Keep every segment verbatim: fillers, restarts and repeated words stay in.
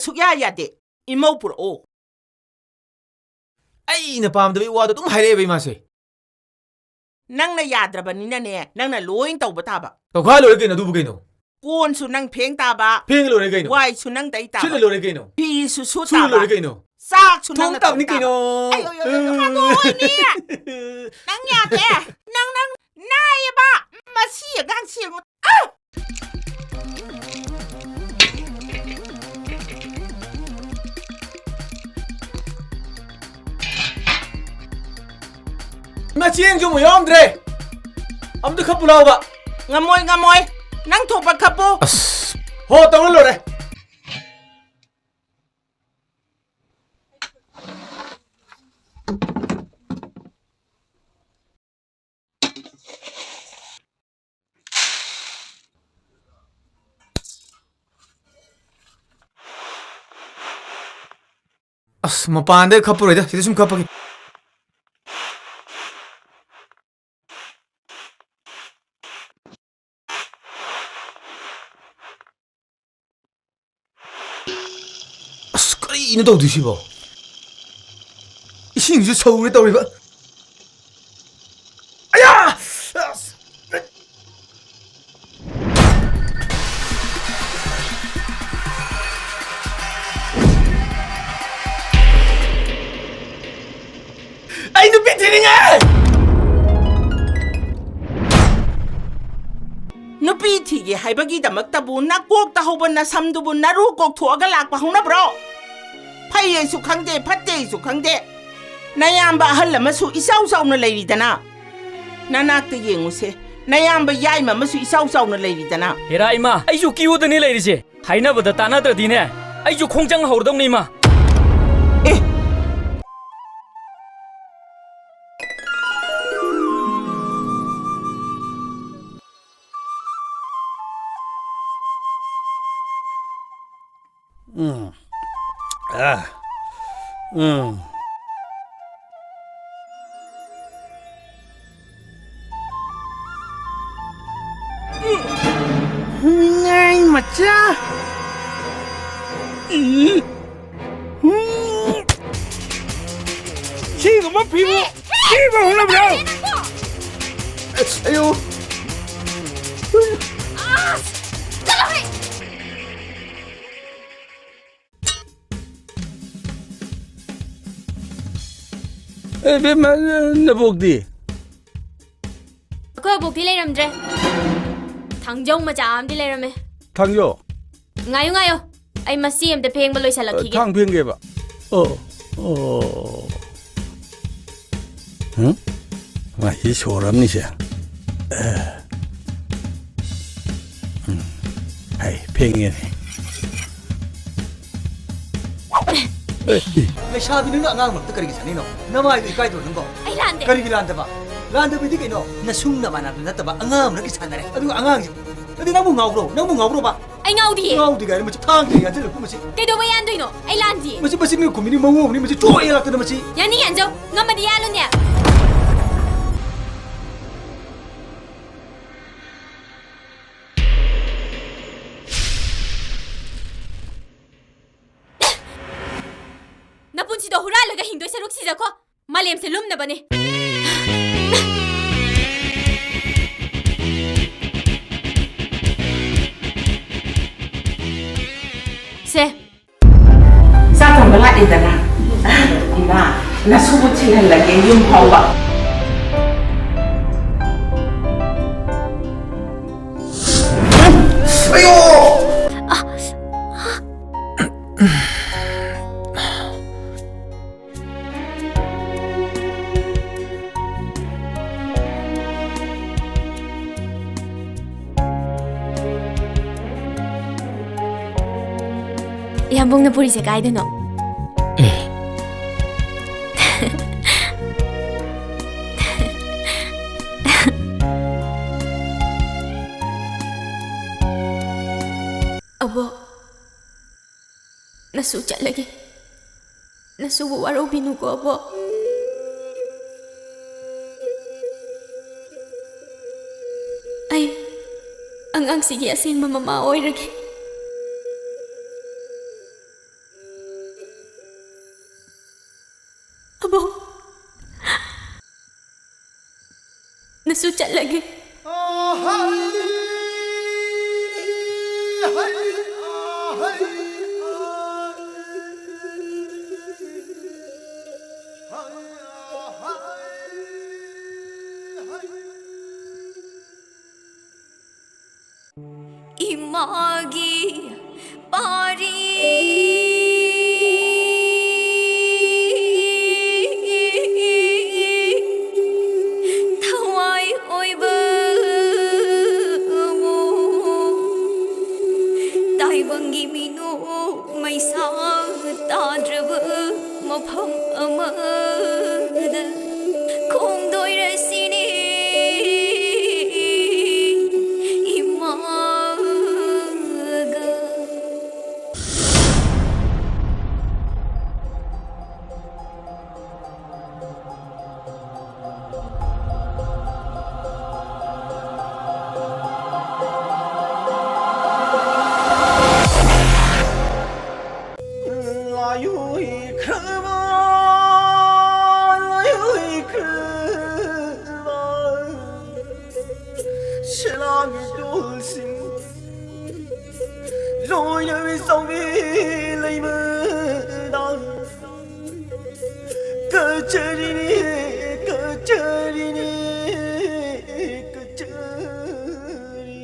ꯁꯨꯛꯌꯥ ꯌꯥꯗꯦ꯫ ꯏꯃꯧ ꯄꯨꯔꯛꯑꯣ꯫ ꯑꯩꯅ ꯄꯥꯝꯗꯕ ꯋꯥꯗꯣ ꯑꯗꯨꯝ ꯍꯥꯏꯔꯛꯑꯦꯕ ꯏꯃꯥꯁꯦ꯫ ꯅꯪꯅ ꯌꯥꯗ꯭ꯔꯕꯅꯤꯅꯅꯦ, ꯅꯪꯅ ꯂꯣꯏ ꯇꯧꯕ ꯇꯥꯕ꯫ ꯇꯧꯈꯥꯏ ꯂꯣꯏꯔꯦ ꯀꯩꯅꯣ, ꯑꯗꯨꯕꯨ ꯀꯩꯅꯣ? ꯀꯣꯟꯁꯨ ꯅꯪ ꯐꯦꯡ ꯇꯥꯕ꯫ ꯐꯦꯡ ꯂꯣꯏꯔꯦ ꯀꯩꯅꯣ? ꯋꯥꯏꯁꯨ ꯅꯪ ꯇꯩ ꯇꯥꯕ꯫ ꯁꯤꯠꯂ ꯂꯣꯏꯔꯦ ꯀꯩꯅꯣ? ꯐꯤꯁꯨ ꯁꯨ ꯁꯨ ꯇꯥꯕ꯫ ꯂꯣꯏꯔꯦ ꯀꯩꯅꯣ? ꯆꯥꯛꯁꯨ ꯊꯣꯡ ꯅꯪꯅ ꯇꯥꯕꯅꯤ ꯊꯣꯡ ꯇꯥꯕ꯫ ꯀꯩꯅꯣ? ꯑꯩ, ꯑꯩ, ꯑꯩ, ꯑꯩ, ꯍꯥꯠꯇꯣꯛꯑꯣꯏꯅꯦ꯫ ꯅꯪ ꯌꯥꯗꯦ꯫ ꯅꯪ, ꯅꯪ ꯅꯥꯏꯌꯦꯕ꯫ ꯃꯁꯤ ꯑꯉꯥꯡꯁꯤ ꯌꯦꯡꯉꯨ꯫ ꯑ! ꯏꯃꯥ, ꯆꯦꯡꯁꯨ ꯑꯃꯨꯛ ꯌꯥꯎꯔꯝꯗ꯭ꯔꯦ꯫ ꯑꯝꯇ ꯈꯞꯄꯨ ꯂꯥꯎꯕ꯫ ꯉꯝꯃꯣꯏ, ꯉꯝꯃꯣꯏ꯫ ꯅꯪ ꯊꯣꯛꯄ ꯈꯞꯄꯨ꯫ ꯑꯁ꯫ ꯍꯣ, ꯇꯧꯔ ꯂꯣꯏꯔꯦ꯫ ꯑꯁ, ꯃꯄꯥꯟꯗ ꯈꯞꯄꯔꯣꯏꯗ, ꯁꯤꯗ ꯁꯨꯝ ꯈꯞꯄꯒꯦ꯫ ꯑꯁ, ꯀꯔꯤꯅꯣ ꯇꯧꯗꯣꯏꯁꯤꯕꯣ? ꯏꯁꯤꯡꯁꯨ ꯁꯧꯔꯦ ꯇꯧꯔꯤꯕ꯫ ꯑꯌꯥ! ꯑꯁ! ꯑꯩ ꯅꯨꯄꯤ ꯊꯤꯅꯤꯡꯉꯦ! ꯅꯨꯄꯤ ꯊꯤꯒꯦ ꯍꯥꯏꯕꯒꯤꯗꯃꯛꯇꯕꯨ ꯅꯀꯣꯛꯇ ꯍꯧꯕ ꯅꯁꯝꯗꯨꯕꯨ ꯅꯔꯨ ꯀꯣꯛꯊꯣꯛꯑꯒ ꯂꯥꯛꯄ ꯍꯧꯅꯕ꯭ꯔꯣ? ꯐꯩ ꯍꯥꯏꯁꯨ ꯈꯪꯗꯦ, ꯐꯠꯇꯦ ꯍꯥꯏꯁꯨ ꯈꯪꯗꯦ꯫ ꯅꯌꯥꯝꯕ ꯑꯍꯜ ꯑꯃꯁꯨ ꯏꯆꯥꯎ ꯆꯥꯎꯅ ꯂꯩꯔꯤꯗꯅ꯫ ꯅꯅꯥꯛꯇ ꯌꯦꯡꯉꯨꯁꯦ, ꯅꯌꯥꯝꯕ ꯌꯥꯏꯃ ꯑꯃꯁꯨ ꯏꯆꯥꯎ ꯆꯥꯎꯅ ꯂꯩꯔꯤꯗꯅ꯫ ꯍꯦꯔꯥ ꯏꯃꯥ, ꯑꯩꯁꯨ ꯀ꯭ꯌꯨꯗꯅꯤ ꯂꯩꯔꯤꯁꯦ꯫ ꯍꯥꯏꯅꯕꯗ ꯇꯥꯟꯅꯗ꯭ꯔꯗꯤꯅꯦ, ꯑꯩꯁꯨ ꯈꯣꯡꯖꯪ ꯍꯧꯔꯗꯧꯅꯤ ꯏꯃꯥ꯫ ꯑꯦ! ꯎꯝ꯫ ꯑꯥ꯫ ꯎꯝ꯫ ꯃꯤꯉꯥꯏ ꯃꯆꯥ꯫ ꯁꯤꯒꯨꯝꯕ ꯐꯤꯕꯨ ꯊꯤꯕ ꯍꯧꯅꯕ꯭ꯔꯣ? ꯑꯁ, ꯑꯌꯣ! ꯑꯁ! ꯆꯠꯂꯣꯍꯦ! ꯑꯦ, ꯏꯕꯦꯝꯃ, ꯅꯕꯣꯛꯇꯤ? ꯑꯩꯈꯣꯏ ꯑꯕꯣꯛꯇꯤ ꯂꯩꯔꯝꯗ꯭ꯔꯦ꯫ ꯊꯥꯡꯖꯧ ꯃꯆꯥ ꯑꯃꯗꯤ ꯂꯩꯔꯝꯃꯦ꯫ ꯊꯥꯡꯖꯧ? ꯉꯥꯏꯌꯨ, ꯉꯥꯏꯌꯨ꯫ ꯑꯩ ꯃꯁꯤ ꯑꯝꯇ ꯐꯦꯡꯕ ꯂꯣꯏꯁꯜꯂꯛꯈꯤꯒꯦ꯫ ꯊꯥꯡ ꯐꯦꯡꯒꯦꯕ? ꯑꯣ, ꯑꯣ꯫ ꯍꯨꯝ? ꯃꯥ ꯁꯤ ꯁꯣꯔ ꯑꯃꯅꯤꯁꯦ꯫ ꯑꯦ꯫ ꯎꯝ꯫ ꯍꯩ, ꯐꯦꯡꯉꯦꯅꯦ꯫ ꯑꯦ꯫ ꯂꯩꯁꯥꯕꯤ ꯅꯪꯅ ꯑꯉꯥꯡ ꯃꯔꯛꯇ ꯀꯔꯤꯒꯤ ꯁꯥꯟꯅꯩꯅꯣ? ꯅꯃꯥꯏꯗꯣ ꯏꯀꯥꯏꯗ꯭ꯔꯣ ꯅꯪꯕꯣ? ꯑꯩ ꯂꯥꯟꯗꯦ꯫ ꯀꯔꯤꯒꯤ ꯂꯥꯟꯗꯕ? ꯂꯥꯟꯗꯕꯗꯤ ꯀꯩꯅꯣ? ꯅꯁꯨꯡ ꯅꯃꯥꯟꯅꯕ ꯅꯠꯇꯕ ꯑꯉꯥꯡ ꯑꯃꯅ ꯁꯥꯟꯅꯔꯦ꯫ ꯑꯗꯨꯒ ꯑꯉꯥꯡꯁꯦ꯫ ꯑꯗꯨ ꯅꯪꯕꯨ ꯉꯥꯎꯕ꯭ꯔꯣ? ꯅꯪꯕꯨ ꯉꯥꯎꯕ꯭ꯔꯣꯕ? ꯑꯩ ꯉꯥꯎꯗꯤꯌꯦ꯫ ꯉꯥꯎꯗꯦ ꯀꯥꯏꯅ ꯃꯁꯤ ꯊꯥꯡꯁꯦ ꯌꯥꯟꯁꯤꯜꯂꯛꯄ ꯃꯁꯤ꯫ ꯀꯩꯗꯧꯕ ꯌꯥꯟꯗꯣꯏꯅꯣ? ꯑꯩ ꯂꯥꯟꯗꯤꯌꯦ꯫ ꯃꯁꯤ ꯃꯆꯤꯟꯒ ꯈꯨꯝꯃꯤꯅꯤ ꯃꯑꯣꯡ ꯑꯃꯅꯤ ꯃꯁꯤ ꯆꯣꯛ ꯍꯦꯜꯂꯛꯇꯅ ꯃꯁꯤ꯫ ꯌꯥꯅꯤ ꯌꯥꯟꯖꯧ꯫ ꯉꯝꯃꯗꯤ ꯌꯥꯜꯂꯨꯅꯦ꯫ ꯅꯄꯨꯟꯁꯤꯗꯣ ꯍꯨꯔꯥꯜꯂꯒ ꯍꯤꯡꯗꯣꯏ ꯁꯔꯨꯛ ꯁꯤꯖꯈꯣ꯫ ꯃꯥꯂꯦꯝꯁꯦ ꯂꯨꯝꯅꯕꯅꯦ꯫ ꯁꯦ꯫ ꯆꯥꯛ ꯊꯣꯡꯕ ꯂꯥꯛꯏꯗꯅ꯫ ꯏꯃꯥ, ꯅꯁꯨꯕꯨ ꯊꯤꯜꯍꯜꯂꯒꯦ ꯌꯨꯝ ꯐꯥꯎꯕ꯫ ꯑꯌꯣ! ꯌꯥꯝꯕꯨꯡꯅ ꯄꯨꯔꯤꯁꯦ ꯀꯥꯏꯗꯅꯣ? ꯑꯕꯣꯛ, ꯅꯁꯨ ꯆꯠꯂꯒꯦ꯫ ꯅꯁꯨꯕꯨ ꯋꯥꯔꯧꯕꯤꯅꯨꯀꯣ, ꯑꯕꯣꯛ꯫ ꯑꯩ ꯑꯉꯥꯡꯁꯤꯒꯤ ꯑꯁꯦꯡꯕ ꯃꯃꯥ ꯑꯣꯏꯔꯒꯦ꯫ ꯑꯕꯣꯛ, ꯅꯁꯨ ꯆꯠꯂꯒꯦ꯫ ꯏꯃꯥꯒꯤ ꯄꯥꯔꯤ ꯊꯋꯥꯏ ꯑꯣꯏꯕ ꯇꯥꯏꯕꯪꯒꯤ ꯃꯤꯅꯣꯛ ꯃꯩꯁꯥ ꯇꯥꯗ꯭ꯔꯕ ꯃꯐꯝ ꯑꯃꯗ ꯈꯣꯡꯗꯣꯏꯔꯁꯤꯅꯤ ꯏꯃꯥꯒ꯫ ꯂꯥꯏꯑꯣꯏꯈ꯭ꯔꯕ, ꯂꯥꯏꯑꯣꯏꯈ꯭ꯔꯕ ꯁꯦꯂꯥꯡꯒꯤ ꯇꯣꯜꯁꯤꯡ ꯂꯣꯏꯅ ꯆꯥꯎꯕꯤ ꯂꯩꯃꯗ ꯀꯆꯔꯤꯅꯤ, ꯀꯆꯔꯤꯅꯤ, ꯀꯆꯔꯤ꯫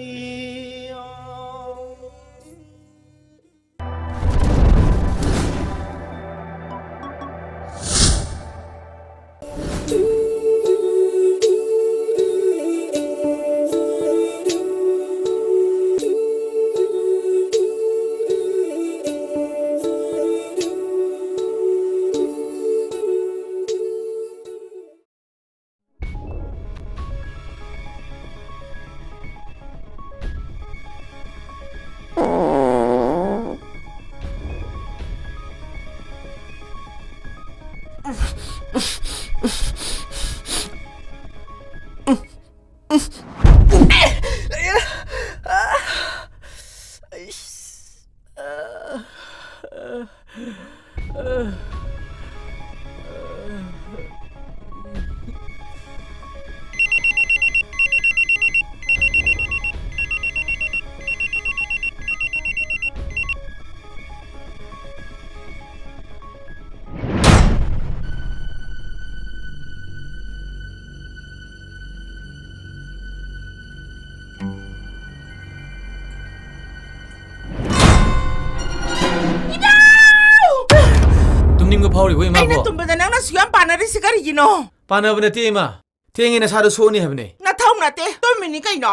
ꯅꯤꯡꯕ ꯐꯥꯎꯔꯤꯕꯣ, ꯏꯃꯥꯕꯣ? ꯑꯩꯅ ꯇꯨꯝꯕꯗ ꯅꯪꯅ ꯁꯨꯛꯌꯥꯝ ꯄꯥꯟꯅꯔꯤꯁꯤ ꯀꯔꯤꯒꯤꯅꯣ? ꯄꯥꯟꯅꯕ ꯅꯠꯇꯦ, ꯏꯃꯥ꯫ ꯊꯦꯡꯉꯦ, ꯅꯁꯥꯗꯣ ꯁꯣꯛꯅꯤ ꯍꯥꯏꯕꯅꯦ꯫ ꯅꯊꯧ ꯅꯠꯇꯦ, ꯇꯨꯝꯃꯤꯅꯤ ꯀꯩꯅꯣ꯫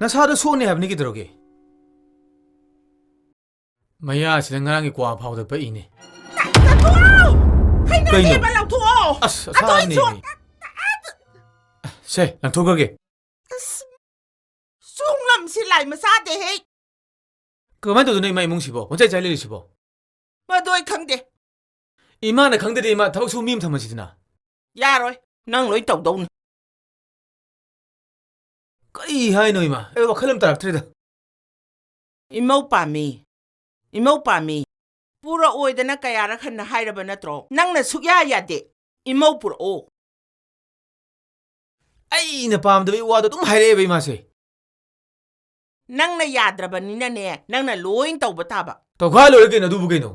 ꯅꯁꯥꯗꯣ ꯁꯣꯛꯅꯤ ꯍꯥꯏꯕꯅꯤ, ꯀꯩꯗꯧꯔꯒꯦ? ꯃꯌꯥꯁꯤꯗ ꯉꯔꯥꯡꯒꯤ ꯀ꯭ꯋꯥ ꯐꯥꯎꯗ ꯄꯛꯏꯅꯦ꯫ ꯂꯧꯊꯣꯛꯑꯣ! ꯍꯩꯅꯗꯦꯕ, ꯀꯩꯅꯣ? ꯂꯧꯊꯣꯛꯑꯣ! ꯑꯁ, ꯑꯗꯣ ꯑꯩ ꯑꯁꯥꯕꯅꯦꯃꯤ꯫ ꯁꯣꯛ-, ꯁꯦ, ꯂꯪꯊꯣꯛꯈ꯭ꯔꯒꯦ꯫ ꯑꯁ, ꯁꯣꯡꯂꯝꯁꯤ ꯂꯥꯏ ꯃꯆꯥꯗꯦꯍꯦ꯫ ꯀꯃꯥꯏꯅ ꯇꯧꯗꯣꯏꯅꯣ ꯏꯃꯥ ꯏꯃꯨꯡꯁꯤꯕꯣ? ꯄꯨꯡꯆꯥꯏ ꯆꯥꯏ ꯂꯩꯔꯤꯁꯤꯕꯣ? ꯃꯗꯨ ꯑꯩ ꯈꯪꯗꯦ꯫ ꯏꯃꯥꯅ ꯈꯪꯗꯗꯤ ꯏꯃꯥ ꯊꯕꯛ ꯁꯨ ꯃꯤ ꯑꯃ ꯊꯝꯃꯁꯤꯗꯅ꯫ ꯌꯥꯔꯣꯏ, ꯅꯪ ꯂꯣꯏ ꯇꯧꯗꯧꯅꯤ꯫ ꯀꯔꯤ ꯍꯥꯏꯅꯣ ꯏꯃꯥ? ꯑꯩ ꯋꯥꯈꯜ ꯑꯃ ꯇꯥꯔꯛꯇ꯭ꯔꯦꯗ꯫ ꯏꯃꯧ ꯄꯥꯝꯃꯤ, ꯏꯃꯧ ꯄꯥꯝꯃꯤ꯫ ꯄꯨꯔꯛꯑꯣꯏꯗꯅ ꯀꯌꯥꯔꯛ ꯍꯟꯅ ꯍꯥꯏꯔꯕ ꯅꯠꯇ꯭ꯔꯣ? ꯅꯪꯅ ꯁꯨꯛꯌꯥ ꯌꯥꯗꯦ꯫ ꯏꯃꯧ ꯄꯨꯔꯛꯑꯣ꯫ ꯑꯩꯅ ꯄꯥꯝꯗꯕ ꯋꯥꯗꯣ ꯑꯗꯨꯝ ꯍꯥꯏꯔꯛꯑꯦꯕ ꯏꯃꯥꯁꯦ꯫ ꯅꯪꯅ ꯌꯥꯗ꯭ꯔꯕꯅꯤꯅꯅꯦ, ꯅꯪꯅ ꯂꯣꯏ ꯇꯧꯕ ꯇꯥꯕ꯫ ꯇꯧꯈꯥꯏ ꯂꯣꯏꯔꯦ ꯀꯩꯅꯣ, ꯑꯗꯨꯕꯨ ꯀꯩꯅꯣ?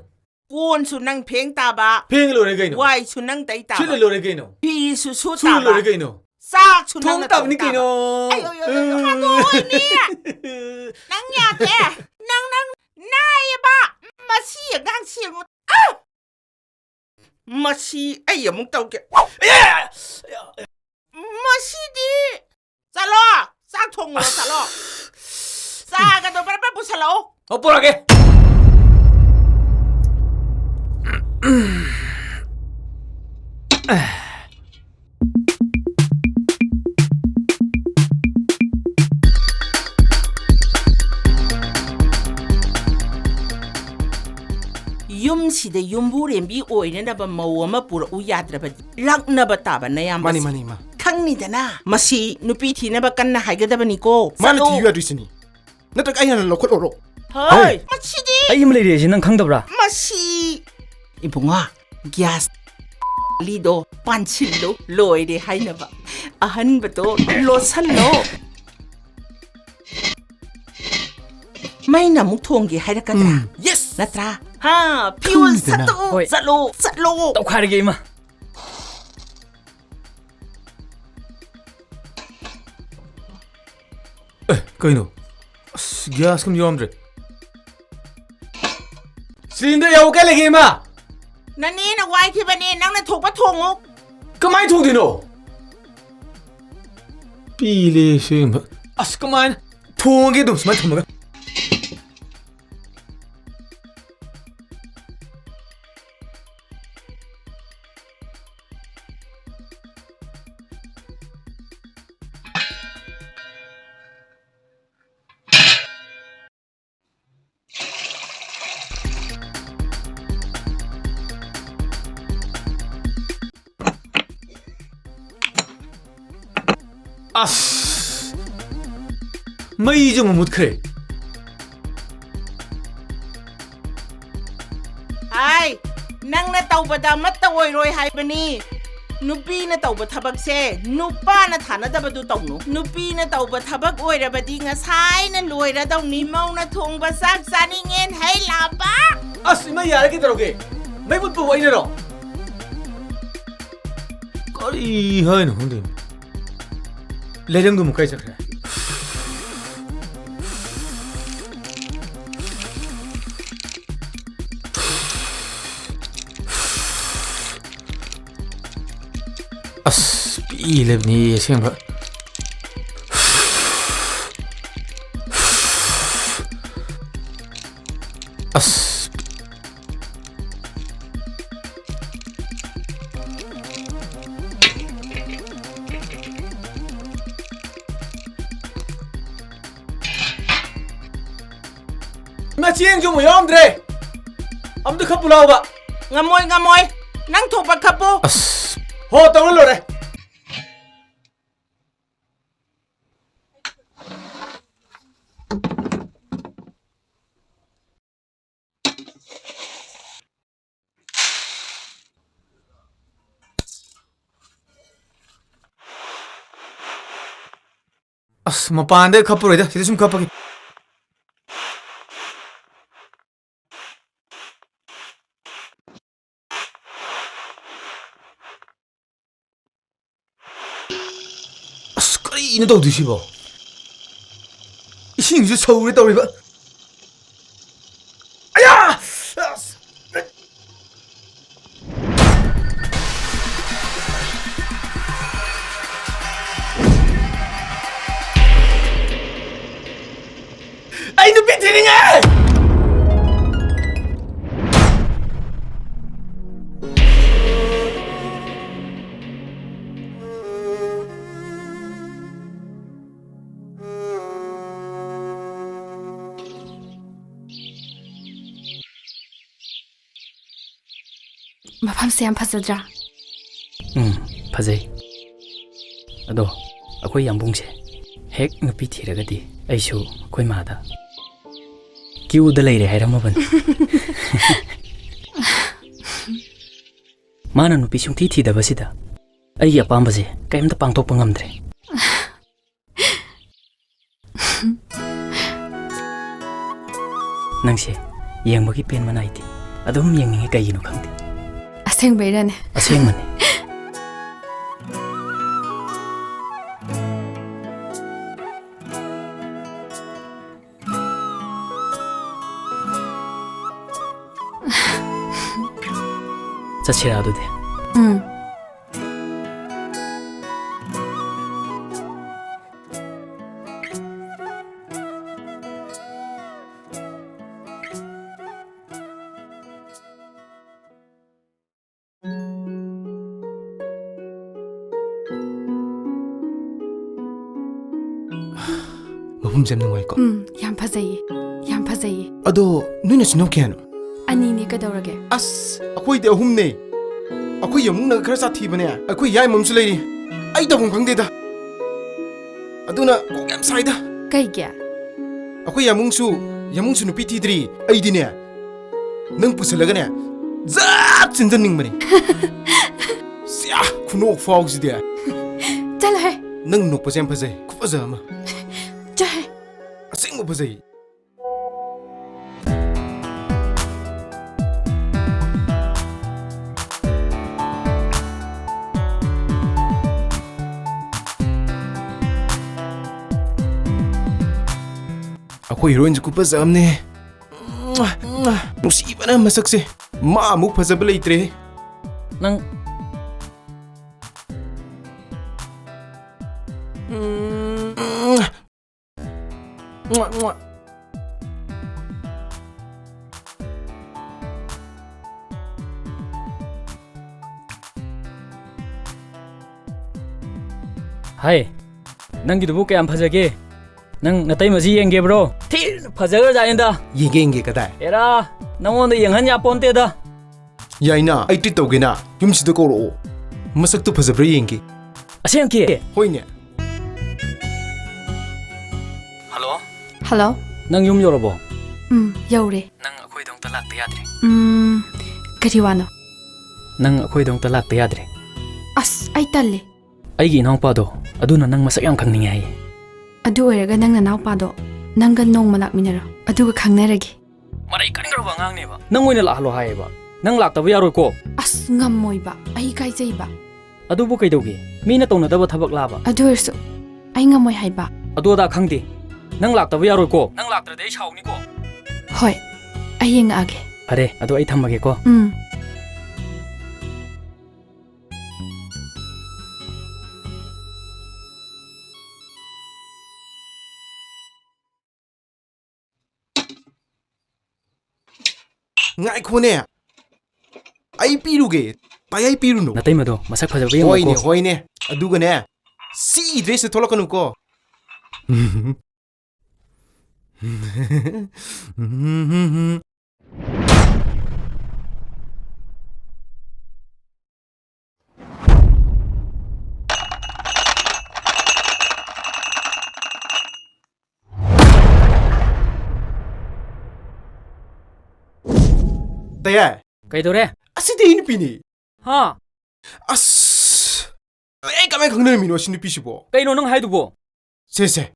ꯀꯣꯟꯁꯨ ꯅꯪ ꯐꯦꯡ ꯇꯥꯕ꯫ ꯐꯦꯡ ꯂꯣꯏꯔꯦ ꯀꯩꯅꯣ? ꯋꯥꯏꯁꯨ ꯅꯪ ꯇꯩ ꯇꯥꯕ꯫ ꯁꯤꯠꯂ ꯂꯣꯏꯔꯦ ꯀꯩꯅꯣ? ꯐꯤꯁꯨ ꯁꯨ ꯁꯨ ꯇꯥꯕ꯫ ꯂꯣꯏꯔꯦ ꯀꯩꯅꯣ? ꯆꯥꯛꯁꯨ ꯊꯣꯡ ꯅꯪꯅ ꯇꯥꯕꯅꯤ ꯊꯣꯡ ꯀꯩꯅꯣ? ꯇꯥꯕ꯫ ꯑꯩ, ꯑꯩ, ꯑꯩ, ꯑꯩ, ꯍꯥꯠꯇꯣꯛꯑꯣꯏꯅꯦ꯫ ꯅꯪ ꯌꯥꯗꯦ꯫ ꯅꯪ, ꯅꯪ ꯅꯥꯏꯌꯦꯕ꯫ ꯃꯁꯤ ꯑꯉꯥꯡꯁꯤ ꯌꯦꯡꯉꯨ꯫ ꯑ! ꯃꯁꯤ ꯑꯩ ꯑꯃꯨꯛ ꯇꯧꯒꯦ꯫ ꯃꯁꯤꯗꯤ꯫ ꯆꯠꯂꯣ! ꯆꯥꯛ ꯊꯣꯡꯉꯨꯔꯣ, ꯆꯠꯂꯣ꯫ ꯆꯥꯒꯗꯣ ꯕꯔ ꯕꯔ ꯄꯨꯁꯜꯂꯛꯑꯣ꯫ ꯑꯣ, ꯄꯨꯔꯛꯑꯒꯦ꯫ ꯌꯨꯝꯁꯤꯗ ꯌꯨꯝꯕꯨꯔꯦꯝꯕꯤ ꯑꯣꯏꯅꯅꯕ ꯃꯧ ꯑꯃ ꯄꯨꯔꯛꯎ ꯌꯥꯗ꯭ꯔꯕꯗꯤ ꯂꯥꯛꯅꯕ ꯇꯥꯕ ꯅꯌꯥꯝꯕꯁꯤ꯫ ꯃꯥꯅꯤ, ꯃꯥꯅꯤ, ꯏꯃꯥ꯫ ꯈꯪꯅꯤꯗꯅ, ꯃꯁꯤ ꯅꯨꯄꯤ ꯊꯤꯅꯕ ꯀꯟꯅ ꯍꯥꯏꯒꯗꯕꯅꯤꯀꯣ꯫ ꯃꯥꯅ ꯆꯠꯂꯨ꯫ ꯊꯤꯌꯨ ꯌꯥꯗ꯭ꯔꯤꯁꯤꯅꯤ꯫ ꯅꯠꯇ꯭ꯔꯒ ꯑꯩꯅ ꯂꯧꯈꯠꯂꯣꯔꯣ? ꯍꯣꯏ꯫ ꯍꯣꯏ꯫ ꯃꯁꯤꯗꯤ꯫ ꯑꯩ ꯑꯃ ꯂꯩꯔꯦꯁꯦ ꯅꯪ ꯈꯪꯗꯕ꯭ꯔꯥ? ꯃꯁꯤ꯫ ꯏꯕꯨꯡꯉꯣ, ꯒ꯭ꯌꯥꯁ ꯂꯤꯗꯣ ꯄꯥꯟꯁꯤꯜꯂꯨ, ꯂꯣꯏꯔꯦ ꯍꯥꯏꯅꯕ꯫ ꯑꯍꯟꯕꯗꯣ ꯂꯣꯠꯁꯜꯂꯣ꯫ ꯃꯩꯅ ꯑꯃꯨꯛ ꯊꯣꯡꯒꯦ ꯍꯥꯏꯔꯛꯀꯗ꯭ꯔꯥ? ꯎꯝ, yes! ꯅꯠꯇ꯭ꯔꯥ? ꯍꯥ, ꯐꯤꯌꯨꯁ ꯈꯪꯗꯦꯅ꯫ ꯁꯠꯇꯣꯛꯎ꯫ ꯍꯣꯏ꯫ ꯆꯠꯂꯣ, ꯆꯠꯂꯣ꯫ ꯇꯧꯈꯥꯏꯔꯒꯦ, ꯏꯃꯥ꯫ ꯑꯦ, ꯀꯩꯅꯣ? ꯑꯁ, ꯒ꯭ꯌꯥꯁ ꯀꯝ ꯌꯥꯎꯔꯝꯗ꯭ꯔꯦ꯫ ꯁꯤꯂꯤꯟꯗꯔ ꯌꯥꯎꯕ ꯀꯥꯏ ꯂꯩꯒꯦ, ꯏꯃꯥ? ꯅꯅꯦꯅ ꯋꯥꯏꯈꯤꯕꯅꯦ, ꯅꯪꯅ ꯊꯣꯛꯄ ꯊꯣꯡꯉꯨ꯫ ꯀꯃꯥꯏꯅ ꯊꯣꯡꯗꯣꯏꯅꯣ? ꯄꯤꯂꯦ ꯁꯦꯝꯕ꯫ ꯑꯁ, ꯀꯃꯥꯏꯅ? ꯊꯣꯡꯉꯒꯦ ꯑꯗꯨꯝ ꯁꯨꯃꯥꯏꯅ ꯊꯝꯃꯒ꯫ ꯑꯁ! ꯃꯩꯁꯨ ꯑꯃꯨꯛ ꯃꯨꯠꯈ꯭ꯔꯦ꯫ ꯑꯥꯏ, ꯅꯪꯅ ꯇꯧꯕꯗ ꯑꯃꯠꯇ ꯑꯣꯏꯔꯣꯏ ꯍꯥꯏꯕꯅꯤ꯫ ꯅꯨꯄꯤꯅ ꯇꯧꯕ ꯊꯕꯛꯁꯦ ꯅꯨꯄꯥꯅ ꯊꯥꯅꯗꯕꯗꯨ ꯇꯧꯅꯨ꯫ ꯅꯨꯄꯤꯅ ꯇꯧꯕ ꯊꯕꯛ ꯑꯣꯏꯔꯕꯗꯤ ꯉꯁꯥꯏꯅ ꯂꯣꯏꯔꯗꯧꯅꯤ꯫ ꯃꯧꯅ ꯊꯣꯡꯕ ꯆꯥꯛ ꯆꯥꯅꯤꯡꯉꯦꯟ ꯍꯩ ꯂꯥꯕ꯫ ꯑꯁ, ꯏꯃꯥ, ꯌꯥꯔꯦ, ꯀꯩꯗꯧꯔꯒꯦ? ꯃꯩ ꯃꯨꯠꯄꯕꯨ ꯑꯩꯅꯔꯣ? ꯀꯔꯤ ꯍꯥꯏꯅꯣ ꯈꯪꯗꯦ꯫ ꯂꯩꯔꯪꯗꯨ ꯑꯃꯨꯛ ꯀꯥꯏ ꯆꯠꯈ꯭ꯔꯦ? ꯑꯁ, ꯄꯤ ꯂꯩꯕꯅꯤ ꯑꯁꯦꯡꯕ꯫ ꯑꯁ꯫ ꯏꯃꯥ, ꯆꯦꯡꯁꯨ ꯑꯃꯨꯛ ꯌꯥꯎꯔꯝꯗ꯭ꯔꯦ꯫ ꯑꯝꯇ ꯈꯞꯄꯨ ꯂꯥꯎꯕ꯫ ꯉꯝꯃꯣꯏ, ꯉꯝꯃꯣꯏ꯫ ꯅꯪ ꯊꯣꯛꯄ ꯈꯞꯄꯨ꯫ ꯑꯁ꯫ ꯍꯣ, ꯇꯧꯔ ꯂꯣꯏꯔꯦ꯫ ꯑꯁ, ꯃꯄꯥꯟꯗ ꯈꯞꯄꯔꯣꯏꯗ, ꯁꯤꯗ ꯁꯨꯝ ꯈꯞꯄꯒꯦ꯫ ꯑꯁ, ꯀꯔꯤꯅꯣ ꯇꯧꯗꯣꯏꯁꯤꯕꯣ? ꯏꯁꯤꯡꯁꯨ ꯁꯧꯔꯦ ꯇꯧꯔꯤꯕ꯫ ꯑꯌꯥ! ꯑꯩ ꯅꯨꯄꯤ ꯊꯤꯅꯤꯡꯉꯦ! ꯃꯐꯝꯁꯦ ꯌꯥꯝ ꯐꯖꯗ꯭ꯔꯥ? ꯎꯝ, ꯐꯖꯩ꯫ ꯑꯗꯣ ꯑꯩꯈꯣꯏ ꯌꯥꯝꯕꯨꯡꯁꯦ ꯍꯦꯛ ꯅꯨꯄꯤ ꯊꯤꯔꯒꯗꯤ ꯑꯩꯁꯨ ꯑꯩꯈꯣꯏ ꯃꯥꯗ ꯀ꯭ꯌꯨꯗ ꯂꯩꯔꯦ ꯍꯥꯏꯔꯝꯃꯕꯅꯤ꯫ ꯃꯥꯅ ꯅꯨꯄꯤ ꯁꯨꯡꯊꯤ ꯊꯤꯗꯕꯁꯤꯗ ꯑꯩꯒꯤ ꯑꯄꯥꯝꯕꯁꯦ ꯀꯔꯤꯝꯇ ꯄꯥꯡꯊꯣꯛꯄ ꯉꯝꯗ꯭ꯔꯦ꯫ ꯅꯪꯁꯦ ꯌꯦꯡꯕꯒꯤ ꯄꯦꯟꯕ ꯅꯥꯏꯗꯦ꯫ ꯑꯗꯨꯝ ꯌꯦꯡꯅꯤꯡꯉꯤ, ꯀꯩꯒꯤꯅꯣ ꯈꯪꯗꯦ꯫ ꯑꯁꯦꯡꯕꯩꯔꯅꯦ? ꯑꯁꯦꯡꯕꯅꯦ꯫ ꯆꯠꯁꯤꯔꯥ ꯑꯗꯨꯗꯤ? ꯎꯝ꯫ ꯃꯐꯝꯁꯦ ꯌꯥꯝ ꯅꯨꯡꯉꯥꯏꯀꯣ? ꯎꯝ, ꯌꯥꯝ ꯐꯖꯩꯌꯦ, ꯌꯥꯝ ꯐꯖꯩꯌꯦ꯫ ꯑꯗꯣ ꯅꯣꯏ ꯅꯆꯤꯟ ꯅꯅꯥꯎ ꯀꯌꯥꯅꯣ? ꯑꯅꯤꯅꯦ, ꯀꯩꯗꯧꯔꯒꯦ? ꯑꯁ, ꯑꯩꯈꯣꯏꯗꯤ ꯑꯍꯨꯝꯅꯦ꯫ ꯑꯩꯈꯣꯏ ꯌꯥꯝꯕꯨꯡꯅ ꯈꯔ ꯁꯥꯊꯤꯕꯅꯦ꯫ ꯑꯩꯈꯣꯏ ꯌꯥꯏꯃ ꯑꯃꯁꯨ ꯂꯩꯔꯤ꯫ ꯑꯩ ꯇꯧꯐꯝ ꯈꯪꯗꯦꯗ꯫ ꯑꯗꯨꯅ ꯀꯣꯛ ꯌꯥꯝ ꯁꯥꯏꯗ꯫ ꯀꯩꯒꯤ? ꯑꯩꯈꯣꯏ ꯌꯥꯝꯕꯨꯡꯁꯨ, ꯌꯥꯝꯕꯨꯡꯁꯨ ꯅꯨꯄꯤ ꯊꯤꯗ꯭ꯔꯤ꯫ ꯑꯩꯗꯤꯅꯦ, ꯅꯪ ꯄꯨꯁꯜꯂꯒꯅꯦ, ꯖꯠ ꯆꯤꯟꯖꯟꯅꯤꯡꯕꯅꯤ꯫ ꯁꯤꯌꯥ, ꯈꯨꯅꯣꯛ ꯐꯥꯎꯁꯤꯗꯤ꯫ ꯆꯠꯂꯣꯍꯦ꯫ ꯅꯪ ꯅꯣꯛꯄꯁꯦ ꯌꯥꯝ ꯐꯖꯩ, ꯈꯨꯐꯖ ꯑꯃ꯫ ꯆꯠꯂꯣꯍꯦ꯫ ꯑꯁꯦꯡꯕ ꯐꯖꯩ꯫ ꯑꯩꯈꯣꯏ ꯍꯤꯔꯣꯏꯟꯁꯦ ꯈꯨꯐꯖ ꯑꯃꯅꯦ꯫ ꯅꯨꯡꯁꯤꯕꯅ ꯃꯁꯛꯁꯦ꯫ ꯃꯥ ꯑꯃꯨꯛ ꯐꯖꯕ ꯂꯩꯇ꯭ꯔꯦ꯫ ꯅꯪ ꯎꯝ꯫ ꯃ꯭ꯋꯥ, ꯃ꯭ꯋꯥ꯫ ꯍꯥꯏ, ꯅꯪꯒꯤꯗꯨꯕꯨ ꯀꯌꯥꯝ ꯐꯖꯒꯦ? ꯅꯪ ꯅꯇꯩꯃꯁꯤ ꯌꯦꯡꯒꯦꯕ꯭ꯔꯣ? ꯊꯤꯅ ꯐꯖꯈ꯭ꯔꯖꯥꯠꯅꯤꯗ꯫ ꯌꯦꯡꯒꯦ, ꯌꯦꯡꯒꯦ, ꯀꯗꯥꯏ? ꯑꯦꯔꯥ, ꯅꯪꯉꯣꯟꯗ ꯌꯦꯡꯍꯟ ꯌꯥꯄꯣꯟꯇꯦꯗ꯫ ꯌꯥꯏꯅ, ꯑꯩ treat ꯇꯧꯒꯦꯅ꯫ ꯌꯨꯝꯁꯤꯗ ꯀꯧꯔꯛꯑꯣ꯫ ꯃꯁꯛꯇꯨ ꯐꯖꯕ꯭ꯔꯥ ꯌꯦꯡꯒꯦ꯫ ꯑꯁꯦꯡꯀꯤ? ꯍꯣꯏꯅꯦ꯫ ꯍꯜꯂꯣ? ꯍꯜꯂꯣ? ꯅꯪ ꯌꯨꯝ ꯌꯧꯔꯕꯣ? ꯎꯝ, ꯌꯧꯔꯦ꯫ ꯅꯪ ꯑꯩꯈꯣꯏꯗ ꯑꯃꯨꯛꯇ ꯂꯥꯛꯇ ꯌꯥꯗ꯭ꯔꯦ꯫ ꯎꯝ, ꯀꯔꯤ ꯋꯥꯅꯣ? ꯅꯪ ꯑꯩꯈꯣꯏꯗ ꯑꯃꯨꯛꯇ ꯂꯥꯛꯇ ꯌꯥꯗ꯭ꯔꯦ꯫ ꯑꯁ, ꯑꯩ ꯇꯜꯂꯦ꯫ ꯑꯩꯒꯤ ꯏꯅꯥꯎꯄꯥꯗꯣ, ꯑꯗꯨꯅ ꯅꯪ ꯃꯁꯛ ꯌꯥꯝ ꯈꯪꯅꯤꯡꯉꯦ ꯍꯥꯏꯌꯦ꯫ ꯑꯗꯨ ꯑꯣꯏꯔꯒ ꯅꯪ ꯅꯅꯥꯎꯄꯥꯗꯣ ꯅꯪꯒ ꯅꯣꯡꯃ ꯂꯥꯛꯃꯤꯟꯅꯔꯣ, ꯑꯗꯨꯒ ꯈꯪꯅꯔꯒꯦ꯫ ꯃꯔꯩ ꯀꯟꯈ꯭ꯔꯕ ꯑꯉꯥꯡꯅꯦꯕ꯫ ꯅꯪ ꯑꯣꯏꯅ ꯂꯥꯛꯍꯜꯂꯣ ꯍꯥꯏꯌꯦꯕ꯫ ꯅꯪ ꯂꯥꯛꯇꯕ ꯌꯥꯔꯣꯏꯀꯣ꯫ ꯑꯁ, ꯉꯝꯃꯣꯏꯕ꯫ ꯑꯩ ꯏꯀꯥꯏꯖꯩꯕ꯫ ꯑꯗꯨꯕꯨ ꯀꯩꯗꯧꯒꯦ? ꯃꯤꯅ ꯇꯧꯅꯗꯕ ꯊꯕꯛ ꯂꯥꯕ? ꯑꯗꯨ ꯑꯣꯏꯔꯁꯨ ꯑꯩ ꯉꯝꯃꯣꯏ ꯍꯥꯏꯕ꯫ ꯑꯗꯨ ꯑꯗꯥ ꯈꯪꯗꯦ꯫ ꯅꯪ ꯂꯥꯛꯇꯕ ꯌꯥꯔꯣꯏꯀꯣ꯫ ꯅꯪ ꯂꯥꯛꯇ꯭ꯔꯗꯤ ꯑꯩ ꯁꯥꯎꯅꯤꯀꯣ꯫ ꯍꯣꯏ, ꯑꯩ ꯌꯦꯡꯉꯛꯑꯒꯦ꯫ ꯐꯔꯦ, ꯑꯗꯣ ꯑꯩ ꯊꯝꯃꯒꯦꯀꯣ꯫ ꯎꯝ꯫ ꯉꯥꯏꯈꯣꯅꯦ, ꯑꯩ ꯄꯤꯔꯨꯒꯦ꯫ ꯇꯥꯏ, ꯑꯩ ꯄꯤꯔꯨꯅꯨ꯫ ꯅꯇꯩꯃꯗꯣ ꯃꯁꯛ ꯐꯖꯕ ꯌꯦꯡꯉꯨꯀꯣ꯫ ꯍꯣꯏꯅꯦ, ꯍꯣꯏꯅꯦ꯫ ꯑꯗꯨꯒꯅꯦ, ꯁꯤ dress ꯊꯣꯛꯂꯛꯀꯅꯨꯀꯣ꯫ ꯇꯌꯥꯏ꯫ ꯀꯩꯗꯧꯔꯦ? ꯑꯁꯤꯗꯤ ꯑꯩ ꯅꯨꯄꯤꯅꯤ꯫ ꯍꯥ? ꯑꯁ! ꯑꯩ ꯀꯃꯥꯏ ꯈꯪꯅꯔꯝꯃꯤꯅꯣ ꯑꯁꯤ ꯅꯨꯄꯤꯁꯤꯕꯣ? ꯀꯩꯅꯣ ꯅꯪ ꯍꯥꯏꯗꯨꯕꯣ? ꯁꯦ, ꯁꯦ꯫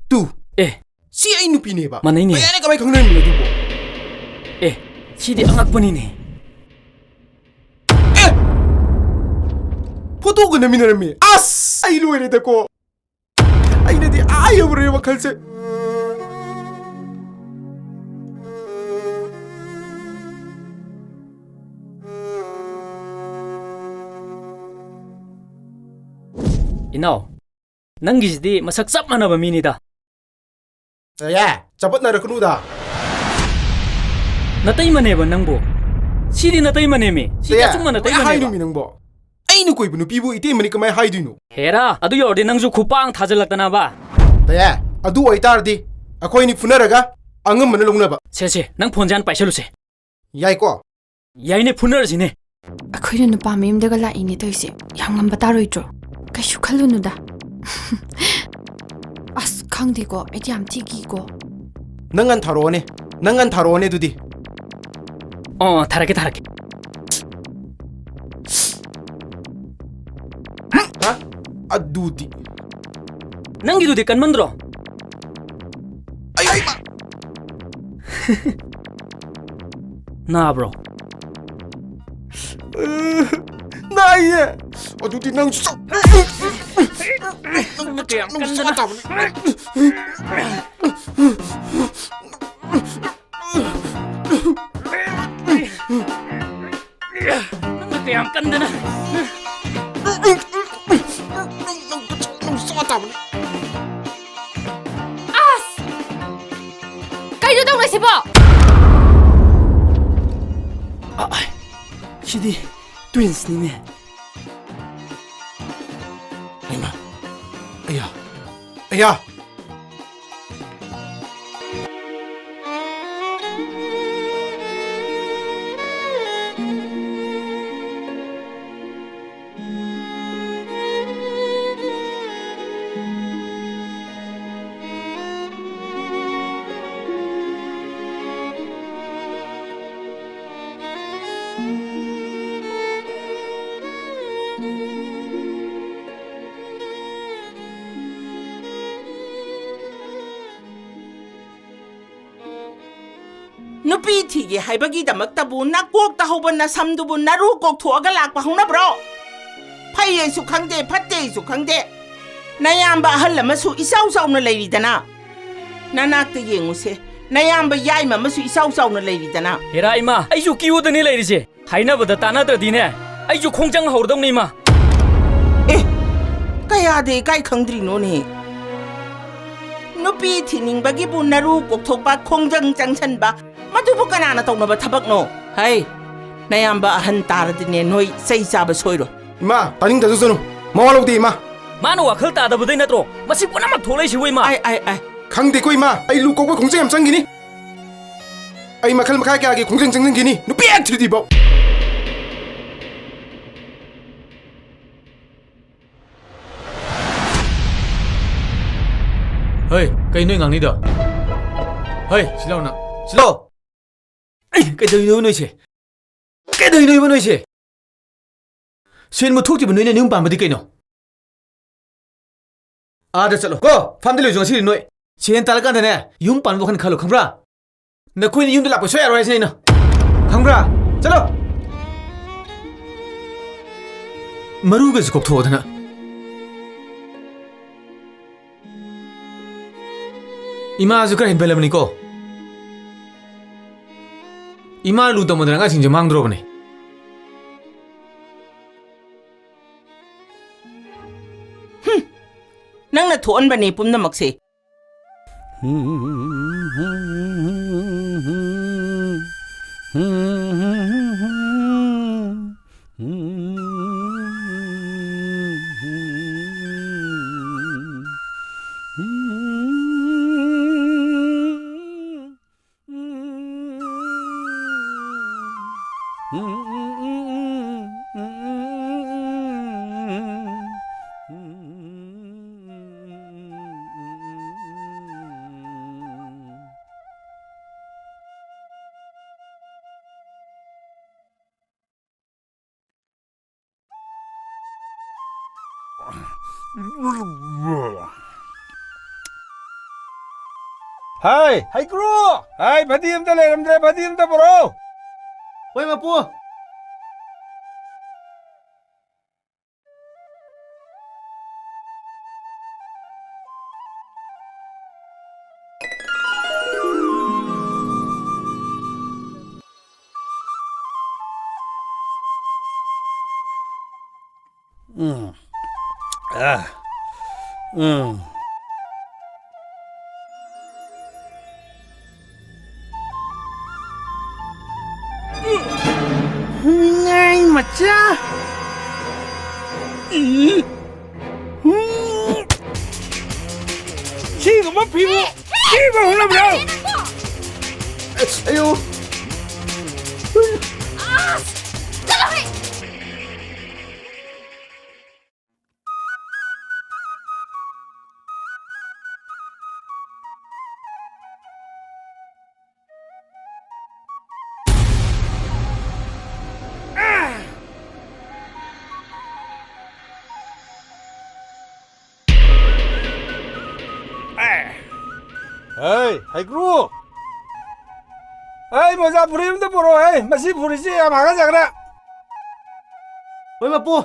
ꯇꯨ꯫ ꯑꯦ꯫ ꯁꯤ ꯑꯩ ꯅꯨꯄꯤꯅꯦꯕ꯫ ꯃꯥꯟꯅꯩꯅꯦ꯫ ꯇꯌꯥꯏꯅ ꯀꯃꯥꯏ ꯈꯪꯅꯔꯝꯃꯤꯅꯣ ꯑꯗꯨꯕꯣ? ꯑꯦ, ꯁꯤꯗꯤ ꯑꯉꯛꯄꯅꯤꯅꯦ꯫ ꯑꯦ! ꯐꯣꯇꯣꯒ ꯅꯝꯃꯤꯟꯅꯔꯝꯃꯤ꯫ ꯑꯁ! ꯑꯩ ꯂꯣꯏꯔꯦꯗꯀꯣ꯫ ꯑꯩꯅꯗꯤ ꯑꯥ ꯌꯧꯔꯦ ꯋꯥꯈꯜꯁꯦ꯫ ꯏꯅꯥꯎ, ꯅꯪꯒꯤꯁꯤꯗꯤ ꯃꯁꯛ ꯆꯞ ꯃꯥꯟꯅꯕ ꯃꯤꯅꯤꯗ꯫ ꯇꯌꯥꯏ, ꯆꯄꯠꯅꯔꯛꯀꯅꯨꯗ꯫ ꯅꯇꯩꯃꯅꯦꯕ ꯅꯪꯕꯨ꯫ ꯁꯤꯗꯤ ꯅꯇꯩꯃꯅꯦꯃꯤ꯫ ꯁꯤꯗꯤ ꯇꯌꯥꯏ, ꯑꯆꯨꯝꯕ ꯀꯃꯥꯏ ꯅꯇꯩꯃꯅꯦꯕ꯫ ꯍꯥꯏꯅꯣꯃꯤ ꯅꯪꯕꯣ? ꯑꯩꯅ ꯀꯣꯏꯕ ꯅꯨꯄꯤꯕꯨ ꯏꯇꯩꯃꯅꯤ ꯀꯃꯥꯏ ꯍꯥꯏꯗꯣꯏꯅꯣ? ꯍꯦꯔꯥ, ꯑꯗꯨ ꯌꯧꯔꯗꯤ ꯅꯪꯁꯨ ꯈꯨꯄꯥꯡ ꯊꯥꯖꯤꯜꯂꯛꯇꯅꯕ꯫ ꯇꯌꯥ, ꯑꯗꯨ ꯑꯣꯏꯇꯥꯔꯗꯤ ꯑꯩꯈꯣꯏꯅꯤ ꯐꯨꯅꯔꯒ ꯑꯉꯝꯕꯅ ꯂꯧꯅꯕ꯫ ꯁꯦ, ꯁꯦ, ꯅꯪ ꯐꯣꯟꯁꯦ ꯍꯥꯟꯅ ꯄꯥꯏꯁꯜꯂꯨꯁꯦ꯫ ꯌꯥꯏꯀꯣ? ꯌꯥꯏꯅꯦ, ꯐꯨꯅꯔꯁꯤꯅꯦ꯫ ꯑꯩꯈꯣꯏꯅ ꯅꯨꯄꯥ ꯃꯌꯨꯝꯗꯒ ꯂꯥꯛꯏꯅꯦ ꯇꯧꯔꯤꯁꯦ, ꯌꯥꯝ ꯉꯝꯕ ꯇꯥꯔꯣꯏꯗ꯭ꯔꯣ? ꯀꯩꯁꯨ ꯈꯜꯂꯨꯅꯨꯗ꯫ ꯑꯁ, ꯈꯪꯗꯦꯀꯣ, ꯑꯩꯗꯤ ꯌꯥꯝ ꯊꯤ ꯀꯤꯀꯣ꯫ ꯅꯪ ꯉꯟ ꯊꯥꯔꯛꯑꯣꯅꯦ, ꯅꯪ ꯉꯟ ꯊꯥꯔꯛꯑꯣꯅꯦ ꯑꯗꯨꯗꯤ꯫ ꯑꯣ, ꯊꯥꯔꯛꯀꯦ, ꯊꯥꯔꯛꯀꯦ꯫ ꯍꯥ? ꯑꯗꯨꯗꯤ꯫ ꯅꯪꯒꯤꯗꯨꯗꯤ ꯀꯟꯃꯟꯗ꯭ꯔꯣ? ꯑꯩ, ꯑꯩ, ꯃꯥ-, ꯅꯥꯕ꯭ꯔꯣ? ꯅꯥꯏꯌꯦ꯫ ꯑꯗꯨꯗꯤ ꯅꯪ ꯆ-, ꯅꯪ ꯅꯠꯇꯦ, ꯌꯥꯝ ꯅꯪ ꯀꯟꯗꯅ꯫ ꯆꯥ ꯇꯥꯕꯅꯤ꯫ ꯅꯪꯅ ꯀꯌꯥꯝ ꯀꯟꯗꯅ꯫ ꯅꯪ ꯆꯥ ꯇꯥꯕꯅꯤ꯫ ꯑꯁ! ꯀꯩꯅꯣ ꯇꯧꯔꯤꯁꯤꯕꯣ? ꯑ, ꯑ, ꯁꯤꯗꯤ ꯇ꯭ꯋꯤꯟꯁꯅꯤꯅꯦ꯫ ꯍꯩꯃꯥ! ꯑꯌꯥ! ꯑꯌꯥ! ꯅꯨꯄꯤ ꯊꯤꯒꯦ ꯍꯥꯏꯕꯒꯤꯗꯃꯛꯇꯕꯨ ꯅꯀꯣꯛꯇ ꯍꯧꯕ ꯅꯁꯝꯗꯨꯕꯨ ꯅꯔꯨ ꯀꯣꯛꯊꯣꯛꯑꯒ ꯂꯥꯛꯄ ꯍꯧꯅꯕ꯭ꯔꯣ? ꯐꯩ ꯍꯥꯏꯁꯨ ꯈꯪꯗꯦ, ꯐꯠꯇꯦ ꯍꯥꯏꯁꯨ ꯈꯪꯗꯦ꯫ ꯅꯌꯥꯝꯕ ꯑꯍꯜ ꯑꯃꯁꯨ ꯏꯆꯥꯎ ꯆꯥꯎꯅ ꯂꯩꯔꯤꯗꯅ꯫ ꯅꯅꯥꯛꯇ ꯌꯦꯡꯉꯨꯁꯦ, ꯅꯌꯥꯝꯕ ꯌꯥꯏꯃ ꯑꯃꯁꯨ ꯏꯆꯥꯎ ꯆꯥꯎꯅ ꯂꯩꯔꯤꯗꯅ꯫ ꯍꯦꯔꯥ ꯏꯃꯥ, ꯑꯩꯁꯨ ꯀ꯭ꯌꯨꯗꯅꯤ ꯂꯩꯔꯤꯁꯦ꯫ ꯍꯥꯏꯅꯕꯗ ꯇꯥꯟꯅꯗ꯭ꯔꯗꯤꯅꯦ, ꯑꯩꯁꯨ ꯈꯣꯡꯖꯪ ꯍꯧꯔꯗꯧꯅꯤ ꯏꯃꯥ꯫ ꯑꯦ, ꯀꯌꯥꯗ ꯏꯀꯥꯏ ꯈꯪꯗ꯭ꯔꯤꯅꯣꯅꯦ? ꯅꯨꯄꯤ ꯊꯤꯅꯤꯡꯕꯒꯤꯕꯨ ꯅꯔꯨ ꯀꯣꯛꯊꯣꯛꯄ, ꯈꯣꯡꯖꯪ ꯆꯪꯁꯟꯕ, ꯃꯗꯨꯕꯨ ꯀꯅꯥꯅ ꯇꯧꯅꯕ ꯊꯕꯛꯅꯣ? ꯍꯩ, ꯅꯌꯥꯝꯕ ꯑꯍꯟ ꯇꯥꯔꯗꯤꯅꯦ, ꯅꯣꯏ ꯆꯩ ꯆꯥꯕ ꯁꯣꯏꯔꯣꯏ꯫ ꯏꯃꯥ, ꯇꯥꯅꯤꯡꯗꯖꯁꯅꯨ꯫ ꯃꯋꯥ ꯂꯧꯗꯦ, ꯏꯃꯥ꯫ ꯃꯥꯅ ꯋꯥꯈꯜ ꯇꯥꯗꯕꯗꯩ ꯅꯠꯇ꯭ꯔꯣ ꯃꯁꯤ ꯄꯨꯝꯅꯃꯛ ꯊꯣꯛꯂꯛꯏꯁꯤꯕꯨ, ꯏꯃꯥ? ꯑꯥꯏ, ꯑꯥꯏ, ꯑꯥꯏ꯫ ꯈꯪꯗꯦꯀꯣ, ꯏꯃꯥ꯫ ꯑꯩ ꯂꯨ ꯀꯣꯛꯄ ꯈꯣꯡꯆꯠ ꯌꯥꯝ ꯆꯪꯈꯤꯅꯤ꯫ ꯑꯩ ꯃꯈꯜ ꯃꯈꯥ ꯀꯌꯥꯒꯤ ꯈꯣꯡꯖꯪ ꯆꯪꯁꯤꯟꯈꯤꯅꯤ, ꯅꯨꯄꯤ ꯍꯦꯛ ꯊꯤꯗ꯭ꯔꯤꯐꯥꯎ꯫ ꯍꯩ, ꯀꯩ ꯅꯣꯏ ꯉꯥꯡꯅꯤꯗꯣ? ꯍꯩ, ꯁꯤ ꯂꯥꯎ ꯅꯪ꯫ ꯁꯤ ꯂꯥꯎ꯫ ꯑꯩ, ꯀꯩꯗꯧꯔꯤꯅꯣ ꯅꯣꯏꯁꯦ? ꯀꯩꯗꯧꯔꯤꯅꯣ ꯅꯣꯏꯁꯦ? ꯁꯦꯟꯕꯨ ꯊꯣꯛꯇ꯭ꯔꯤꯕ ꯅꯣꯏꯅ ꯌꯨꯝ ꯄꯥꯟꯕꯗꯤ ꯀꯩꯅꯣ? ꯑꯥꯗ ꯆꯠꯂꯣ ꯀꯣ, ꯐꯥꯝꯗ ꯂꯩꯁꯨ ꯉꯁꯤꯗꯤ ꯅꯣꯏ꯫ ꯁꯦꯟ ꯇꯥꯜꯂꯀꯥꯟꯗꯅꯦ, ꯌꯨꯝ ꯄꯥꯟꯕ ꯋꯥꯈꯜ ꯈꯜꯂꯣ, ꯈꯪꯕ꯭ꯔꯥ? ꯅꯈꯣꯏꯅ ꯌꯨꯝꯗ ꯂꯥꯛꯄ ꯁꯨꯡꯌꯥ ꯌꯥꯔꯣꯏ ꯍꯥꯏꯁꯤꯅꯦ ꯑꯩꯅ꯫ ꯈꯪꯕ꯭ꯔꯥ? ꯆꯠꯂꯣ! ꯃꯔꯨꯒꯁꯦ ꯀꯣꯛꯊꯣꯛꯑꯣꯗꯅ꯫ ꯏꯃꯥꯁꯨ ꯈꯔ ꯍꯦꯟꯕꯜꯂꯕꯅꯤꯀꯣ꯫ ꯏꯃꯥ ꯂꯨ ꯇꯧꯃꯟꯗꯅ ꯑꯉꯥꯡꯁꯤꯡꯁꯦ ꯃꯥꯡꯗ꯭ꯔꯣꯕꯅꯦ꯫ ꯍꯨꯝ! ꯅꯪꯅ ꯊꯣꯛꯍꯟꯕꯅꯦ ꯄꯨꯝꯅꯃꯛꯁꯦ꯫ ꯍꯥꯏ, ꯍꯩꯀ꯭ꯔꯨ! ꯍꯥꯏ, ꯐꯗꯤ ꯑꯝꯇ ꯂꯩꯔꯝꯗ꯭ꯔꯦ, ꯐꯗꯤ ꯑꯝꯇ ꯄꯨꯔꯛꯑꯣ꯫ ꯍꯣꯏ, ꯃꯄꯨ꯫ ꯎꯝ꯫ ꯑꯥ꯫ ꯎꯝ꯫ ꯅꯤꯡꯉꯥꯏ ꯃꯆꯥ꯫ ꯁꯤꯒꯨꯝꯕ ꯐꯤꯕꯨ ꯊꯤꯕ ꯍꯧꯅꯕ꯭ꯔꯣ? ꯑꯁ, ꯑꯌꯣ! ꯑꯁ! ꯆꯠꯂꯣꯍꯦ! ꯍꯩ, ꯍꯩꯀ꯭ꯔꯨ! ꯍꯩ, ꯃꯣꯖꯥ ꯐꯨꯔꯤ ꯑꯝꯇ ꯄꯨꯔꯛꯑꯣ, ꯍꯩ! ꯃꯁꯤ ꯐꯨꯔꯤꯠꯁꯤ ꯌꯥꯝ ꯍꯥꯒꯠꯆꯈ꯭ꯔꯦ꯫ ꯍꯣꯏ, ꯃꯄꯨ꯫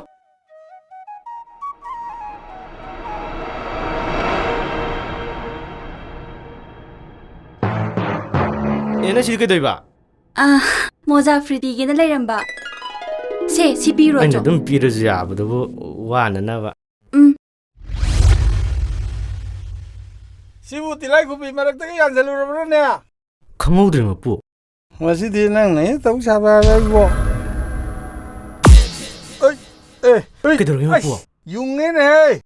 ꯑꯦ, ꯅꯪ ꯁꯤꯗꯤ ꯀꯩꯗꯧꯏꯕ? ꯑꯥ, ꯃꯣꯖꯥ ꯐ꯭ꯔꯤꯇꯤꯒꯤꯅ ꯂꯩꯔꯝꯕ꯫ ꯁꯦ, ꯁꯤ ꯄꯤꯔꯣ, ꯑꯩꯅ ꯆꯣ꯫ ꯑꯗꯨꯝ ꯄꯤꯔꯁꯨ ꯌꯥꯕꯗꯨꯕꯨ, ꯋꯥꯅꯅꯕ꯫ ꯎꯝ꯫ ꯁꯤꯕꯨ ꯇꯤꯂꯥꯏꯈꯨꯝꯕꯤ ꯃꯔꯛꯇꯒ ꯌꯥꯟꯁꯤꯜꯂꯨꯔꯕ꯭ꯔꯥꯅꯦ? ꯈꯪꯍꯧꯗ꯭ꯔꯦ, ꯃꯄꯨ꯫ ꯉꯁꯤꯗꯤ ꯅꯪꯅ ꯍꯦꯛ ꯇꯧ ꯁꯥꯕ ꯍꯥꯏꯕ ꯑꯩꯕꯣ꯫ ꯑꯩ, ꯑꯦ, ꯑꯩ, ꯀꯩꯗꯧꯔꯒꯦ, ꯃꯄꯨ? ꯑꯩ, ꯌꯨꯡꯉꯦꯅꯦꯍꯦ꯫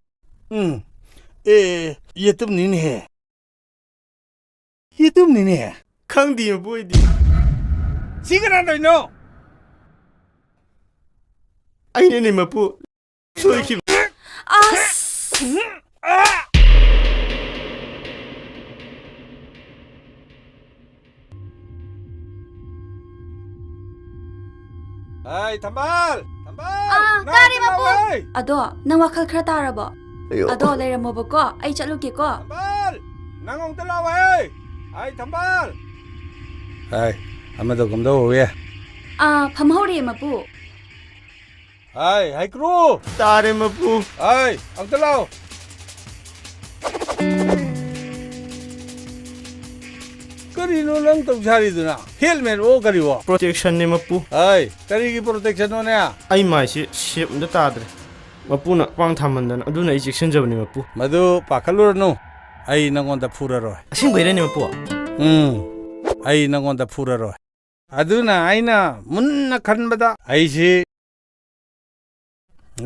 ꯎꯝ꯫ ꯑꯦ, ꯌꯦꯇꯨꯝꯅꯤꯅꯦꯍꯦ꯫ ꯌꯦꯇꯨꯝꯅꯤꯅꯦ꯫ ꯈꯪꯗꯦ, ꯃꯄꯨ, ꯑꯩꯗꯤ꯫ ꯁꯤ ꯀꯅꯥ ꯇꯧꯔꯤꯅꯣ? ꯑꯩꯅꯅꯦ, ꯃꯄꯨ꯫ ꯁꯣꯏꯈꯤꯕ꯫ ꯑꯁ! ꯍꯥꯏ, ꯊꯝꯕꯥꯜ! ꯊꯝꯕꯥꯜ! ꯑꯥ, ꯅꯪ ꯇꯥꯔꯦ, ꯑꯝꯇ ꯃꯄꯨ꯫ ꯂꯥꯛꯑꯣꯍꯦ! ꯑꯗꯣ, ꯅꯪ ꯋꯥꯈꯜ ꯈꯔ ꯇꯥꯔꯕꯣ? ꯑꯌꯣ꯫ ꯑꯗꯣ, ꯂꯩꯔꯝꯃꯣꯕꯀꯣ, ꯑꯩ ꯆꯠꯂꯨꯒꯦꯀꯣ꯫ ꯊꯝꯕꯥꯜ! ꯅꯪ ꯑꯃꯨꯛꯇ ꯂꯥꯛꯑꯣꯍꯦ! ꯍꯥꯏ, ꯊꯝꯕꯥꯜ! ꯍꯥꯏ, ꯑꯃꯗꯣ ꯀꯝꯗꯧꯍꯧꯋꯤ? ꯑꯥ, ꯐꯝꯍꯧꯔꯤꯌꯦ, ꯃꯄꯨ꯫ ꯍꯥꯏ, ꯍꯩꯀ꯭ꯔꯨ! ꯇꯥꯔꯦ, ꯃꯄꯨ꯫ ꯍꯥꯏ, ꯑꯝꯇ ꯂꯥꯛꯑꯣ꯫ ꯀꯔꯤꯅꯣ ꯅꯪ ꯇꯧ ꯁꯥꯔꯤꯗꯨꯅ? ꯍꯦꯜꯃꯦꯠ ꯑꯣ ꯀꯔꯤꯑꯣ? ꯄ꯭ꯔꯣꯇꯦꯛꯁꯟꯅꯦ, ꯃꯄꯨ꯫ ꯍꯥꯏ, ꯀꯔꯤꯒꯤ ꯄ꯭ꯔꯣꯇꯦꯛꯁꯟꯅꯣꯅꯦ? ꯑꯩ ꯃꯥꯏꯁꯦ ꯁꯦꯞ ꯑꯝꯇ ꯇꯥꯗ꯭ꯔꯦ꯫ ꯃꯄꯨꯅ ꯈ꯭ꯋꯥꯡ ꯊꯥꯃꯟꯗꯅ, ꯑꯗꯨꯅ ꯑꯩ ꯆꯦꯛꯁꯤꯟꯖꯕꯅꯤ, ꯃꯄꯨ꯫ ꯃꯗꯨ ꯄꯥꯈꯠꯂꯨꯔꯅꯨ, ꯑꯩ ꯅꯉꯣꯟꯗ ꯐꯨꯔꯔꯣꯏ꯫ ꯑꯁꯦꯡꯕꯩꯔꯅꯦ, ꯃꯄꯨ? ꯎꯝ, ꯑꯩ ꯅꯉꯣꯟꯗ ꯐꯨꯔꯔꯣꯏ꯫ ꯑꯗꯨꯅ ꯑꯩꯅ ꯃꯨꯟꯅ ꯈꯟꯕꯗ ꯑꯩꯁꯤ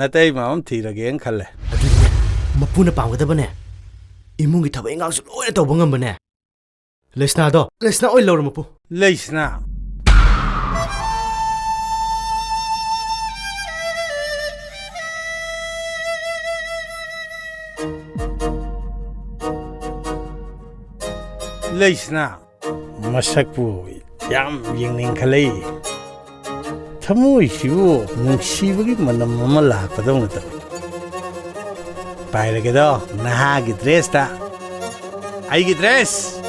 ꯅꯇꯩꯃ ꯑꯃ ꯊꯤꯔꯒꯦꯅ ꯈꯜꯂꯦ꯫ ꯑꯗꯨꯗꯤꯅꯦ, ꯃꯄꯨꯅ ꯄꯥꯝꯒꯗꯕꯅꯦ, ꯏꯃꯨꯡꯒꯤ ꯊꯕꯛ ꯏꯟꯈꯥꯡꯁꯨ ꯂꯣꯏꯅ ꯇꯧꯕ ꯉꯝꯕꯅꯦ ꯂꯩꯁꯅꯥꯗꯣ, ꯂꯩꯁꯅꯥ ꯑꯣꯏꯅ ꯂꯧꯔꯣ, ꯃꯄꯨ꯫ ꯂꯩꯁꯅꯥ꯫ ꯂꯩꯁꯅꯥ꯫ ꯃꯁꯛꯄꯨ ꯌꯥꯝ ꯌꯦꯡꯅꯤꯡꯈꯠꯂꯛꯏ꯫ ꯊꯃꯣꯏꯁꯤꯕꯨ ꯅꯨꯡꯁꯤꯕꯒꯤ ꯃꯅꯝ ꯑꯃ ꯂꯥꯛꯄꯗꯧꯅ ꯇꯧꯏ꯫ ꯄꯥꯏꯔꯒꯦꯗꯣ, ꯅꯍꯥꯒꯤ ꯗ꯭ꯔꯦꯁꯇ꯫ ꯑꯩꯒꯤ ꯗ꯭ꯔꯦꯁ!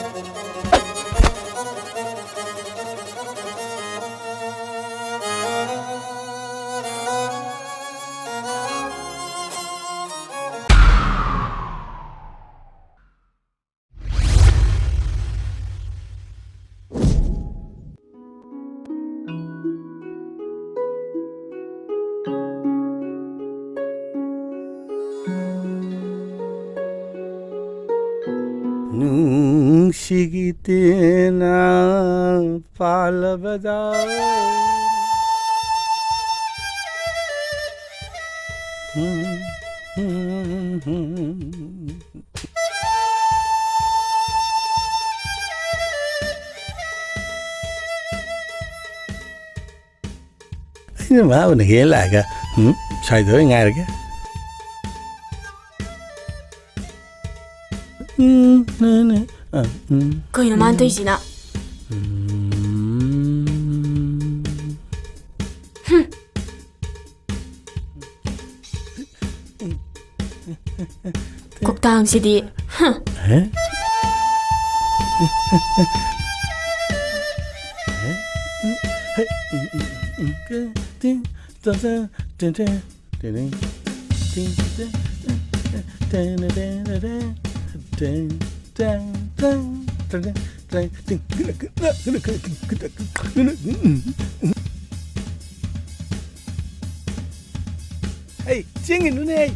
ꯅꯨꯡꯁꯤꯒꯤ ꯇꯦꯟꯅ ꯄꯥꯜꯂꯕꯗ꯫ ꯑꯩꯅ ꯃꯥꯕꯨꯅ ꯍꯦꯜꯂꯛꯑꯒ, ꯎꯝ, ꯁ꯭ꯋꯥꯏꯗ ꯑꯣꯏ ꯉꯥꯏꯔꯒꯦ꯫ ꯎꯝ, ꯅꯦ, ꯅꯦ, ꯑ, ꯎꯝ, ꯀꯩꯅꯣ ꯃꯥꯅ ꯇꯧꯔꯤꯁꯤꯅ? ꯎꯝ꯫ ꯍꯨꯝ꯫ ꯀꯣꯛꯇꯥꯡꯁꯤꯗꯤ꯫ ꯍꯨꯝ꯫ ꯍꯦ? ꯍꯩ, ꯆꯦꯟꯒꯅꯨꯅꯦ꯫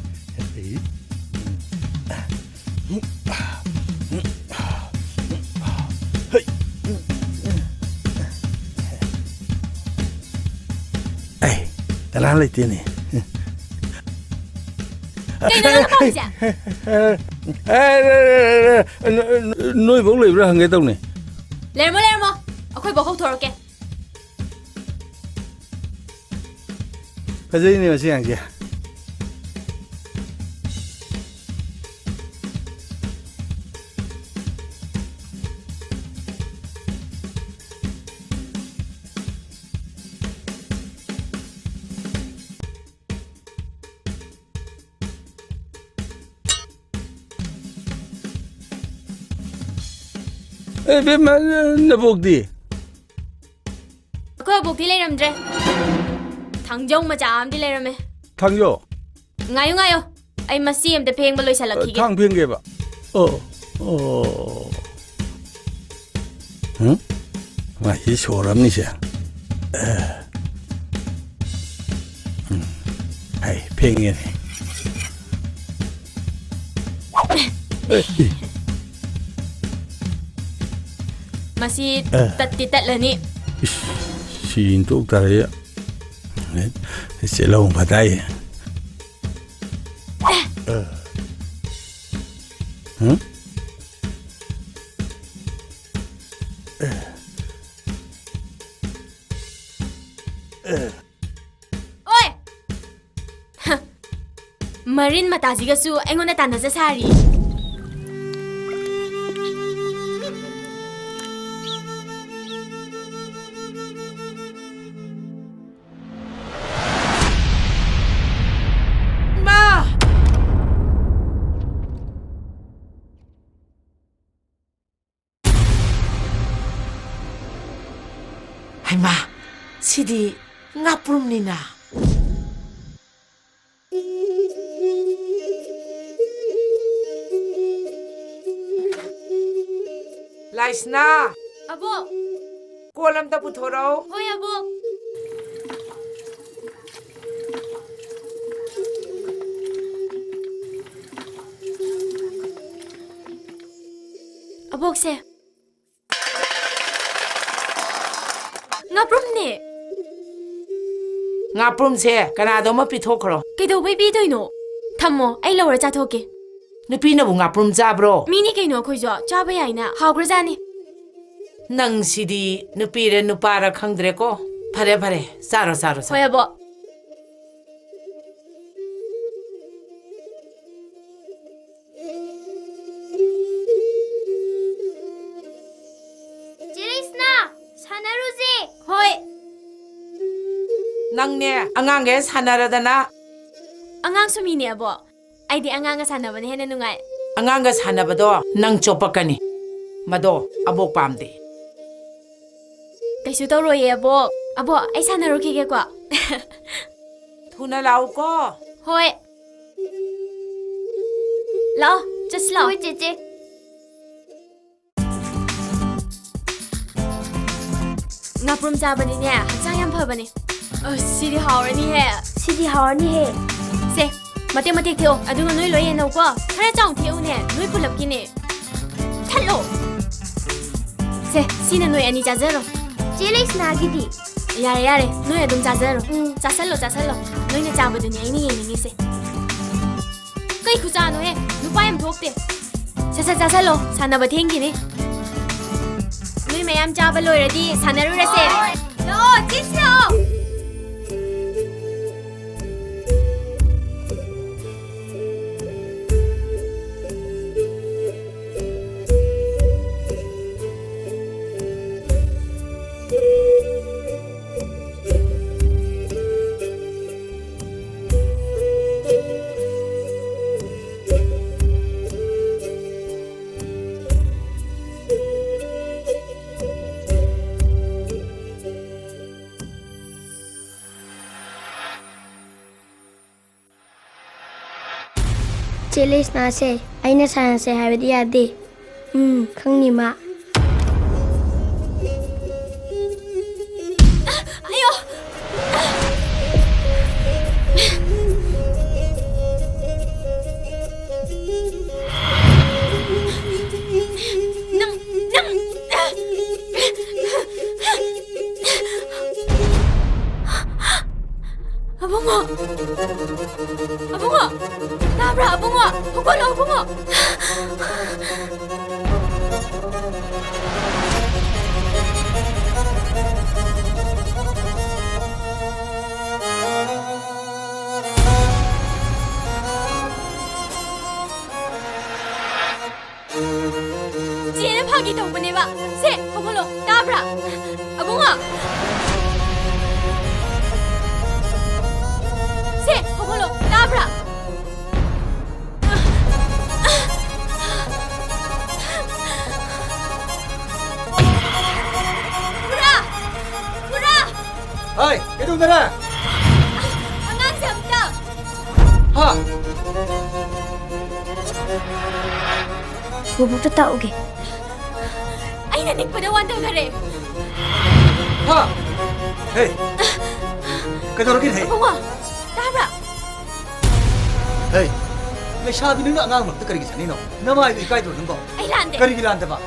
ꯑꯩ, ꯀꯅꯥ ꯂꯩꯇꯦꯅꯦ꯫ ꯀꯩꯅꯣ ꯅꯪꯅ ꯄꯥꯝꯃꯤꯁꯦ? ꯑꯦ, ꯑꯦ, ꯑꯦ, ꯑꯦ, ꯑꯦ, ꯅꯣ-, ꯅꯣ-, ꯅꯣꯏꯕꯧ ꯂꯩꯕ꯭ꯔꯥ ꯍꯪꯒꯦ ꯇꯧꯅꯦ꯫ ꯂꯩꯔꯝꯃꯣ, ꯂꯩꯔꯝꯃꯣ꯫ ꯑꯩꯈꯣꯏ ꯕꯧ ꯀꯧꯊꯣꯔꯛꯀꯦ꯫ ꯐꯖꯩꯅꯦ ꯃꯁꯤ ꯑꯉꯥꯡꯁꯦ꯫ ꯑꯦ, ꯏꯕꯦꯝꯃ, ꯅꯕꯣꯛꯇꯤ? ꯑꯩꯈꯣꯏ ꯑꯕꯣꯛꯇꯤ ꯂꯩꯔꯝꯗ꯭ꯔꯦ꯫ ꯊꯥꯡꯖꯧ ꯃꯆꯥ ꯑꯃꯗꯤ ꯂꯩꯔꯝꯃꯦ꯫ ꯊꯥꯡꯖꯧ? ꯉꯥꯏꯌꯨ, ꯉꯥꯏꯌꯨ꯫ ꯑꯩ ꯃꯁꯤ ꯑꯝꯇ ꯐꯦꯡꯕ ꯂꯣꯏꯁꯜꯂꯛꯈꯤꯒꯦ꯫ ꯊꯥꯡ ꯐꯦꯡꯒꯦꯕ? ꯑꯣ, ꯑꯣ꯫ ꯍꯨꯝ? ꯃꯥꯏꯁꯤ ꯁꯣꯔ ꯑꯃꯅꯤꯁꯦ꯫ ꯑꯦ꯫ ꯎꯝ꯫ ꯍꯩ, ꯐꯦꯡꯉꯦꯅꯦ꯫ ꯑꯦ꯫ ꯃꯁꯤ ꯑꯦ꯫ ꯇꯠꯇꯤ ꯇꯠꯂꯅꯤ꯫ ꯏꯁ, ꯁꯤ ꯏꯟꯊꯣꯛ ꯇꯥꯔꯦ꯫ ꯆꯦꯠꯍꯧ ꯐꯗꯥꯏ꯫ ꯍꯨꯝ? ꯑꯣꯏ! ꯍ! ꯃꯔꯤꯟ ꯃꯇꯥꯁꯤꯒꯁꯨ ꯑꯩꯉꯣꯟꯗ ꯇꯥꯟꯅꯖ ꯁꯥꯔꯤ꯫ ꯏꯃꯥ! ꯍꯩꯃꯥ, ꯁꯤꯗꯤ ꯉꯥꯄ꯭ꯔꯨꯝꯅꯤꯅ꯫ ꯂꯥꯏꯁꯅꯥ! ꯑꯕꯣꯛ! ꯀꯣꯜ ꯑꯝꯇ ꯄꯨꯊꯣꯔꯛꯎ꯫ ꯍꯣꯏ, ꯑꯕꯣꯛ꯫ ꯑꯕꯣꯛꯁꯦ꯫ ꯉꯥꯄ꯭ꯔꯨꯝꯅꯦ꯫ ꯉꯥꯄ꯭ꯔꯨꯝꯁꯦ ꯀꯅꯥꯗꯣꯃ ꯄꯤꯊꯣꯛꯈ꯭ꯔꯣ꯫ ꯀꯩꯗꯧꯕꯩ ꯄꯤꯗꯣꯏꯅꯣ? ꯊꯝꯃꯣ, ꯑꯩ ꯂꯧꯔ ꯆꯥꯊꯣꯛꯀꯦ꯫ ꯅꯨꯄꯤꯅꯕꯨ ꯉꯥꯄ꯭ꯔꯨꯝ ꯆꯥꯕ꯭ꯔꯣ? ꯃꯤꯅꯤ ꯀꯩꯅꯣ ꯑꯩꯈꯣꯏꯁꯨ, ꯆꯥꯕ ꯌꯥꯏꯅ, ꯍꯥꯎꯈ꯭ꯔꯖꯥꯠꯅꯤ꯫ ꯅꯪ ꯁꯤꯗꯤ ꯅꯨꯄꯤꯔ ꯅꯨꯄꯥꯔ ꯈꯪꯗ꯭ꯔꯦꯀꯣ꯫ ꯐꯔꯦ, ꯐꯔꯦ, ꯆꯥꯔꯣ, ꯆꯥꯔꯣ, ꯆꯥꯔꯣ꯫ ꯍꯣꯏ, ꯑꯕꯣꯛ꯫ ꯆꯦ ꯂꯩꯁꯅꯥ, ꯁꯥꯟꯅꯔꯨꯁꯦ꯫ ꯍꯣꯏ꯫ ꯅꯪꯅꯦ, ꯑꯉꯥꯡꯈꯩ ꯁꯥꯟꯅꯔꯗꯅ꯫ ꯑꯉꯥꯡꯁꯨ ꯃꯤꯅꯦ, ꯑꯕꯣꯛ꯫ ꯑꯩꯗꯤ ꯑꯉꯥꯡꯒ ꯁꯥꯟꯅꯕꯅ ꯍꯦꯟꯅ ꯅꯨꯡꯉꯥꯏ꯫ ꯑꯉꯥꯡꯒ ꯁꯥꯟꯅꯕꯗꯣ ꯅꯪ ꯆꯣꯞꯄꯛꯀꯅꯤ꯫ ꯃꯗꯣ ꯑꯕꯣꯛ ꯄꯥꯝꯗꯦ꯫ ꯀꯩꯁꯨ ꯇꯧꯔꯣꯏꯌꯦ, ꯑꯕꯣꯛ꯫ ꯑꯕꯣꯛ, ꯑꯩ ꯁꯥꯟꯅꯔꯨꯈꯤꯒꯦꯀꯣ꯫ ꯊꯨꯅ ꯂꯥꯛꯎꯀꯣ꯫ ꯍꯣꯏ꯫ ꯂꯥꯛꯑꯣ, ꯆꯠꯁꯤ ꯂꯥꯛꯑꯣ꯫ ꯍꯣꯏ, ꯆꯦꯆꯦ꯫ ꯉꯥꯄ꯭ꯔꯨꯝ ꯆꯥꯕꯗꯤꯅꯦ, ꯍꯛꯆꯥꯡ ꯌꯥꯝ ꯐꯕꯅꯦ꯫ ꯑꯁ, ꯁꯤꯗꯤ ꯍꯥꯎꯔꯅꯤꯍꯦ꯫ ꯁꯤꯗꯤ ꯍꯥꯎꯔꯅꯤꯍꯦ꯫ ꯁꯦ, ꯃꯇꯦꯛ ꯃꯇꯦꯛ ꯊꯦꯛꯑꯣ, ꯑꯗꯨꯒ ꯅꯣꯏ ꯂꯣꯏ ꯌꯦꯟꯅꯧꯀꯣ꯫ ꯈꯔ ꯆꯥꯎꯅ ꯊꯦꯛꯎꯅꯦ, ꯅꯣꯏ ꯄꯨꯂꯞꯀꯤꯅꯦ꯫ ꯊꯠꯂꯣ꯫ ꯁꯦ, ꯁꯤꯅ ꯅꯣꯏ ꯑꯅꯤ ꯆꯥꯖꯔꯣ꯫ ꯆꯦ ꯂꯩꯁꯅꯥꯒꯤꯗꯤ? ꯌꯥꯔꯦ, ꯌꯥꯔꯦ, ꯅꯣꯏ ꯑꯗꯨꯝ ꯆꯥꯖꯔꯣ꯫ ꯎꯝ꯫ ꯆꯥꯁꯜꯂꯣ, ꯆꯥꯁꯜꯂꯣ꯫ ꯅꯣꯏꯅ ꯆꯥꯕꯗꯨꯅꯦ ꯑꯩꯅ ꯌꯦꯡꯅꯤꯡꯉꯤꯁꯦ꯫ ꯀꯩ ꯈꯨꯆꯥꯅꯣꯍꯦ? ꯅꯨꯄꯥ ꯌꯥꯝ ꯊꯣꯛꯇꯦ꯫ ꯁꯠ ꯁꯠ ꯆꯥꯁꯜꯂꯣ, ꯁꯥꯟꯅꯕ ꯊꯦꯡꯈꯤꯅꯤ꯫ ꯅꯣꯏ ꯃꯌꯥꯝ ꯆꯥꯕ ꯂꯣꯏꯔꯗꯤ ꯁꯥꯟꯅꯔꯨꯔꯁꯦ꯫ ꯂꯥꯛꯑꯣ, ꯆꯦꯁꯤ ꯂꯥꯛꯑꯣ꯫ ꯆꯦ ꯂꯩꯁꯅꯥꯁꯦ, ꯑꯩꯅ ꯁꯥꯟꯅꯁꯦ ꯍꯥꯏꯕꯗꯤ ꯌꯥꯗꯦ꯫ ꯎꯝ, ꯈꯪꯅꯤ ꯃꯥ꯫ ꯑꯌꯣ! ꯅꯪ, ꯅꯪ! ꯑꯕꯨꯡꯉꯣ! ꯑꯕꯨꯡꯉꯣ! ꯐꯥꯒꯤ ꯇꯧꯕꯅꯦꯕ꯫ ꯁꯦ, ꯍꯧꯒꯠꯂꯣ, ꯇꯥꯕ꯭ꯔꯥ? ꯑꯕꯨꯡꯉꯣ! ꯁꯦ, ꯍꯧꯒꯠꯂꯣ, ꯇꯥꯕ꯭ꯔꯥ? ꯈꯨꯔꯥ! ꯈꯨꯔꯥ! ꯍꯥꯏ, ꯀꯩꯗꯧꯗꯔꯦ? ꯑꯉꯥꯡꯁꯦ ꯑꯝꯇ! ꯍꯥ? ꯕꯨꯕꯣꯛꯇ ꯇꯥꯛꯎꯒꯦ꯫ ꯑꯩꯅ ꯅꯤꯛꯄꯗ ꯋꯥꯟꯊꯈꯔꯦ꯫ ꯍꯥ? ꯍꯦ! ꯀꯩꯗꯧꯔꯒꯦ, ꯍꯦ? ꯑꯕꯨꯡꯉꯣ, ꯇꯥꯕ꯭ꯔꯥ? ꯍꯦ! ꯂꯩꯁꯥꯕꯤ ꯅꯪꯅ ꯑꯉꯥꯡ ꯃꯔꯛꯇ ꯀꯔꯤꯒꯤ ꯁꯥꯟꯅꯩꯅꯣ? ꯅꯃꯥꯏꯗꯣ ꯏꯀꯥꯏꯗ꯭ꯔꯣ ꯅꯪꯕꯣ? ꯑꯩ ꯂꯥꯟꯗꯦ꯫ ꯀꯔꯤꯒꯤ ꯂꯥꯟꯗꯕ?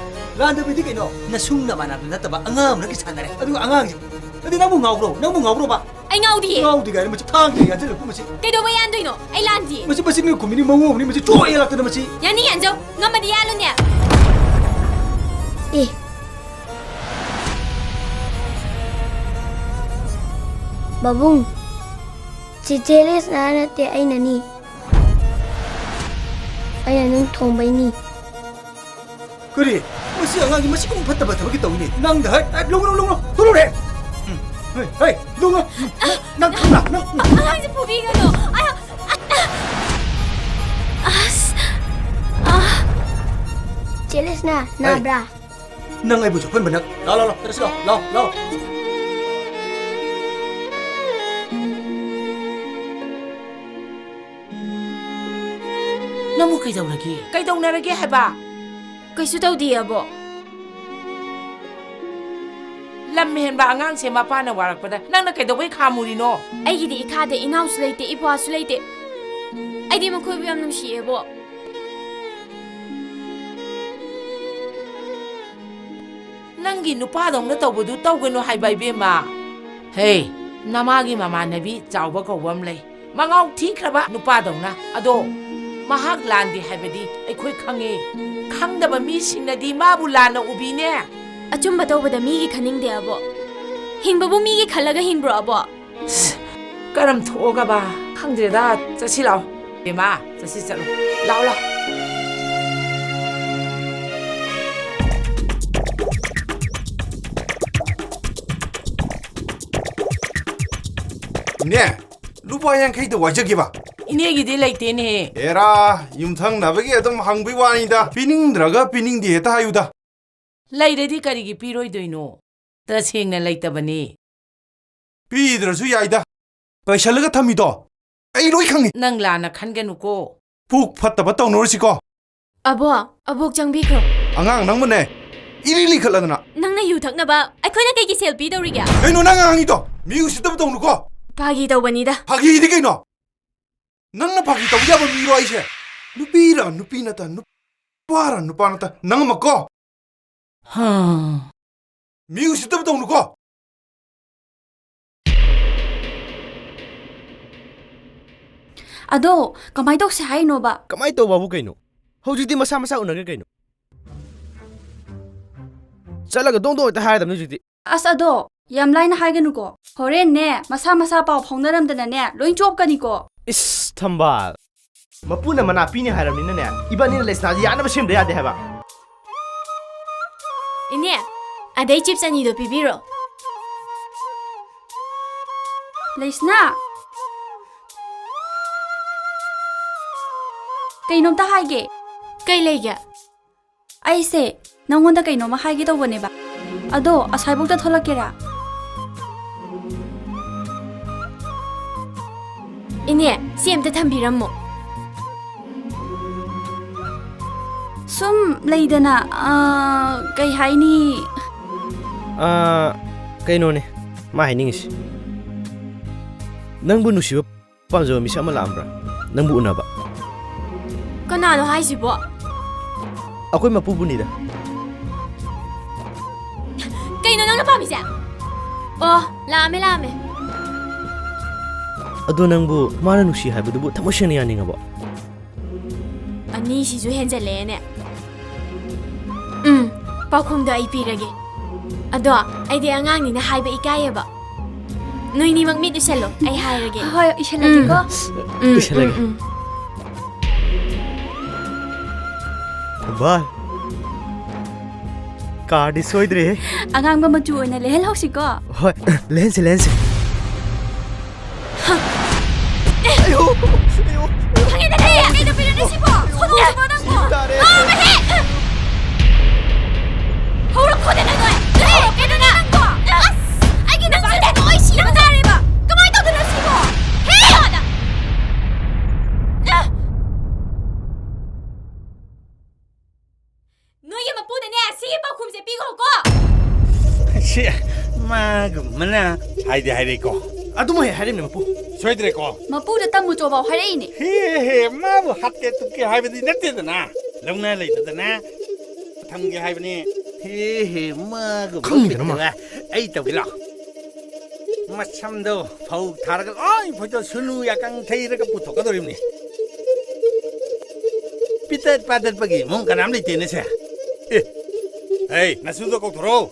ꯂꯥꯟꯗꯕꯗꯤ ꯀꯩꯅꯣ? ꯅꯁꯨꯡ ꯅꯃꯥꯟꯅꯕ ꯅꯠꯇꯕ ꯑꯉꯥꯡ ꯑꯃꯅ ꯁꯥꯟꯅꯔꯦ꯫ ꯑꯗꯨꯒ ꯑꯉꯥꯡꯁꯦ, ꯑꯗꯨꯗꯤ ꯅꯪꯕꯨ ꯉꯥꯎꯕ꯭ꯔꯣ? ꯅꯪꯕꯨ ꯉꯥꯎꯕ꯭ꯔꯣꯕ? ꯑꯩ ꯉꯥꯎꯗꯤꯌꯦ꯫ ꯉꯥꯎꯗꯦ ꯀꯥꯏꯅ ꯃꯁꯤ ꯊꯥꯡꯁꯤꯅ ꯌꯥꯟꯁꯤꯜꯂꯛꯄ ꯃꯁꯤ꯫ ꯀꯩꯗꯧꯕꯩ ꯌꯥꯟꯗꯣꯏꯅꯣ? ꯑꯩ ꯂꯥꯟꯗꯤꯌꯦ꯫ ꯃꯁꯤ, ꯃꯁꯤ ꯅꯣꯏ ꯈꯨꯃꯤꯅꯤ ꯃꯑꯣꯡ ꯑꯃꯅꯤ, ꯃꯁꯤ ꯆꯣꯛꯑꯦ ꯂꯥꯛꯇꯅ ꯃꯁꯤ꯫ ꯌꯥꯅꯤ ꯌꯥꯟꯖꯧ, ꯉꯝꯃꯗꯤ ꯌꯥꯜꯂꯨꯅꯦ꯫ ꯑꯦ꯫ ꯃꯕꯨꯡ, ꯆꯤꯆꯦ ꯂꯤꯁꯅꯥ ꯅꯠꯇꯦ, ꯑꯩꯅꯅꯤ꯫ ꯑꯩꯅ ꯅꯪ ꯊꯣꯝꯕꯩꯅꯤ꯫ ꯀꯔꯤ? ꯃꯁꯤ ꯑꯉꯥꯡꯁꯤ ꯃꯁꯤꯒꯨꯝꯕ ꯐꯠꯇꯕ ꯊꯕꯛꯀꯤ ꯇꯧꯏꯅꯦ꯫ ꯅꯪꯗ ꯍꯥꯏ, ꯍꯥꯏ, ꯂꯧꯔꯣ, ꯂꯧꯔꯣ, ꯊꯣꯛꯂꯛꯑꯣ꯫ ꯎꯝ, ꯍꯩ, ꯍꯩ, ꯂꯧꯔꯣ꯫ ꯎꯝ, ꯅꯪ, ꯅꯪ ꯈꯪꯕ꯭ꯔꯥ? ꯅꯪ, ꯎꯝ, ꯑꯉꯥꯡꯁꯦ ꯐꯨꯕꯤꯒꯅꯨ꯫ ꯑꯌꯥ, ꯑꯁ, ꯑ꯫ ꯆꯦ ꯂꯤꯁꯅꯥ, ꯍꯩ꯫ ꯅꯥꯕ꯭ꯔꯥ? ꯅꯪ ꯑꯩꯕꯨ ꯆꯣꯞꯍꯟꯕ ꯅꯪ꯫ ꯂꯥꯎ, ꯂꯥꯎ, ꯂꯥꯎ, ꯇꯔꯥꯁꯤ ꯂꯥꯎ, ꯂꯥꯎ, ꯂꯥꯎ꯫ ꯅꯪꯕꯨ ꯀꯩꯗꯧꯔꯒꯦ? ꯀꯩꯗꯧꯅꯔꯒꯦ ꯍꯥꯏꯕ? ꯀꯩꯁꯨ ꯇꯧꯗꯤꯌꯦ, ꯑꯕꯣꯛ꯫ ꯂꯝ ꯍꯦꯟꯕ ꯑꯉꯥꯡꯁꯦ ꯃꯄꯥꯅ ꯋꯥꯔꯛꯄꯗ ꯅꯪꯅ ꯀꯩꯗꯧꯕꯩ ꯈꯥꯝꯃꯨꯔꯤꯅꯣ? ꯑꯩꯒꯤꯗꯤ ꯏꯈꯥꯗ ꯏꯅꯥꯎꯁꯨ ꯂꯩꯇꯦ, ꯏꯄ꯭ꯋꯥꯁꯨ ꯂꯩꯇꯦ꯫ ꯑꯩꯗꯤ ꯃꯈꯣꯏꯕꯨ ꯌꯥꯝ ꯅꯨꯡꯁꯤꯌꯦ, ꯑꯕꯣꯛ꯫ ꯅꯪꯒꯤ ꯅꯨꯄꯥꯗꯧꯅ ꯇꯧꯕꯗꯨ ꯇꯧꯒꯅꯨ ꯍꯥꯏꯕ, ꯏꯕꯦꯝꯃ꯫ ꯍꯦ, ꯅꯃꯥꯒꯤ ꯃꯃꯥꯟꯅꯕꯤ ꯆꯥꯎꯕ ꯀꯧꯕ ꯑꯃ ꯂꯩ꯫ ꯃꯉꯥꯎ ꯊꯤꯈ꯭ꯔꯕ ꯅꯨꯄꯥꯗꯧꯅ꯫ ꯑꯗꯣ ꯃꯍꯥꯛ ꯂꯥꯟꯗꯦ ꯍꯥꯏꯕꯗꯤ ꯑꯩꯈꯣꯏ ꯈꯪꯉꯦ꯫ ꯈꯪꯗꯕ ꯃꯤꯁꯤꯡꯅꯗꯤ ꯃꯥꯕꯨ ꯂꯥꯟꯅ ꯎꯕꯤꯅꯦ꯫ ꯑꯆꯨꯝꯕ ꯇꯧꯕꯗ ꯃꯤꯒꯤ ꯈꯟꯅꯤꯡꯗꯦ, ꯑꯕꯣꯛ꯫ ꯍꯤꯡꯕꯕꯨ ꯃꯤꯒꯤ ꯈꯜꯂꯒ ꯍꯤꯡꯕ꯭ꯔꯣ, ꯑꯕꯣꯛ? ꯀꯔꯝ ꯊꯣꯛꯑꯒꯕ? ꯈꯪꯗ꯭ꯔꯦꯗ, ꯆꯠꯁꯤ ꯂꯥꯛꯑꯣ꯫ ꯏꯃꯥ, ꯆꯠꯁꯤ ꯆꯠꯂꯣ꯫ ꯂꯥꯛꯑꯣ, ꯂꯥꯛꯑꯣ꯫ ꯅꯦ, ꯂꯨꯄꯥ ꯌꯥꯡꯈꯩꯗ ꯋꯥꯏꯖꯒꯦꯕ꯫ ꯏꯅꯦꯒꯤꯗꯤ ꯂꯩꯇꯦꯅꯦ꯫ ꯑꯦꯔꯥ, ꯌꯨꯝꯊꯪꯅꯕꯒꯤ ꯑꯗꯨꯝ ꯍꯪꯕꯩ ꯋꯥꯅꯤꯗ꯫ ꯄꯤꯅꯤꯡꯗ꯭ꯔꯒ ꯄꯤꯅꯤꯡꯗꯦ ꯍꯦꯛꯇ ꯍꯥꯏꯌꯨꯗ꯫ ꯂꯩꯔꯗꯤ ꯀꯔꯤꯒꯤ ꯄꯤꯔꯣꯏꯗꯣꯏꯅꯣ? ꯇꯁꯦꯡꯅ ꯂꯩꯇꯕꯅꯤ꯫ ꯄꯤꯗ꯭ꯔꯁꯨ ꯌꯥꯏꯗ꯫ ꯄꯩꯁꯜꯂꯒ ꯊꯝꯃꯤꯗꯣ ꯑꯩ ꯂꯣꯏ ꯈꯪꯉꯤ꯫ ꯅꯪ ꯂꯥꯟꯅ ꯈꯟꯒꯅꯨꯀꯣ꯫ ꯄꯨꯛ ꯐꯠꯇꯕ ꯇꯧꯅꯔꯨꯁꯤꯀꯣ꯫ ꯑꯕꯣ, ꯑꯕꯣꯛ ꯆꯪꯕꯤꯈ꯭ꯔꯣ꯫ ꯑꯉꯥꯡ ꯅꯪꯕꯨꯅꯦ, ꯏꯔꯤ ꯂꯤꯈꯠꯂꯗꯅ꯫ ꯅꯪꯅ ꯌꯨ ꯊꯛꯅꯕ ꯑꯩꯈꯣꯏꯅ ꯀꯩꯒꯤ ꯁꯦꯜ ꯄꯤꯗꯧꯔꯤꯒꯦ? ꯀꯩꯅꯣ ꯅꯪ ꯉꯥꯡꯉꯤꯗꯣ? ꯃꯤ ꯎꯁꯤꯠꯇꯕ ꯇꯧꯅꯨꯀꯣ꯫ ꯐꯥꯒꯤ ꯇꯧꯕꯅꯤꯗ꯫ ꯐꯥꯒꯤꯗꯤ ꯀꯩꯅꯣ? ꯅꯪꯅ ꯐꯥꯒꯤ ꯇꯧꯕ ꯌꯥꯕ ꯃꯤꯔꯣ ꯑꯩꯁꯦ? ꯅꯨꯄꯤꯔ ꯅꯨꯄꯤ ꯅꯠꯇ, ꯅꯨꯄꯥꯔ ꯅꯨꯄꯥ ꯅꯠꯇ, ꯅꯪ ꯑꯃꯀꯣ꯫ ꯍꯥ꯫ ꯃꯤ ꯎꯁꯤꯠꯇꯕ ꯇꯧꯅꯨꯀꯣ꯫ ꯑꯗꯣ ꯀꯃꯥꯏ ꯇꯧꯁꯦ ꯍꯥꯏꯅꯣꯕ? ꯀꯃꯥꯏ ꯇꯧꯕꯕꯨ ꯀꯩꯅꯣ? ꯍꯧꯖꯤꯛꯇꯤ ꯃꯁꯥ ꯃꯁꯥ ꯎꯅꯈ꯭ꯔꯦ ꯀꯩꯅꯣ꯫ ꯆꯠꯂꯒ ꯗꯣꯡ ꯗꯣꯡ ꯍꯦꯛꯇ ꯍꯥꯏꯔꯗꯕꯅꯤ ꯍꯧꯖꯤꯛꯇꯤ꯫ ꯑꯁ, ꯑꯗꯣ ꯌꯥꯝ ꯂꯥꯏꯅ ꯍꯥꯏꯒꯅꯨꯀꯣ꯫ ꯍꯣꯔꯦꯟꯅꯦ, ꯃꯁꯥ ꯃꯁꯥ ꯄꯥꯎ ꯐꯥꯎꯅꯔꯝꯗꯅꯅꯦ, ꯂꯣꯏ ꯆꯣꯞꯀꯅꯤꯀꯣ꯫ ꯏꯁ, ꯊꯝꯕꯥꯜ꯫ ꯃꯄꯨꯅ ꯃꯅꯥ ꯄꯤꯅꯤ ꯍꯥꯏꯔꯕꯅꯤꯅꯅꯦ, ꯏꯕꯥꯅꯤꯅ ꯂꯩꯁꯅꯥꯁꯦ ꯌꯥꯅꯕ ꯁꯦꯝꯗ ꯌꯥꯗꯦ ꯍꯥꯏꯕ꯫ ꯏꯅꯦ, ꯑꯗꯩ ꯆꯤꯞꯁ ꯑꯅꯤꯗꯣ ꯄꯤꯕꯤꯔꯣ꯫ ꯂꯩꯁꯅꯥ, ꯀꯩꯅꯣꯝꯇ ꯍꯥꯏꯒꯦ꯫ ꯀꯩ ꯂꯩꯒꯦ? ꯑꯩꯁꯦ ꯅꯪꯉꯣꯟꯗ ꯀꯩꯅꯣꯝꯃ ꯍꯥꯏꯒꯦ ꯇꯧꯕꯅꯦꯕ꯫ ꯑꯗꯣ ꯑꯁꯥꯏꯕꯧꯇ ꯊꯣꯛꯂꯛꯀꯦꯔꯥ? ꯏꯅꯦ, ꯁꯤ ꯑꯝꯇ ꯊꯝꯕꯤꯔꯝꯃꯣ꯫ ꯁꯨꯝ ꯂꯩꯗꯅ, ꯑ, ꯀꯩ ꯍꯥꯏꯅꯤ? ꯑ, ꯀꯩꯅꯣꯅꯦ ꯃꯥ ꯍꯥꯏꯅꯤꯡꯉꯤꯁꯤ꯫ ꯅꯪꯕꯨ ꯅꯨꯡꯁꯤꯕ ꯄꯥꯝꯖꯕ ꯃꯤꯁꯛ ꯑꯃ ꯂꯥꯛꯑꯝꯕ꯭ꯔꯥ? ꯅꯪꯕꯨ ꯎꯅꯕ? ꯀꯅꯥꯅꯣ ꯍꯥꯏꯁꯤꯕꯣ? ꯑꯩꯈꯣꯏ ꯃꯄꯨꯕꯨꯅꯤꯗ꯫ ꯀꯩꯅꯣ ꯅꯪꯅ ꯄꯥꯝꯃꯤꯁꯦ? ꯑꯣ, ꯂꯥꯛꯑꯝꯃꯦ, ꯂꯥꯛꯑꯝꯃꯦ꯫ ꯑꯗꯣ ꯅꯪꯕꯨ ꯃꯥꯅ ꯅꯨꯡꯁꯤ ꯍꯥꯏꯕꯗꯨꯕꯨ ꯊꯃꯣꯏ ꯁꯦꯡꯅ ꯌꯥꯅꯤꯡꯉꯕꯣ? ꯑꯅꯤꯁꯤꯁꯨ ꯍꯦꯟꯖꯜꯂꯛꯑꯦꯅꯦ꯫ ꯎꯝ, ꯄꯥꯎꯈꯨꯝꯗꯣ ꯑꯩ ꯄꯤꯔꯒꯦ꯫ ꯑꯗꯣ ꯑꯩꯗꯤ ꯑꯉꯥꯡꯅꯤꯅ ꯍꯥꯏꯕ ꯏꯀꯥꯏꯌꯦꯕ꯫ ꯅꯣꯏꯅꯤꯃꯛ ꯃꯤꯠ ꯎꯏꯁꯜꯂꯣ, ꯑꯩ ꯍꯥꯏꯔꯒꯦ꯫ ꯍꯣꯏ, ꯎꯏꯁꯜꯂꯒꯦꯀꯣ꯫ ꯎꯝ, ꯎꯏꯁꯜꯂꯒꯦ꯫ ꯎꯝ, ꯎꯝ꯫ ꯊꯝꯕꯥꯜ, ꯀꯥꯔꯗꯤ ꯁꯣꯏꯗ꯭ꯔꯦꯍꯦ꯫ ꯑꯉꯥꯡꯕ ꯃꯆꯨ ꯑꯣꯏꯅ ꯂꯩꯍꯜꯍꯧꯁꯤꯀꯣ꯫ ꯍꯣꯏ, ꯂꯩꯍꯟꯁꯤ, ꯂꯩꯍꯟꯁꯤ꯫ ꯏꯒꯣꯀꯣ꯫ ꯁꯤ ꯃꯥꯒꯨꯝꯕꯅ ꯍꯥꯏꯗꯤ ꯍꯥꯏꯔꯛꯏꯀꯣ꯫ ꯑꯗꯨꯃꯛ ꯍꯦꯛ ꯍꯥꯏꯔꯤꯕꯅꯦ, ꯃꯄꯨ꯫ ꯁꯣꯏꯗ꯭ꯔꯦꯀꯣ꯫ ꯃꯄꯨꯗ ꯇꯝꯃꯨ ꯆꯣꯕꯥꯎ ꯍꯥꯏꯔꯛꯏꯅꯦ꯫ ꯍꯦ, ꯍꯦ, ꯃꯥꯕꯨ ꯍꯥꯠꯀꯦ ꯇꯨꯞꯀꯦ ꯍꯥꯏꯕꯗꯤ ꯅꯠꯇꯦꯗꯅ꯫ ꯂꯧꯅ ꯂꯩꯇꯗꯅ ꯊꯝꯒꯦ ꯍꯥꯏꯕꯅꯤ꯫ ꯍꯦ, ꯍꯦ, ꯃꯥꯒꯨꯝꯕ ꯈꯪꯉꯤꯗꯅ ꯃꯥ꯫ ꯐꯤꯠꯇꯨꯒ ꯑꯩ ꯇꯧꯒꯦ ꯂꯥꯎ꯫ ꯃꯁꯝꯗꯣ ꯐꯧ ꯊꯥꯔꯒ ꯂꯣꯏ ꯐꯣꯏꯗꯣꯛ, ꯁꯨꯅꯨ ꯌꯥꯀꯪ ꯊꯩꯔꯒ ꯄꯨꯊꯣꯛꯀꯗꯧꯔꯤꯕꯅꯤ꯫ ꯄꯤꯇꯠ ꯄꯥꯇꯠꯄꯒꯤ ꯃꯑꯣꯡ ꯀꯅꯥꯝ ꯂꯩꯇꯦꯅꯦ ꯁꯦ꯫ ꯑꯦ, ꯍꯩ, ꯅꯁꯨꯗꯣ ꯀꯧꯊꯣꯔꯛꯑꯣ꯫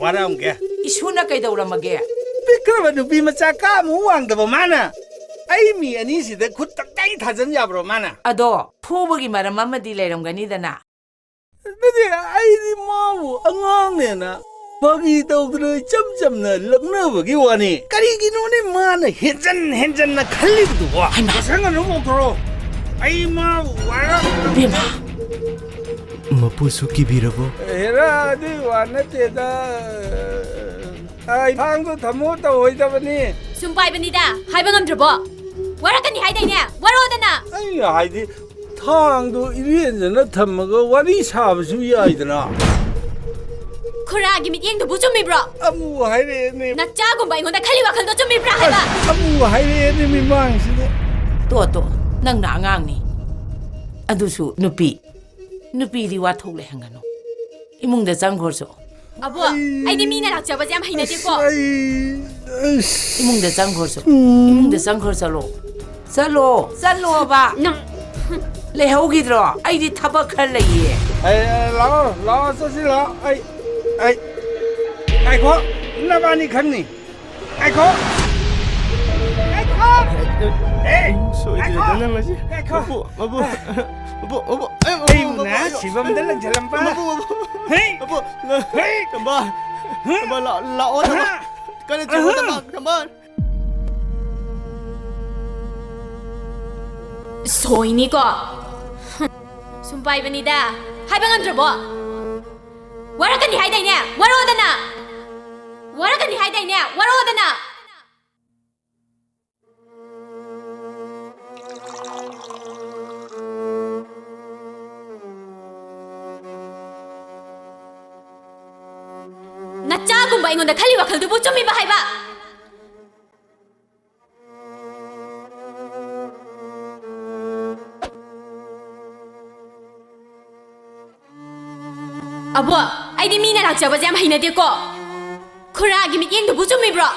ꯋꯥꯔꯛꯑꯝꯒꯦ꯫ ꯏꯁꯨꯅ ꯀꯩꯗꯧꯔꯝꯃꯒꯦ? ꯄꯤꯛꯈ꯭ꯔꯕ ꯅꯨꯄꯤ ꯃꯆꯥ ꯀꯥꯃꯨꯛ ꯋꯥꯡꯗꯕ ꯃꯥꯅ ꯑꯩ ꯃꯤ ꯑꯅꯤꯁꯤꯗ ꯈꯨꯠ ꯇꯞꯇꯥꯏ ꯊꯥꯖꯟ ꯌꯥꯕ꯭ꯔꯣ ꯃꯥꯅ? ꯑꯗꯣ ꯐꯨꯕꯒꯤ ꯃꯔꯝ ꯑꯃꯗꯤ ꯂꯩꯔꯝꯒꯅꯤꯗꯅ꯫ ꯅꯠꯇꯦ, ꯑꯩꯗꯤ ꯃꯥꯕꯨ ꯑꯉꯥꯡꯅꯦꯅ ꯐꯥꯒꯤ ꯇꯧꯗꯅ ꯏꯆꯝ ꯆꯝꯅ ꯂꯛꯅꯕꯒꯤ ꯋꯥꯅꯤ꯫ ꯀꯔꯤꯒꯤꯅꯣꯅꯦ ꯃꯥꯅ ꯍꯦꯟꯖꯟ ꯍꯦꯟꯖꯟꯅ ꯈꯜꯂꯤꯕꯗꯨꯕꯣ? ꯍꯩꯃꯥ! ꯃꯁꯛ ꯑꯗꯨꯝ ꯀꯧꯊꯣꯔꯛꯑꯣ꯫ ꯑꯩ ꯃꯥꯕꯨ ꯋꯥꯔꯝ- ꯏꯕꯦꯝꯃ! ꯃꯄꯨꯁꯨ ꯀꯤꯕꯤꯔꯕꯣ? ꯍꯦꯔꯥ, ꯑꯗꯨꯏ ꯋꯥ ꯅꯠꯇꯦꯗ꯫ ꯑꯩ ꯊꯥꯡꯗꯣ ꯊꯝꯃꯣ ꯇꯧꯍꯣꯏꯗꯕꯅꯤ꯫ ꯁꯨꯝ ꯄꯥꯏꯕꯅꯤꯗ, ꯍꯥꯏꯕ ꯉꯝꯗ꯭ꯔꯕꯣ? ꯋꯥꯔꯛꯀꯅꯤ ꯍꯥꯏꯗꯥꯏꯅꯦ? ꯋꯥꯔꯛꯑꯣꯗꯅ! ꯑꯩꯅ ꯍꯥꯏꯗꯤ, ꯊꯥꯡꯗꯣ ꯏꯔꯦꯟꯖꯅ ꯊꯝꯃꯒ ꯋꯥꯔꯤ ꯁꯥꯕꯁꯨ ꯌꯥꯏꯗꯅ꯫ ꯈꯨꯔꯥꯒꯤ ꯃꯤꯠꯌꯦꯡꯗꯨꯕꯨ ꯆꯨꯝꯃꯤꯕ꯭ꯔꯣ? ꯑꯃꯨꯛ ꯍꯥꯏꯔꯛꯑꯦꯅꯦ꯫ ꯅꯆꯥꯒꯨꯝꯕ ꯑꯩꯉꯣꯟꯗ ꯈꯜꯂꯤ ꯋꯥꯈꯜꯗꯣ ꯆꯨꯝꯃꯤꯕ꯭ꯔꯥ ꯍꯥꯏꯕ? ꯑꯁ, ꯑꯃꯨꯛ ꯍꯥꯏꯔꯛꯑꯦꯅꯦ ꯃꯤꯃꯥꯡꯁꯤꯗ꯫ ꯇꯣ, ꯇꯣ, ꯅꯪꯅ ꯑꯉꯥꯡꯅꯤ, ꯑꯗꯨꯁꯨ ꯅꯨꯄꯤ꯫ ꯅꯨꯄꯤꯗꯤ ꯋꯥꯊꯣꯛ ꯂꯩꯍꯟꯒꯅꯨ꯫ ꯏꯃꯨꯡꯗ ꯆꯪꯈ꯭ꯔꯣꯁꯨ꯫ ꯑꯕꯣ, ꯑꯩꯗꯤ ꯃꯤꯅ ꯂꯥꯛꯆꯕꯁꯦ ꯌꯥꯝ ꯍꯩꯅꯗꯦꯀꯣ꯫ ꯑꯁ, ꯑꯩ, ꯑꯁ꯫ ꯏꯃꯨꯡꯗ ꯆꯪꯈ꯭ꯔꯣꯁꯨ꯫ ꯎꯝ꯫ ꯏꯃꯨꯡꯗ ꯆꯪꯈ꯭ꯔꯣ, ꯆꯠꯂꯣ꯫ ꯆꯠꯂꯣ, ꯆꯠꯂꯣꯕ꯫ ꯅꯪ꯫ ꯂꯩꯍꯧꯈꯤꯗ꯭ꯔꯣ? ꯑꯩꯗꯤ ꯊꯕꯛ ꯈꯔ ꯂꯩꯌꯦ꯫ ꯑꯩ, ꯂꯥꯛꯑꯣ, ꯂꯥꯛꯑꯣ, ꯆꯠꯁꯤ ꯂꯥꯛꯑꯣ꯫ ꯑꯩ, ꯑꯩ, ꯉꯥꯏꯈꯣ, ꯅꯕꯥꯅꯤ ꯈꯪꯅꯤ꯫ ꯉꯥꯏꯈꯣ! ꯉꯥꯏꯈꯣ! ꯑꯦ! ꯁꯣꯏꯗ꯭ꯔꯦꯗ ꯉꯥꯏꯈꯣ! ꯅꯪ ꯉꯁꯤ꯫ ꯉꯥꯏꯈꯣ! ꯃꯄꯨ, ꯃꯄꯨ, ꯃꯄꯨ, ꯃꯄꯨ, ꯑꯩ, ꯃꯄꯨ, ꯑꯩꯕꯨꯅ ꯃꯄꯨ, ꯑꯩꯕꯨ꯫ ꯁꯤꯕꯝꯗ ꯂꯪꯁꯤꯜꯂꯝꯕ꯫ ꯃꯄꯨ, ꯃꯄꯨ, ꯍꯩ! ꯃꯄꯨ, ꯍꯩ! ꯊꯝꯕꯥꯜ, ꯍꯥ? ꯊꯝꯕꯥꯜ, ꯂꯥꯛ-, ꯂꯥꯛꯑꯣ, ꯊꯝꯕꯥꯜ꯫ ꯍꯥ? ꯀꯟꯅ ꯆꯤꯡꯉꯣ, ꯑꯍꯥ! ꯊꯝꯕꯥꯜ, ꯊꯝꯕꯥꯜ꯫ ꯁꯣꯏꯅꯤꯀꯣ꯫ ꯁꯨꯝ ꯄꯥꯏꯕꯅꯤꯗ꯫ ꯍꯥꯏꯕ ꯉꯝꯗ꯭ꯔꯕꯣ? ꯋꯥꯔꯛꯀꯅꯤ ꯍꯥꯏꯗꯥꯏꯅꯦ? ꯋꯥꯔꯛꯑꯣꯗꯅ! ꯋꯥꯔꯛꯀꯅꯤ ꯍꯥꯏꯗꯥꯏꯅꯦ? ꯋꯥꯔꯛꯑꯣꯗꯅ! ꯅꯆꯥꯒꯨꯝꯕ ꯑꯩꯉꯣꯟꯗ ꯈꯜꯂꯤ ꯋꯥꯈꯜꯗꯨꯕꯨ ꯆꯨꯝꯃꯤꯕ ꯍꯥꯏꯕ? ꯑꯕꯣ, ꯑꯩꯗꯤ ꯃꯤꯅ ꯂꯥꯛꯆꯕꯁꯦ ꯌꯥꯝ ꯍꯩꯅꯗꯦꯀꯣ꯫ ꯈꯨꯔꯥꯒꯤ ꯃꯤꯠꯌꯦꯡꯗꯨꯕꯨ ꯆꯨꯝꯃꯤꯕ꯭ꯔꯣ?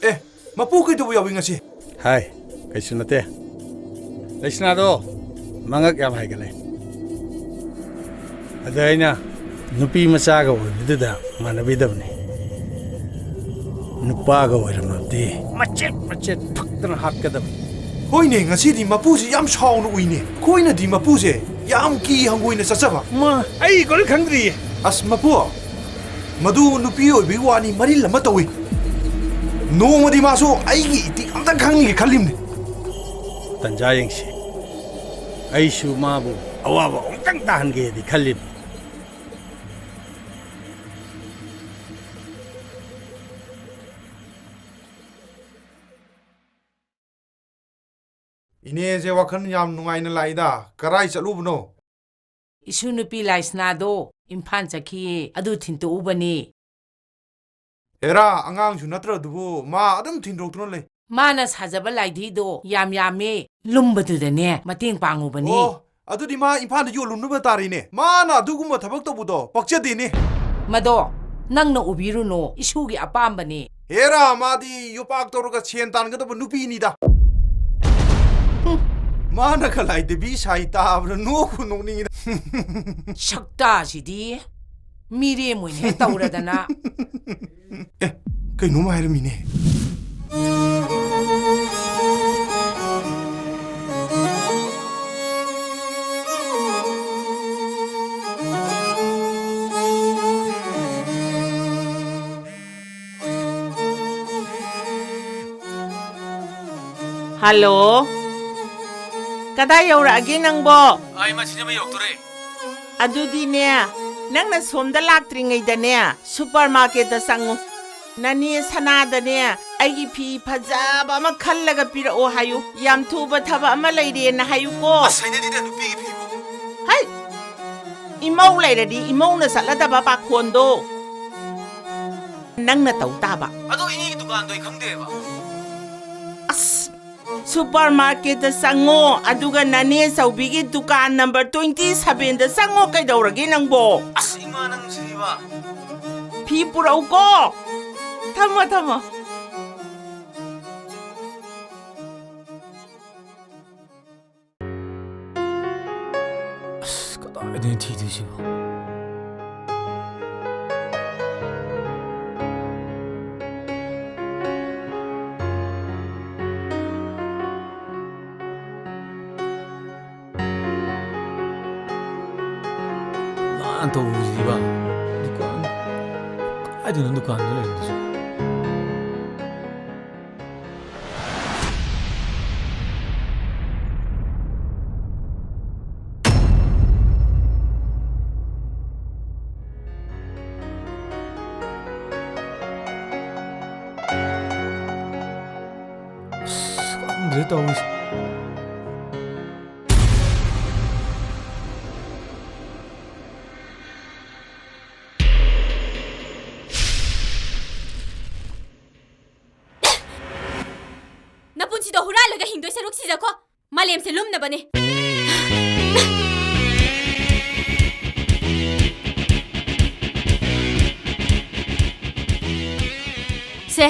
ꯑꯦ, ꯃꯄꯨ ꯀꯩꯗꯧꯕ ꯌꯥꯎꯏ ꯉꯁꯤ? ꯍꯥꯏ, ꯀꯩꯁꯨ ꯅꯠꯇꯦ꯫ ꯂꯩꯁꯅꯥꯗꯣ ꯃꯉꯛ ꯌꯥꯝ ꯍꯥꯏꯒꯠꯂꯦ꯫ ꯑꯗ ꯑꯩꯅ ꯅꯨꯄꯤ ꯃꯆꯥꯒ ꯑꯣꯏꯕꯗꯨꯗ ꯃꯥꯟꯅꯕꯤꯗꯕꯅꯤ꯫ ꯅꯨꯄꯥꯒ ꯑꯣꯏꯔꯝꯃꯕꯗꯤ ꯃꯆꯦꯠ ꯃꯆꯦꯠ ꯐꯛꯇꯅ ꯍꯥꯠꯀꯗꯕꯅꯤ꯫ ꯍꯣꯏꯅꯦ, ꯉꯁꯤꯗꯤ ꯃꯄꯨꯁꯤ ꯌꯥꯝ ꯁꯥꯎꯅ ꯎꯏꯅꯦ꯫ ꯑꯩꯈꯣꯏꯅꯗꯤ ꯃꯄꯨꯁꯦ ꯌꯥꯝ ꯀꯤ ꯍꯪꯒꯣꯏꯅ ꯆꯠꯆꯕ꯫ ꯃꯥ, ꯑꯩ ꯀꯔꯤꯝ ꯈꯪꯗ꯭ꯔꯤꯌꯦ꯫ ꯑꯁ ꯃꯄꯨ, ꯃꯗꯨ ꯅꯨꯄꯤ ꯑꯣꯏꯕꯒꯤ ꯋꯥꯅꯤ, ꯃꯔꯤꯜ ꯑꯃ ꯇꯧꯏ꯫ ꯅꯣꯡꯃꯗꯤ ꯃꯥꯁꯨ ꯑꯩꯒꯤ ꯏꯇꯤꯛ ꯑꯝꯇꯪ ꯈꯪꯅꯤꯡꯒꯦ ꯈꯜꯂꯤꯕꯅꯤ꯫ ꯇꯟꯖꯥ ꯌꯦꯡꯁꯤ꯫ ꯑꯩꯁꯨ ꯃꯥꯕꯨ ꯑꯋꯥꯕ ꯑꯃꯨꯛꯇꯪ ꯇꯥꯍꯟꯒꯦꯗꯤ ꯈꯜꯂꯤꯕꯅꯤ꯫ ꯏꯅꯦꯁꯦ ꯋꯥꯈꯜ ꯌꯥꯝ ꯅꯨꯡꯉꯥꯏꯅ ꯂꯥꯛꯏꯗ꯫ ꯀꯔꯥꯏ ꯆꯠꯂꯨꯕꯅꯣ? ꯏꯁꯨ ꯅꯨꯄꯤ ꯂꯥꯏꯁꯅꯥꯗꯣ ꯏꯝꯐꯥꯜ ꯆꯠꯈꯤꯌꯦ, ꯑꯗꯨ ꯊꯤꯟꯇꯣꯛꯎꯕꯅꯤ꯫ ꯍꯦꯔꯥ, ꯑꯉꯥꯡꯁꯨ ꯅꯠꯇ꯭ꯔꯗꯨꯕꯨ ꯃꯥ ꯑꯗꯨꯝ ꯊꯤꯟꯗꯣꯛꯇꯨꯅ ꯂꯩ꯫ ꯃꯥꯅ ꯁꯥꯖꯕ ꯂꯥꯏꯙꯤꯗꯣ ꯌꯥꯝ ꯌꯥꯝꯃꯦ, ꯂꯨꯝꯕꯗꯨꯗꯅꯦ ꯃꯇꯦꯡ ꯄꯥꯡꯉꯨꯕꯅꯤ꯫ ꯑꯣ, ꯑꯗꯨꯗꯤ ꯃꯥ ꯏꯝꯐꯥꯜꯗ ꯌꯣꯜꯂꯨꯅꯕ ꯇꯥꯔꯦꯅꯦ꯫ ꯃꯥꯅ ꯑꯗꯨꯒꯨꯝꯕ ꯊꯕꯛ ꯇꯧꯕꯗꯣ ꯄꯛꯆꯗꯦꯅꯦ꯫ ꯃꯗꯣ ꯅꯪꯅ ꯎꯕꯤꯔꯨꯅꯨ, ꯏꯁꯨꯒꯤ ꯑꯄꯥꯝꯕꯅꯤ꯫ ꯍꯦꯔꯥ, ꯃꯥꯗꯤ ꯌꯣꯄꯥꯛ ꯇꯧꯔꯒ ꯁꯦꯟ ꯇꯥꯟꯒꯗꯕ ꯅꯨꯄꯤꯅꯤꯗ꯫ ꯍꯨꯝ꯫ ꯃꯥꯅ ꯈꯂꯥꯏꯗꯕꯤ ꯁꯥꯏ ꯇꯥꯕꯗ ꯅꯣꯛꯄꯨ ꯅꯣꯛꯅꯤꯡꯉꯤꯗ꯫ ꯁꯛꯇꯥꯁꯤꯗꯤ ꯃꯤꯔꯦꯝ ꯑꯣꯏꯅ ꯍꯦꯛ ꯇꯧꯔꯗꯅ꯫ ꯑꯦ, ꯀꯩꯅꯣꯝ ꯍꯥꯏꯔꯝꯃꯤꯅꯦ꯫ ꯍꯜꯂꯣ꯫ ꯀꯗꯥꯏ ꯌꯧꯔꯛꯑꯒꯦ ꯅꯪꯕꯣ? ꯑꯥ, ꯏꯃꯥ, ꯁꯤꯡꯖꯃꯩ ꯌꯧꯔꯛꯇꯣꯔꯦ꯫ ꯑꯗꯨꯗꯤꯅꯦ, ꯅꯪꯅ ꯁꯣꯝꯗ ꯂꯥꯛꯇ꯭ꯔꯤꯉꯩꯗꯅꯦ, ꯁꯨꯄꯔ ꯃꯥꯔꯀꯦꯠꯇ ꯆꯪꯉꯨ꯫ ꯅꯅꯦ ꯁꯅꯥꯗꯅꯦ, ꯑꯩꯒꯤ ꯐꯤ ꯐꯖꯕ ꯑꯃ ꯈꯜꯂꯒ ꯄꯤꯔꯛꯑꯣ ꯍꯥꯏꯌꯨ꯫ ꯌꯥꯝ ꯊꯨꯕ ꯊꯕꯛ ꯑꯃ ꯂꯩꯔꯦꯅ ꯍꯥꯏꯌꯨꯀꯣ꯫ ꯑꯁ, ꯍꯩꯅꯗꯦꯗ ꯅꯨꯄꯤꯒꯤ ꯐꯤꯕꯨ꯫ ꯍꯩ! ꯏꯃꯧ ꯂꯩꯔꯗꯤ ꯏꯃꯧꯅ ꯆꯠꯂꯗꯕ ꯄꯥꯈꯣꯟꯗꯣ ꯅꯪꯅ ꯇꯧ ꯇꯥꯕ꯫ ꯑꯗꯣ ꯏꯅꯦꯒꯤ ꯗꯨꯀꯥꯟꯗꯣ ꯑꯩ ꯈꯪꯗꯦꯕ꯫ ꯑꯁ! ꯁꯨꯄꯔ ꯃꯥꯔꯀꯦꯠꯇ ꯆꯪꯉꯣ, ꯑꯗꯨꯒ ꯅꯅꯦ ꯆꯧꯕꯤꯒꯤ ꯗꯨꯀꯥꯟ ꯅꯝꯕꯔ twenty sevenꯗ ꯆꯪꯉꯣ꯫ ꯀꯩꯗꯧꯔꯒꯦ ꯅꯪꯕꯣ? ꯑꯁ, ꯏꯃꯥ, ꯅꯪꯁꯤꯗꯤꯕ꯫ ꯐꯤ ꯄꯨꯔꯛꯎꯀꯣ꯫ ꯊꯝꯃꯣ, ꯊꯝꯃꯣ꯫ ꯑꯁ, ꯀꯗꯥꯏꯗꯩꯅꯣ ꯊꯤꯗꯣꯏꯁꯤꯕꯣ? ꯂꯥꯟ ꯇꯧꯕꯁꯤꯗꯤꯕ꯫ ꯗꯨꯀꯥꯟ, ꯀꯗꯥꯏꯗꯅꯣ ꯗꯨꯀꯥꯟꯗꯣ ꯂꯩꯔꯝꯗꯣꯏꯁꯦ? ꯑꯁ, ꯈꯪꯗ꯭ꯔꯦ ꯇꯧꯔꯤꯁꯦ꯫ ꯅꯄꯨꯟꯁꯤꯗꯣ ꯍꯨꯔꯥꯜꯂꯒ ꯍꯤꯡꯗꯣꯏ ꯁꯔꯨꯛ ꯁꯤꯖꯈꯣ꯫ ꯃꯥꯂꯦꯝꯁꯦ ꯂꯨꯝꯅꯕꯅꯦ꯫ ꯁꯦ꯫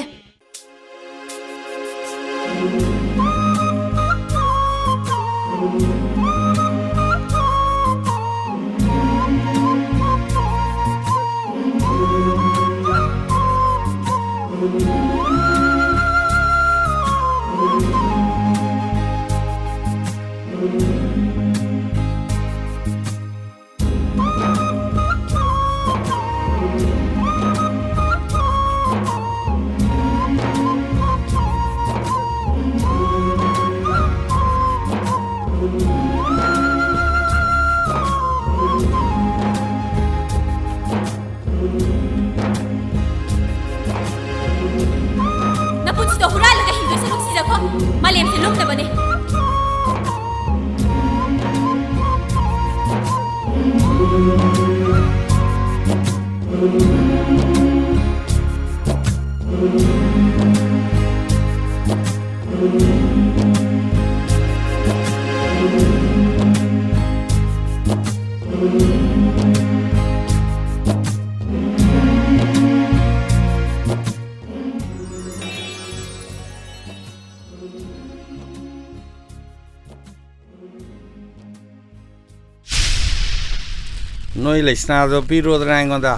ꯅꯠꯇꯕꯅꯤ꯫ ꯅꯣꯏ ꯂꯩꯁꯅꯥꯗꯣ ꯄꯤꯔꯣꯗꯅ ꯑꯩꯉꯣꯟꯗ꯫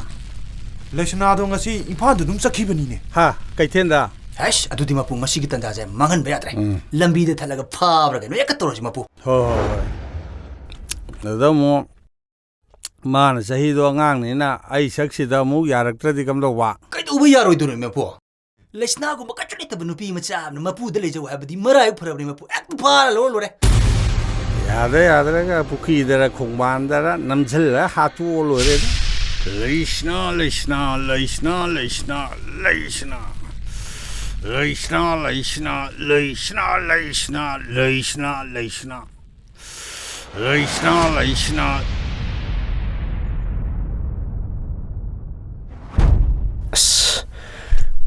ꯂꯩꯁꯅꯥꯗꯣ ꯉꯁꯤ ꯏꯝꯐꯥꯜꯗ ꯑꯗꯨꯝ ꯆꯠꯈꯤꯕꯅꯤꯅꯦ꯫ ꯍꯥ? ꯀꯩꯊꯦꯜꯗ? ꯍꯩꯁ, ꯑꯗꯨꯗꯤ ꯃꯄꯨ ꯉꯁꯤꯒꯤ ꯇꯟꯖꯥꯁꯦ ꯃꯥꯡꯍꯟꯕ ꯌꯥꯗ꯭ꯔꯦ꯫ ꯎꯝ꯫ ꯂꯝꯕꯤꯗ ꯊꯠꯂꯒ ꯐꯥꯕ꯭ꯔꯥ ꯀꯩꯅꯣ ꯍꯦꯛꯇ ꯇꯧꯔꯁꯤ ꯃꯄꯨ꯫ ꯍꯣꯏ, ꯍꯣꯏ, ꯍꯣꯏ꯫ ꯑꯗꯨꯗ ꯑꯃꯨꯛ ꯃꯥꯅ ꯆꯍꯤꯗꯣ ꯑꯉꯥꯡꯅꯤꯅ ꯑꯩ ꯁꯛꯁꯤꯗ ꯑꯃꯨꯛ ꯌꯥꯔꯛꯇ꯭ꯔꯗꯤ ꯀꯝꯗꯧꯕ? ꯀꯩꯗꯧꯕ ꯌꯥꯔꯣꯏꯗꯣꯏꯅꯣ ꯃꯄꯨ? ꯂꯩꯁꯅꯥꯒꯨꯝꯕ ꯀꯩꯁꯨ ꯂꯩꯇꯕ ꯅꯨꯄꯤ ꯃꯆꯥ ꯑꯃꯅ ꯃꯄꯨꯗ ꯂꯩꯖꯧ ꯍꯥꯏꯕꯗꯤ ꯃꯔꯥꯏꯕꯛ ꯐꯔꯕꯅꯤ ꯃꯄꯨ꯫ ꯍꯦꯛꯇ ꯐꯥꯔ ꯂꯧꯔ ꯂꯣꯏꯔꯦ꯫ ꯌꯥꯗ꯭ꯔꯦ, ꯌꯥꯗ꯭ꯔꯒ ꯄꯨꯈ꯭ꯔꯤꯗꯔ ꯈꯣꯡꯕꯥꯟꯗꯔ ꯅꯝꯁꯤꯜꯂ ꯍꯥꯠꯇꯣꯛꯑ ꯂꯣꯏꯔꯦꯗ꯫ ꯂꯩꯁꯅꯥ, ꯂꯩꯁꯅꯥ, ꯂꯩꯁꯅꯥ, ꯂꯩꯁꯅꯥ, ꯂꯩꯁꯅꯥ꯫ ꯂꯩꯁꯅꯥ, ꯂꯩꯁꯅꯥ, ꯂꯩꯁꯅꯥ, ꯂꯩꯁꯅꯥ, ꯂꯩꯁꯅꯥ, ꯂꯩꯁꯅꯥ꯫ ꯂꯩꯁꯅꯥ, ꯂꯩꯁꯅꯥ꯫ ꯑꯁ,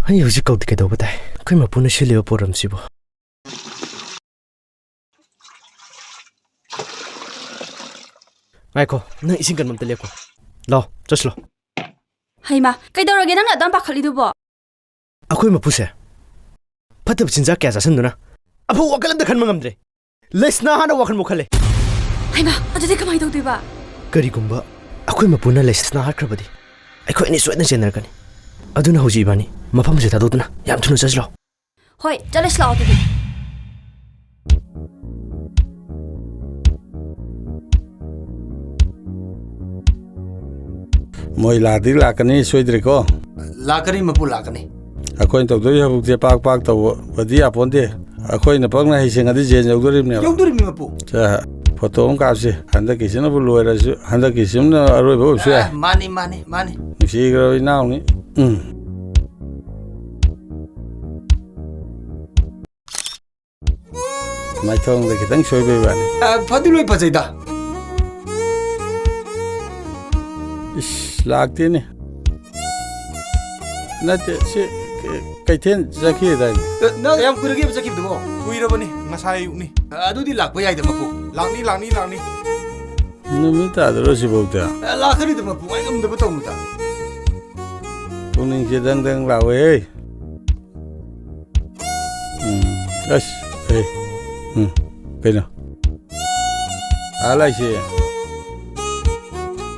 ꯑꯩ ꯍꯧꯖꯤꯛ ꯀꯧꯗꯤ ꯀꯩꯗꯧꯕ ꯇꯥꯏ? ꯑꯩꯈꯣꯏ ꯃꯄꯨꯅ ꯁꯤꯜꯂꯤꯕ ꯄꯣꯔꯝꯁꯤꯕꯨ꯫ ꯉꯥꯏꯈꯣ, ꯅꯪ ꯏꯁꯤꯡ ꯀꯟꯕ ꯑꯝꯇ ꯂꯦꯞꯈꯣ꯫ ꯂꯥꯛꯑꯣ, ꯆꯠꯁꯤ ꯂꯥꯛꯑꯣ꯫ ꯍꯩꯃꯥ, ꯀꯩꯗꯧꯔꯒꯦ ꯅꯪꯅ ꯑꯗꯨꯝ ꯄꯥꯈꯠꯂꯤꯗꯨꯕꯣ? ꯑꯩꯈꯣꯏ ꯃꯄꯨꯁꯦ ꯐꯠꯇꯕ ꯆꯤꯟꯖꯥꯛ ꯀꯌꯥ ꯆꯥꯁꯤꯟꯗꯨꯅ ꯑꯐꯕ ꯋꯥꯈꯜ ꯑꯝꯇ ꯈꯟꯕ ꯉꯝꯗ꯭ꯔꯦ꯫ ꯂꯩꯁꯅꯥ ꯍꯥꯟꯅ ꯋꯥꯈꯜ ꯃꯨꯛꯈꯜꯂꯦ꯫ ꯍꯩꯃꯥ, ꯑꯗꯨꯗꯤ ꯀꯃꯥꯏꯅ ꯇꯧꯗꯣꯏꯕ? ꯀꯔꯤꯒꯨꯝꯕ ꯑꯩꯈꯣꯏ ꯃꯄꯨꯅ ꯂꯩꯁꯅꯥ ꯍꯥꯠꯈ꯭ꯔꯕꯗꯤ ꯑꯩꯈꯣꯏ ꯑꯅꯤ ꯁꯣꯏꯗꯅ ꯆꯦꯟꯅꯔꯛꯀꯅꯤ꯫ ꯑꯗꯨꯅ ꯍꯧꯖꯤꯛ ꯏꯕꯥꯅꯤ ꯃꯐꯝꯁꯦ ꯊꯥꯗꯣꯛꯇꯨꯅ ꯌꯥꯝ ꯊꯨꯅ ꯆꯠꯁꯤ ꯂꯥꯛꯑꯣ꯫ ꯍꯣꯏ, ꯆꯠꯂꯁꯤ ꯂꯥꯛꯑꯣ ꯑꯗꯨꯗꯤ꯫ ꯃꯣꯏ ꯂꯥꯛꯇꯤ ꯂꯥꯛꯀꯅꯤ, ꯁꯣꯏꯗ꯭ꯔꯦꯀꯣ? ꯂꯥꯛꯀꯅꯤ ꯃꯄꯨ, ꯂꯥꯛꯀꯅꯤ꯫ ꯑꯩꯈꯣꯏꯅ ꯇꯧꯗꯣꯏ ꯊꯕꯛꯁꯦ ꯄꯥꯛ ꯄꯥꯛ ꯇꯧꯕꯗꯤ ꯌꯥꯄꯣꯟꯇꯦ꯫ ꯑꯩꯈꯣꯏꯅ ꯄꯪꯅ ꯍꯩꯁꯤꯡꯉꯗꯤ ꯖꯦꯟ ꯌꯧꯗꯣꯔꯤꯕꯅꯦꯕ꯫ ꯌꯧꯗꯣꯔꯤꯕꯅꯤ ꯃꯄꯨ꯫ ꯁꯦ, ꯐꯣꯇꯣ ꯑꯃ ꯀꯥꯞꯁꯤ꯫ ꯍꯟꯗꯛꯀꯤꯁꯤꯅꯕꯨ ꯂꯣꯏꯔꯁꯨ, ꯍꯟꯗꯛꯀꯤꯁꯤꯃꯅ ꯑꯔꯣꯏꯕ ꯑꯣꯏꯕꯁꯨ ꯌꯥꯏ꯫ ꯑ, ꯃꯥꯅꯤ, ꯃꯥꯅꯤ, ꯃꯥꯅꯤ꯫ ꯅꯨꯡꯁꯤꯈ꯭ꯔꯕ ꯏꯅꯥꯎꯅꯤ꯫ ꯎꯝ꯫ ꯃꯥꯏꯊꯣꯡꯗ ꯈꯤꯇꯪ ꯁꯣꯏꯕꯩ ꯋꯥꯅꯤ꯫ ꯑ, ꯐꯗꯤ ꯂꯣꯏ ꯐꯖꯩꯗ꯫ ꯏꯁ, ꯂꯥꯛꯇꯦꯅꯦ꯫ ꯅꯠꯇꯦ, ꯁꯤ ꯀ-, ꯀꯩꯊꯦꯜ ꯆꯠꯈꯤꯗꯥꯏꯅꯦ? ꯑ, ꯅꯪ ꯌꯥꯝ ꯀꯨꯏꯔꯒꯦꯕ ꯆꯠꯈꯤꯕꯗꯨꯕꯣ? ꯀꯨꯏꯔꯕꯅꯤ, ꯉꯁꯥꯏ ꯑꯌꯨꯛꯅꯤ꯫ ꯑ, ꯑꯗꯨꯗꯤ ꯂꯥꯛꯄ ꯌꯥꯏꯗ, ꯃꯄꯨ꯫ ꯂꯥꯛꯅꯤ, ꯂꯥꯛꯅꯤ, ꯂꯥꯛꯅꯤ꯫ ꯅꯨꯃꯤꯠ ꯇꯥꯗ꯭ꯔꯣ ꯁꯤꯐꯥꯎꯗ? ꯑ, ꯂꯥꯛꯀꯅꯤꯗ, ꯃꯄꯨ, ꯉꯥꯏ ꯉꯝꯗꯕ ꯇꯧꯅꯨꯗ꯫ ꯄꯨꯛꯅꯤꯡꯁꯦ ꯗꯪ ꯗꯪ ꯂꯥꯎꯋꯦꯍꯦ꯫ ꯎꯝ, ꯑꯁ, ꯑꯦ, ꯎꯝ, ꯀꯩꯅꯣ? ꯑꯥ ꯂꯥꯏꯁꯦ꯫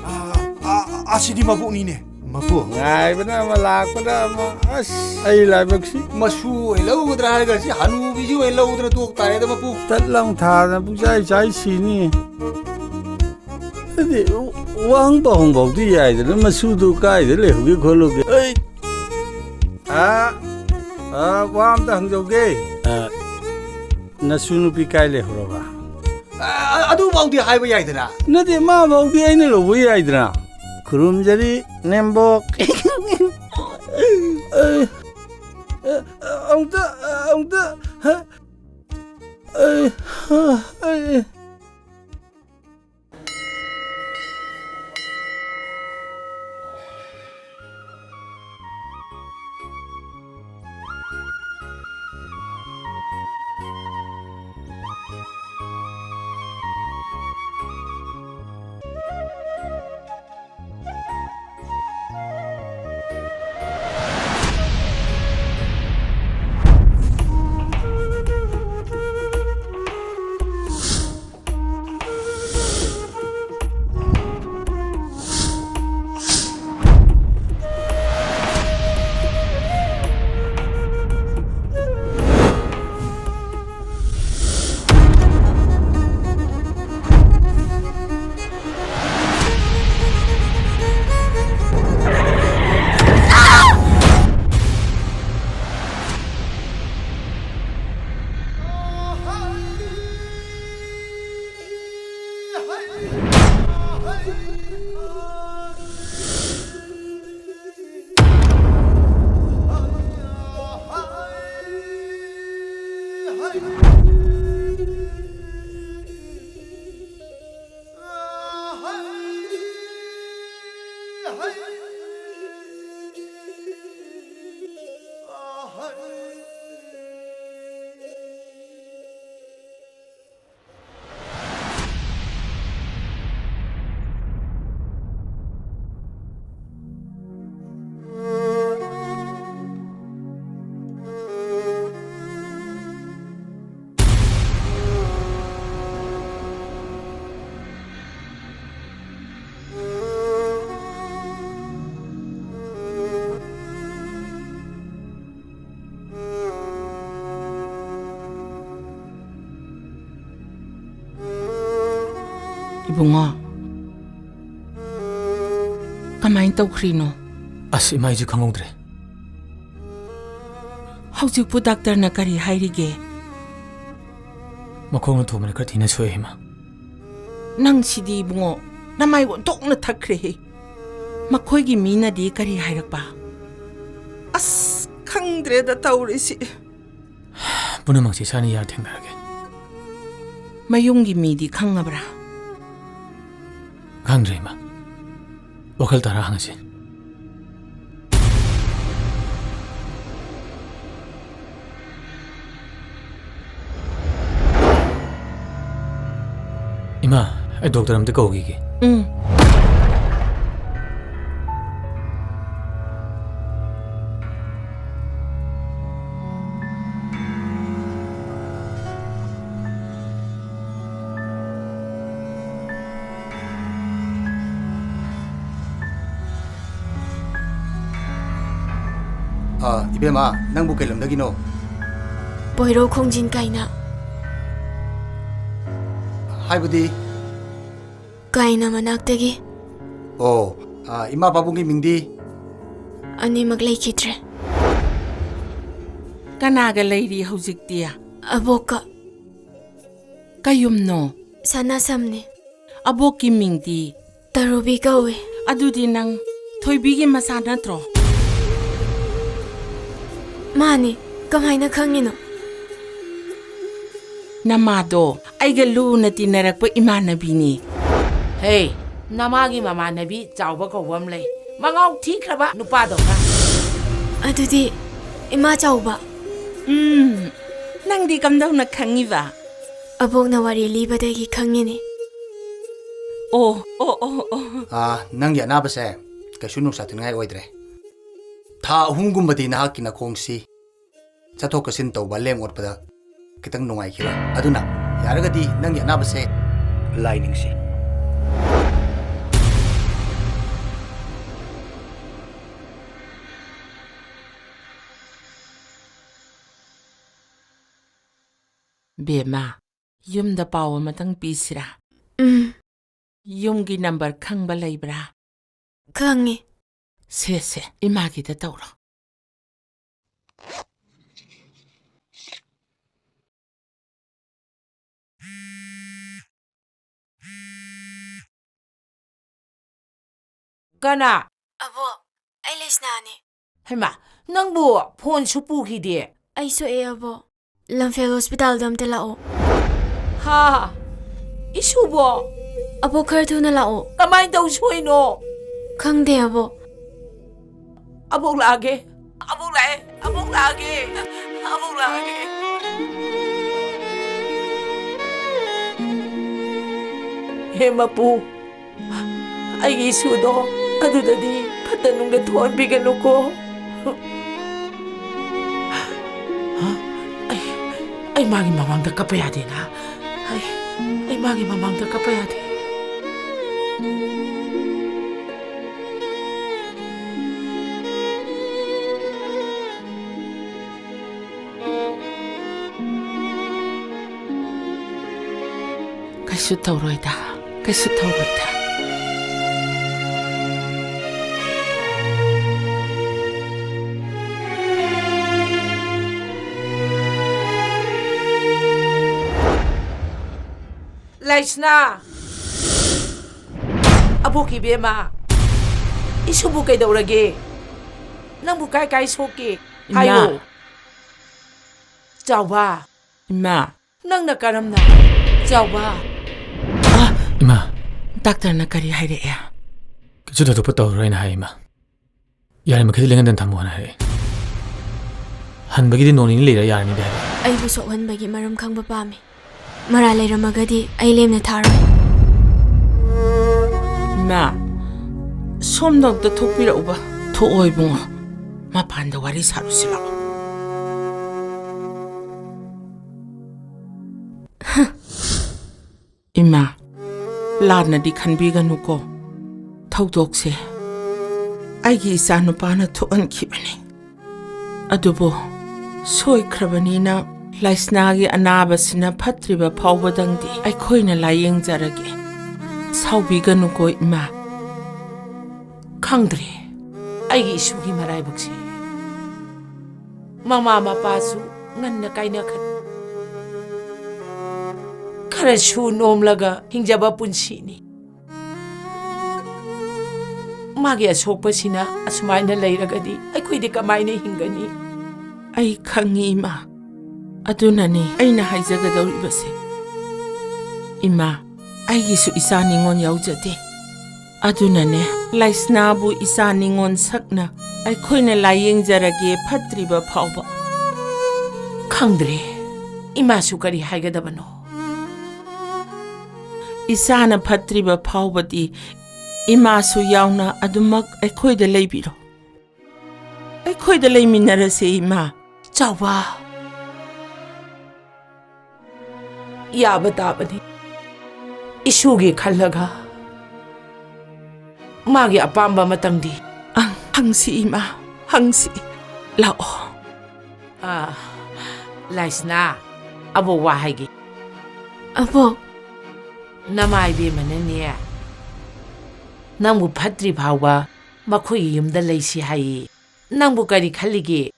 ꯑꯥ, ꯑꯥ, ꯑꯁꯤꯗꯤ ꯃꯕꯣꯛꯅꯤꯅꯦ꯫ ꯃꯕꯣꯛ? ꯉꯥꯏꯕꯅ ꯑꯃ, ꯂꯥꯛꯄꯅ ꯑꯃ, ꯑꯁ, ꯑꯩ ꯂꯥꯏꯕꯛꯁꯤ꯫ ꯃꯁꯨ ꯑꯣꯏ ꯂꯧꯒꯗ꯭ꯔꯥ ꯍꯥꯏꯔꯒ ꯁꯤ ꯍꯅꯨꯕꯤꯁꯤ ꯑꯣꯏ ꯂꯧꯗꯅ ꯇꯣꯛ ꯇꯥꯔꯦꯗ, ꯃꯄꯨ꯫ ꯇꯠ ꯂꯥꯎ ꯊꯥꯗꯅ ꯄꯨꯡꯆꯥꯏ ꯆꯥꯏ ꯁꯤꯅꯤ꯫ ꯑꯗꯨꯗꯤ ꯋꯥꯍꯪ ꯄꯥꯎꯍꯪꯐꯥꯎꯗꯤ ꯌꯥꯏꯗꯅ, ꯃꯁꯨꯗꯨ ꯀꯥꯏꯗ ꯂꯩꯍꯧꯒꯦ ꯈꯣꯠꯂꯨꯒꯦ? ꯑꯩ, ꯑꯥ, ꯑꯥ, ꯋꯥ ꯑꯝꯇ ꯍꯪꯖꯧꯒꯦ꯫ ꯑꯥ, ꯅꯁꯨ ꯅꯨꯄꯤ ꯀꯥꯏ ꯂꯩꯍꯧꯔꯕ? ꯑꯥ, ꯑꯗꯨꯐꯥꯎꯗꯤ ꯍꯥꯏꯕ ꯌꯥꯏꯗꯅ꯫ ꯅꯠꯇꯦ, ꯃꯥꯐꯥꯎꯗꯤ ꯑꯩꯅ ꯂꯧꯕ ꯌꯥꯏꯗꯅ꯫ ꯈꯨꯔꯨꯝꯖꯔꯤ, ꯅꯦꯝꯕꯣꯛ꯫ ꯑꯩ, ꯑꯃꯨꯛꯇ, ꯑꯃꯨꯛꯇ, ꯍ? ꯑꯩ, ꯑꯩ꯫ ꯏꯕꯨꯡꯉꯣ, ꯀꯃꯥꯏꯅ ꯇꯧꯈ꯭ꯔꯤꯅꯣ? ꯑꯁ, ꯏꯃꯥ, ꯑꯩꯁꯨ ꯈꯪꯍꯧꯗ꯭ꯔꯦ꯫ ꯍꯧꯖꯤꯛꯄꯨ ꯗꯥꯛꯇꯔꯅ ꯀꯔꯤ ꯍꯥꯏꯔꯤꯒꯦ? ꯃꯈꯣꯡꯅ ꯊꯣꯝꯕꯅ ꯈꯔ ꯊꯤꯅ ꯁꯣꯛꯑꯦ, ꯏꯃꯥ꯫ ꯅꯪ ꯁꯤꯗꯤ ꯏꯕꯨꯡꯉꯣ, ꯅꯃꯥꯏ ꯑꯣꯟꯊꯣꯛꯅ ꯊꯛꯈ꯭ꯔꯦꯍꯦ꯫ ꯃꯈꯣꯏꯒꯤ ꯃꯤꯅꯗꯤ ꯀꯔꯤ ꯍꯥꯏꯔꯛꯄ? ꯑꯁ, ꯈꯪꯗ꯭ꯔꯦꯗ ꯇꯧꯔꯤꯁꯤ꯫ ꯄꯨꯝꯅꯃꯛꯁꯤ ꯏꯁꯥꯅ ꯌꯥ ꯊꯦꯡꯅꯔꯒꯦ꯫ ꯃꯌꯨꯝꯒꯤ ꯃꯤꯗꯤ ꯈꯪꯉꯕ꯭ꯔꯥ? ꯈꯪꯗ꯭ꯔꯦ, ꯏꯃꯥ꯫ ꯋꯥꯈꯜ ꯇꯥꯔ ꯍꯪꯉꯁꯤ꯫ ꯏꯃꯥ, ꯑꯩ ꯗꯣꯛꯇꯔ ꯑꯝꯇ ꯀꯧꯈꯤꯒꯦ꯫ ꯎꯝ꯫ ꯑ, ꯏꯕꯦꯝꯃ, ꯅꯪꯕꯨ ꯀꯩ ꯂꯝꯗꯒꯤꯅꯣ? ꯄꯣꯏꯔꯧ ꯈꯣꯡꯖꯤꯟ ꯀꯥꯏꯅ꯫ ꯍꯥꯏꯕꯗꯤ? ꯀꯥꯏꯅ ꯃꯅꯥꯛꯇꯒꯤ꯫ ꯑꯣ, ꯑ, ꯏꯃꯥ ꯄꯥꯕꯨꯡꯒꯤ ꯃꯤꯡꯗꯤ? ꯑꯅꯤꯃꯛ ꯂꯩꯈꯤꯗ꯭ꯔꯦ꯫ ꯀꯅꯥꯒ ꯂꯩꯔꯤ ꯍꯧꯖꯤꯛꯇꯤ? ꯑꯕꯣꯛꯀ꯫ ꯀꯩ ꯌꯨꯝꯅꯣ? ꯁꯅꯥꯁꯝꯅꯤ꯫ ꯑꯕꯣꯛꯀꯤ ꯃꯤꯡꯗꯤ? ꯇꯔꯨꯕꯤ ꯀꯧꯏ꯫ ꯑꯗꯨꯗꯤ ꯅꯪ ꯊꯣꯏꯕꯤꯒꯤ ꯃꯆꯥ ꯅꯠꯇ꯭ꯔꯣ? ꯃꯥꯅꯤ꯫ ꯀꯃꯥꯏꯅ ꯈꯪꯉꯤꯅꯣ? ꯅꯃꯥꯗꯣ ꯑꯩꯒ ꯂꯨꯅ ꯇꯤꯟꯅꯔꯛꯄ ꯏꯃꯥꯟꯅꯕꯤꯅꯤ꯫ ꯍꯦ, ꯅꯃꯥꯒꯤ ꯃꯃꯥꯟꯅꯕꯤ ꯆꯥꯎꯕ ꯀꯧꯕ ꯑꯃ ꯂꯩ꯫ ꯃꯉꯥꯎ ꯊꯤꯈ꯭ꯔꯕ ꯅꯨꯄꯥꯗꯧꯅ꯫ ꯑꯗꯨꯗꯤ ꯏꯃꯥ ꯆꯥꯎꯕ? ꯎꯝ, ꯅꯪꯗꯤ ꯀꯝꯗꯧꯅ ꯈꯪꯉꯤꯕ? ꯑꯕꯣꯛꯅ ꯋꯥꯔꯤ ꯂꯤꯕꯗꯒꯤ ꯈꯪꯉꯤꯅꯦ꯫ ꯑꯣ, ꯑꯣ, ꯑꯣ, ꯑꯣ꯫ ꯑꯥ, ꯅꯪꯒꯤ ꯑꯅꯥꯕꯁꯦ ꯀꯩꯁꯨ ꯅꯨꯡꯁꯥ ꯊꯤꯟꯉꯥꯏ ꯑꯣꯏꯗ꯭ꯔꯦ꯫ ꯊꯥ ꯑꯍꯨꯝꯒꯨꯝꯕꯗꯤ ꯅꯍꯥꯛꯀꯤ ꯅꯈꯣꯡꯁꯤ ꯆꯠꯊꯣꯛ ꯆꯠꯁꯤꯟ ꯇꯧꯕ, ꯂꯦꯡ ꯑꯣꯠꯄꯗ ꯈꯤꯇꯪ ꯅꯨꯡꯉꯥꯏꯈꯤꯔꯣꯏ꯫ ꯑꯗꯨꯅ ꯌꯥꯔꯒꯗꯤ ꯅꯪꯒꯤ ꯑꯅꯥꯕꯁꯦ ꯂꯥꯏ ꯅꯤꯡꯁꯤ꯫ ꯕꯦꯝꯃ, ꯌꯨꯝꯗ ꯄꯥꯎ ꯑꯃꯇꯪ ꯄꯤꯁꯤꯔꯥ? ꯎꯝ꯫ ꯌꯨꯝꯒꯤ ꯅꯝꯕꯔ ꯈꯪꯕ ꯂꯩꯕ꯭ꯔꯥ? ꯈꯪꯉꯤ꯫ ꯁꯦ, ꯁꯦ, ꯏꯃꯥꯒꯤꯗ ꯇꯧꯔꯣ꯫ ꯀꯅꯥ? ꯑꯕꯣ, ꯑꯩ ꯂꯩꯁꯅꯥꯅꯦ꯫ ꯍꯩꯃꯥ, ꯅꯪꯕꯨ ꯐꯣꯟꯁꯨ ꯄꯨꯈꯤꯗꯦ꯫ ꯑꯩ ꯁꯣꯛꯑꯦ, ꯑꯕꯣ꯫ ꯂꯝꯐꯦꯜ ꯍꯣꯁꯄꯤꯇꯥꯜꯗ ꯑꯝꯇ ꯂꯥꯛꯑꯣ꯫ ꯍꯥ? ꯏꯁꯨꯕꯣ? ꯑꯕꯣ, ꯈꯔ ꯊꯨꯅ ꯂꯥꯛꯑꯣ꯫ ꯀꯃꯥꯏꯅ ꯇꯧ ꯁꯣꯏꯅꯣ? ꯈꯪꯗꯦ, ꯑꯕꯣ꯫ ꯑꯕꯣꯛ ꯂꯥꯛꯑꯒꯦ꯫ ꯑꯕꯣꯛ ꯂꯥꯛꯑꯦ꯫ ꯑꯕꯣꯛ ꯂꯥꯛꯑꯒꯦ꯫ ꯑꯕꯣꯛ ꯂꯥꯛꯑꯒꯦ꯫ ꯍꯦ ꯃꯄꯨ, ꯑꯩꯒꯤ ꯏꯁꯨꯗꯣ ꯑꯗꯨꯗꯗꯤ ꯐꯠꯇ ꯅꯨꯡꯗ ꯊꯣꯛꯍꯟꯕꯤꯒꯅꯨꯀꯣ꯫ ꯑꯩ, ꯑꯩ ꯃꯥꯒꯤ ꯃꯃꯥꯡꯗ ꯀꯞꯄ ꯌꯥꯗꯦꯅ꯫ ꯑꯩ, ꯑꯩ ꯃꯥꯒꯤ ꯃꯃꯥꯡꯗ ꯀꯞꯄ ꯌꯥꯗꯦ꯫ ꯀꯩꯁꯨ ꯇꯧꯔꯣꯏꯗ, ꯀꯩꯁꯨ ꯇꯧꯔꯣꯏꯗ꯫ ꯂꯩꯁꯅꯥ! ꯑꯕꯣꯛꯀꯤ ꯏꯕꯦꯝꯃ, ꯏꯁꯨꯕꯨ ꯀꯩꯗꯧꯔꯒꯦ? ꯅꯪꯕꯨ ꯀꯥꯏ ꯀꯥꯏ ꯁꯣꯛꯀꯦ? ꯏꯃꯥ! ꯍꯥꯏꯌꯣ꯫ ꯆꯥꯎꯕ꯫ ꯏꯃꯥ! ꯅꯪꯅ ꯀꯔꯝꯅ? ꯆꯥꯎꯕ꯫ ꯑꯥ! ꯏꯃꯥ! ꯗꯥꯛꯇꯔꯅ ꯀꯔꯤ ꯍꯥꯏꯔꯛꯑꯦ? ꯀꯩꯁꯨ ꯊꯣꯏꯗꯣꯛꯄ ꯇꯧꯔꯔꯣꯏꯅ ꯍꯥꯏ, ꯏꯃꯥ꯫ ꯌꯥꯔꯤꯃꯈꯩꯗꯤ ꯂꯦꯡꯍꯟꯗꯅ ꯊꯝꯃꯣꯅ ꯍꯥꯏꯔꯛꯑꯦ꯫ ꯍꯟꯕꯒꯤꯗꯤ ꯅꯣꯡ ꯅꯤꯅꯤ ꯂꯩꯔ ꯌꯥꯔꯅꯤꯗꯤ ꯍꯥꯏꯔꯛꯑꯦ꯫ ꯑꯩꯕꯨ ꯁꯣꯛꯍꯟꯕꯒꯤ ꯃꯔꯝ ꯈꯪꯕ ꯄꯥꯝꯃꯤ꯫ ꯃꯔꯥꯜ ꯂꯩꯔꯝꯃꯒꯗꯤ ꯑꯩ ꯂꯦꯝꯅ ꯊꯥꯔꯣꯏ꯫ ꯏꯃꯥ, ꯁꯣꯝꯗ ꯑꯝꯇ ꯊꯣꯛꯄꯤꯔꯛꯎꯕ꯫ ꯊꯣꯛꯑꯣ ꯏꯕꯨꯡꯉꯣ, ꯃꯄꯥꯟꯗ ꯋꯥꯔꯤ ꯁꯥꯔꯨꯁꯤ ꯂꯥꯛꯑꯣ꯫ ꯏꯃꯥ, ꯂꯥꯟꯅꯗꯤ ꯈꯟꯕꯤꯒꯅꯨꯀꯣ꯫ ꯊꯧꯗꯣꯛꯁꯦ ꯑꯩꯒꯤ ꯏꯆꯥꯅꯨꯄꯥꯅ ꯊꯣꯛꯍꯟꯈꯤꯕꯅꯤ꯫ ꯑꯗꯨꯕꯨ ꯁꯣꯏꯈ꯭ꯔꯕꯅꯤꯅ ꯂꯩꯁꯅꯥꯒꯤ ꯑꯅꯥꯕꯁꯤꯅ ꯐꯠꯇ꯭ꯔꯤꯕ ꯐꯥꯎꯕꯗꯪꯗꯤ ꯑꯩꯈꯣꯏꯅ ꯂꯥꯌꯦꯡꯖꯔꯒꯦ꯫ ꯁꯥꯎꯕꯤꯒꯅꯨꯀꯣ, ꯏꯃꯥ꯫ ꯈꯪꯗ꯭ꯔꯦ ꯑꯩꯒꯤ ꯏꯁꯨꯒꯤ ꯃꯔꯥꯏꯕꯛꯁꯦ꯫ ꯃꯃꯥ ꯃꯄꯥꯁꯨ ꯉꯟꯅ ꯀꯥꯏꯅꯈ꯭ꯔꯦ꯫ ꯈꯔ ꯁꯨ ꯅꯣꯝꯂꯒ ꯍꯤꯡꯖꯕ ꯄꯨꯟꯁꯤꯅꯤ꯫ ꯃꯥꯒꯤ ꯑꯁꯣꯛꯄꯁꯤꯅ ꯑꯁꯨꯃꯥꯏꯅ ꯂꯩꯔꯒꯗꯤ ꯑꯩꯈꯣꯏꯗꯤ ꯀꯃꯥꯏꯅ ꯍꯤꯡꯒꯅꯤ? ꯑꯩ ꯈꯪꯉꯤ, ꯏꯃꯥ꯫ ꯑꯗꯨꯅꯅꯤ ꯑꯩꯅ ꯍꯥꯏꯖꯒꯗꯧꯔꯤꯕꯁꯦ꯫ ꯏꯃꯥ, ꯑꯩꯒꯤꯁꯨ ꯏꯆꯥ ꯅꯤꯉꯣꯜ ꯌꯥꯎꯖꯗꯦ꯫ ꯑꯗꯨꯅꯅꯦ, ꯂꯥꯏꯁꯅꯥꯕꯨ ꯏꯆꯥ ꯅꯤꯉꯣꯜ ꯁꯛꯅ ꯑꯩꯈꯣꯏꯅ ꯂꯥꯌꯦꯡꯖꯔꯒꯦ ꯐꯠꯇ꯭ꯔꯤꯕ ꯐꯥꯎꯕ꯫ ꯈꯪꯗ꯭ꯔꯦ, ꯏꯃꯥꯁꯨ ꯀꯔꯤ ꯍꯥꯏꯒꯗꯕꯅꯣ꯫ ꯏꯆꯥꯅ ꯐꯠꯇ꯭ꯔꯤꯕ ꯐꯥꯎꯕꯗꯤ ꯏꯃꯥꯁꯨ ꯌꯥꯎꯅ ꯑꯗꯨꯃꯛ ꯑꯩꯈꯣꯏꯗ ꯂꯩꯕꯤꯔꯣ꯫ ꯑꯩꯈꯣꯏꯗ ꯂꯩꯃꯤꯟꯅꯔꯁꯦ, ꯏꯃꯥ꯫ ꯆꯥꯎꯕ, ꯌꯥꯕ ꯇꯥꯕꯅꯤ꯫ ꯏꯁꯨꯒꯤ ꯈꯜꯂꯒ ꯃꯥꯒꯤ ꯑꯄꯥꯝꯕ ꯑꯃꯇꯪꯗꯤ꯫ ꯑꯪ, ꯍꯪꯁꯤ, ꯏꯃꯥ, ꯍꯪꯁꯤ꯫ ꯂꯥꯛꯑꯣ꯫ ꯑꯥ, ꯂꯥꯏꯁꯅꯥ, ꯑꯕꯣꯛ ꯋꯥ ꯍꯥꯏꯒꯦ꯫ ꯑꯕꯣꯛ꯫ ꯅꯃꯥ ꯏꯕꯦꯝꯃꯅꯅꯦ, ꯅꯪꯕꯨ ꯐꯠꯇ꯭ꯔꯤ ꯐꯥꯎꯕ ꯃꯈꯣꯏꯒꯤ ꯌꯨꯝꯗ ꯂꯩꯁꯤ ꯍꯥꯏꯌꯦ꯫ ꯅꯪꯕꯨ ꯀꯔꯤ ꯈꯜꯂꯤꯒꯦ?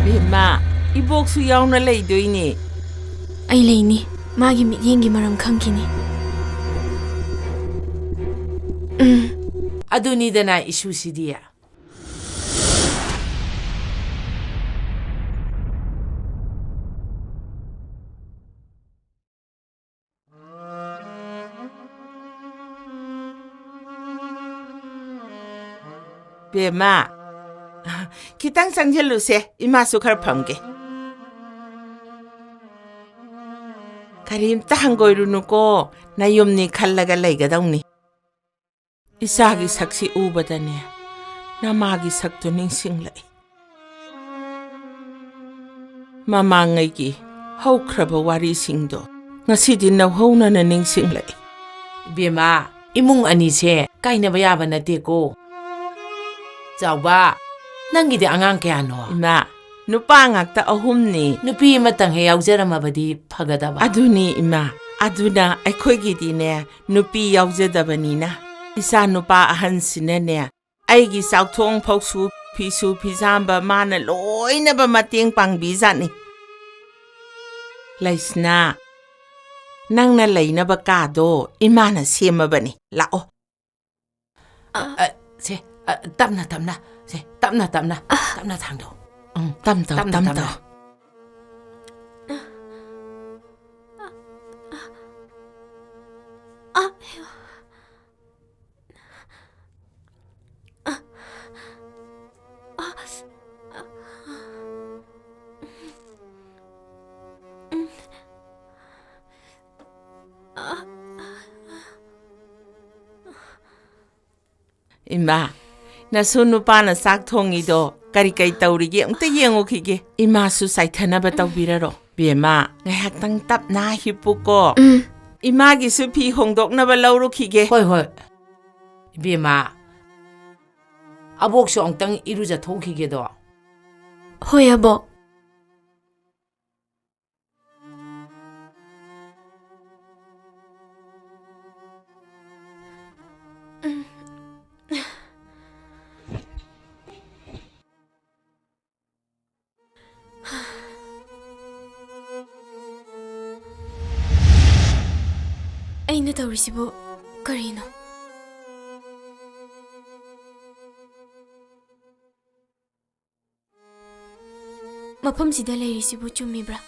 ꯕꯦꯝꯃ, ꯏꯕꯣꯛꯁꯨ ꯌꯥꯎꯅ ꯂꯩꯗꯣꯏꯅꯦ꯫ ꯑꯩ ꯂꯩꯅꯤ꯫ ꯃꯥꯒꯤ ꯃꯤꯠꯌꯦꯡꯒꯤ ꯃꯔꯝ ꯈꯪꯈꯤꯅꯤ꯫ ꯎꯝ꯫ ꯑꯗꯨꯅꯤꯗꯅ ꯏꯁꯨꯁꯤꯗꯤ꯫ ꯕꯦꯝꯃ, ꯈꯤꯇꯪ ꯆꯪꯁꯤꯜꯂꯨꯁꯦ, ꯏꯃꯥꯁꯨ ꯈꯔ ꯐꯝꯒꯦ꯫ ꯀꯔꯤꯝꯇ ꯍꯪꯒꯣꯏꯔꯨꯅꯨꯀꯣ, ꯅꯌꯨꯝꯅꯤ ꯈꯜꯂꯒ ꯂꯩꯒꯗꯧꯅꯤ꯫ ꯏꯆꯥꯒꯤ ꯁꯛꯁꯤ ꯎꯕꯗꯅꯦ, ꯅꯃꯥꯒꯤ ꯁꯛꯇꯨ ꯅꯤꯡꯁꯤꯡꯂꯛꯏ꯫ ꯃꯃꯥꯡꯉꯩꯒꯤ ꯍꯧꯈ꯭ꯔꯕ ꯋꯥꯔꯤꯁꯤꯡꯗꯣ ꯉꯁꯤꯗꯤ ꯅꯧꯍꯧꯅꯅ ꯅꯤꯡꯁꯤꯡꯂꯛꯏ꯫ ꯏꯕꯦꯝꯃ, ꯏꯃꯨꯡ ꯑꯅꯤꯁꯦ ꯀꯥꯏꯅꯕ ꯌꯥꯕ ꯅꯠꯇꯦꯀꯣ꯫ ꯆꯥꯎꯕ, ꯅꯪꯒꯤꯗꯤ ꯑꯉꯥꯡ ꯀꯌꯥꯅꯣ? ꯏꯃꯥ, ꯅꯨꯄꯥ ꯉꯥꯛꯇ ꯑꯍꯨꯝꯅꯤ꯫ ꯅꯨꯄꯤ ꯑꯃꯇꯪ ꯍꯦꯛ ꯌꯥꯎꯖꯔꯝꯃꯕꯗꯤ ꯐꯒꯗꯕ꯫ ꯑꯗꯨꯅꯤ ꯏꯃꯥ, ꯑꯗꯨꯅ ꯑꯩꯈꯣꯏꯒꯤꯗꯤꯅꯦ ꯅꯨꯄꯤ ꯌꯥꯎꯖꯗꯕꯅꯤꯅ ꯏꯆꯥ ꯅꯨꯄꯥ ꯑꯍꯟꯁꯤꯅꯅꯦ ꯑꯩꯒꯤ ꯆꯥꯛꯊꯣꯡ ꯐꯧꯁꯨ ꯐꯤꯁꯨ ꯐꯤꯖꯥꯝꯕ ꯃꯥꯅ ꯂꯣꯏꯅꯕ ꯃꯇꯦꯡ ꯄꯥꯡꯕꯤꯖꯥꯠꯅꯤ꯫ ꯂꯩꯁꯅꯥ, ꯅꯪꯅ ꯂꯩꯅꯕ ꯀꯥꯗꯣ ꯏꯃꯥꯅ ꯁꯦꯝꯃꯕꯅꯤ꯫ ꯂꯥꯛꯑꯣ꯫ ꯑ, ꯁꯦ, ꯑ, ꯇꯞꯅ, ꯇꯞꯅ, ꯁꯦ, ꯇꯞꯅ, ꯇꯞꯅ, ꯇꯞꯅ ꯊꯥꯡꯗꯧ꯫ ꯎꯝ, ꯇꯞ ꯇꯧ, ꯇꯞꯅ, ꯇꯞ ꯇꯞꯅ꯫ ꯇꯧ꯫ ꯏꯃꯥ, ꯅꯁꯨ ꯅꯨꯄꯥꯅ ꯆꯥꯛ ꯊꯣꯡꯉꯤꯗꯣ ꯀꯔꯤ ꯀꯔꯤ ꯇꯧꯔꯤꯒꯦ ꯑꯝꯇ ꯌꯦꯡꯉꯨꯈꯤꯒꯦ꯫ ꯏꯃꯥꯁꯨ ꯆꯥꯏꯊꯅꯕ ꯇꯧꯕꯤꯔꯔꯣ꯫ ꯕꯦꯝꯃ, ꯉꯥꯏꯍꯥꯛꯇꯪ ꯇꯞꯅ ꯍꯤꯞꯄꯨꯀꯣ꯫ ꯎꯝ꯫ ꯏꯃꯥꯒꯤꯁꯨ ꯐꯤ ꯍꯣꯡꯗꯣꯛꯅꯕ ꯂꯧꯔꯨꯈꯤꯒꯦ꯫ ꯍꯣꯏ, ꯍꯣꯏ꯫ ꯏꯕꯦꯝꯃ, ꯑꯕꯣꯛꯁꯨ ꯑꯃꯨꯛꯇꯪ ꯏꯔꯨꯖꯊꯣꯛꯈꯤꯒꯦꯗꯣ꯫ ꯍꯣꯏ, ꯑꯕꯣꯛ꯫ ꯑꯩꯅ ꯇꯧꯔꯤꯁꯤꯕꯨ ꯀꯔꯤꯅꯣ? ꯃꯐꯝꯁꯤꯗ ꯂꯩꯔꯤꯁꯤꯕꯨ ꯆꯨꯝꯃꯤꯕ꯭ꯔꯥ?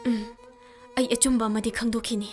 ꯎꯝ, ꯑꯩ ꯑꯆꯨꯝꯕ ꯑꯃꯗꯤ ꯈꯪꯗꯣꯛꯈꯤꯅꯤ꯫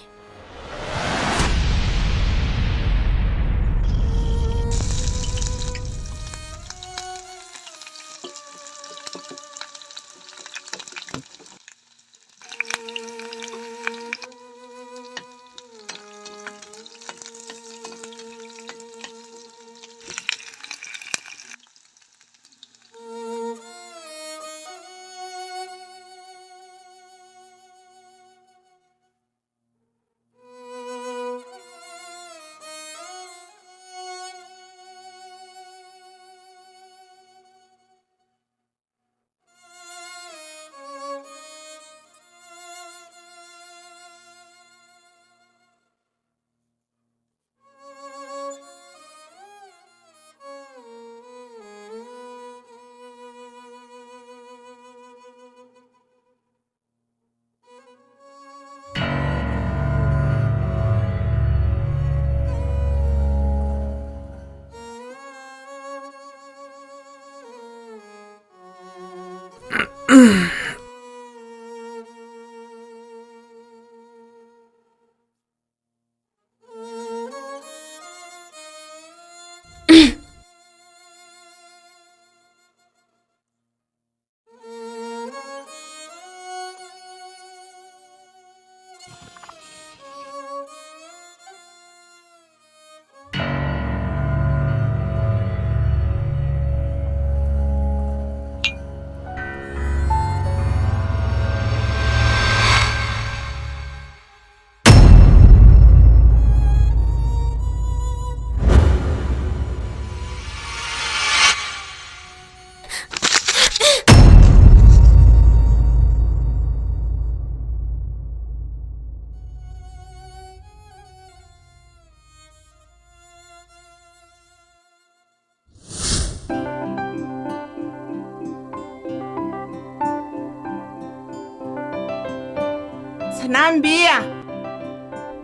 ꯁꯅꯥꯝꯕꯤ!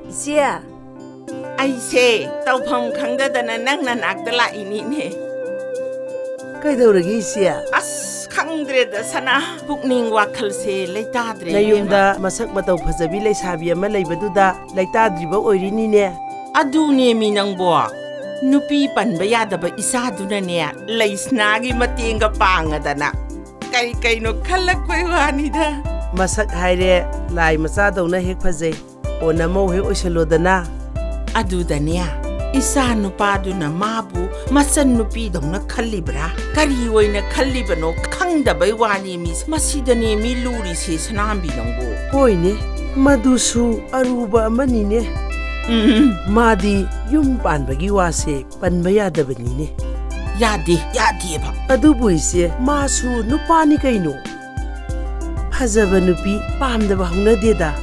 ꯏꯆꯦ! ꯑꯩꯁꯦ ꯇꯧꯐꯝ ꯈꯪꯗꯗꯅ ꯅꯪ ꯅꯅꯥꯛꯇ ꯂꯥꯛꯏꯅꯤꯅꯦ꯫ ꯀꯩꯗꯧꯔꯒꯦ ꯏꯆꯦ? ꯑꯁ, ꯈꯪꯗ꯭ꯔꯦꯗ ꯁꯅꯥ, ꯄꯨꯛꯅꯤꯡ ꯋꯥꯈꯜꯁꯦ ꯂꯩꯇꯥꯗ꯭ꯔꯦ ꯏꯕꯦꯝꯃ꯫ ꯅꯌꯨꯝꯗ ꯃꯁꯛ ꯃꯇꯧ ꯐꯖꯕꯤ ꯂꯩꯁꯥꯕꯤ ꯑꯃ ꯂꯩꯕꯗꯨꯗ ꯂꯩꯇꯥꯗ꯭ꯔꯤꯕ ꯑꯣꯏꯔꯤꯅꯤꯅꯦ꯫ ꯑꯗꯨꯅꯦꯃꯤ ꯅꯪꯕꯣ, ꯅꯨꯄꯤ ꯄꯟꯕ ꯌꯥꯗꯕ ꯏꯆꯥꯗꯨꯅꯅꯦ ꯂꯩꯁꯅꯥꯒꯤ ꯃꯇꯦꯡꯒ ꯄꯥꯡꯉꯗꯅ꯫ ꯀꯩ ꯀꯩꯅꯣ ꯈꯜꯂꯛꯄꯩ ꯋꯥꯅꯤꯗ꯫ ꯃꯁꯛ ꯍꯥꯏꯔꯦ ꯂꯥꯏ ꯃꯆꯥꯗꯧꯅ ꯍꯦꯛ ꯐꯖꯩ꯫ ꯑꯣ, ꯅꯃꯧ ꯍꯦꯛ ꯑꯣꯏꯁꯜꯂꯣꯗꯅ꯫ ꯑꯗꯨꯗꯅꯦ, ꯏꯆꯥ ꯅꯨꯄꯥꯗꯨꯅ ꯃꯥꯕꯨ ꯃꯆꯟ ꯅꯨꯄꯤꯗꯧꯅ ꯈꯜꯂꯤꯕ꯭ꯔꯥ? ꯀꯔꯤ ꯑꯣꯏꯅ ꯈꯜꯂꯤꯕꯅꯣ ꯈꯪꯗꯕꯩ ꯋꯥꯅꯤ ꯃꯤ꯫ ꯃꯁꯤꯗꯅꯦ ꯃꯤ ꯂꯨꯔꯤꯁꯦ ꯁꯅꯥꯝꯕꯤ ꯅꯪꯕꯨ꯫ ꯍꯣꯏꯅꯦ, ꯃꯗꯨꯁꯨ ꯑꯔꯨꯕ ꯑꯃꯅꯤꯅꯦ꯫ ꯎꯝ꯫ ꯃꯥꯗꯤ ꯌꯨꯝ ꯄꯥꯟꯕꯒꯤ ꯋꯥꯁꯦ ꯄꯟꯕ ꯌꯥꯗꯕꯅꯤꯅꯦ꯫ ꯌꯥꯗꯦ, ꯌꯥꯗꯦꯕ꯫ ꯑꯗꯨꯕꯨ ꯏꯆꯦ, ꯃꯥꯁꯨ ꯅꯨꯄꯥꯅꯤ ꯀꯩꯅꯣ꯫ ꯐꯖꯕ ꯅꯨꯄꯤ ꯄꯥꯝꯗꯕ ꯍꯧꯅꯗꯦꯗ꯫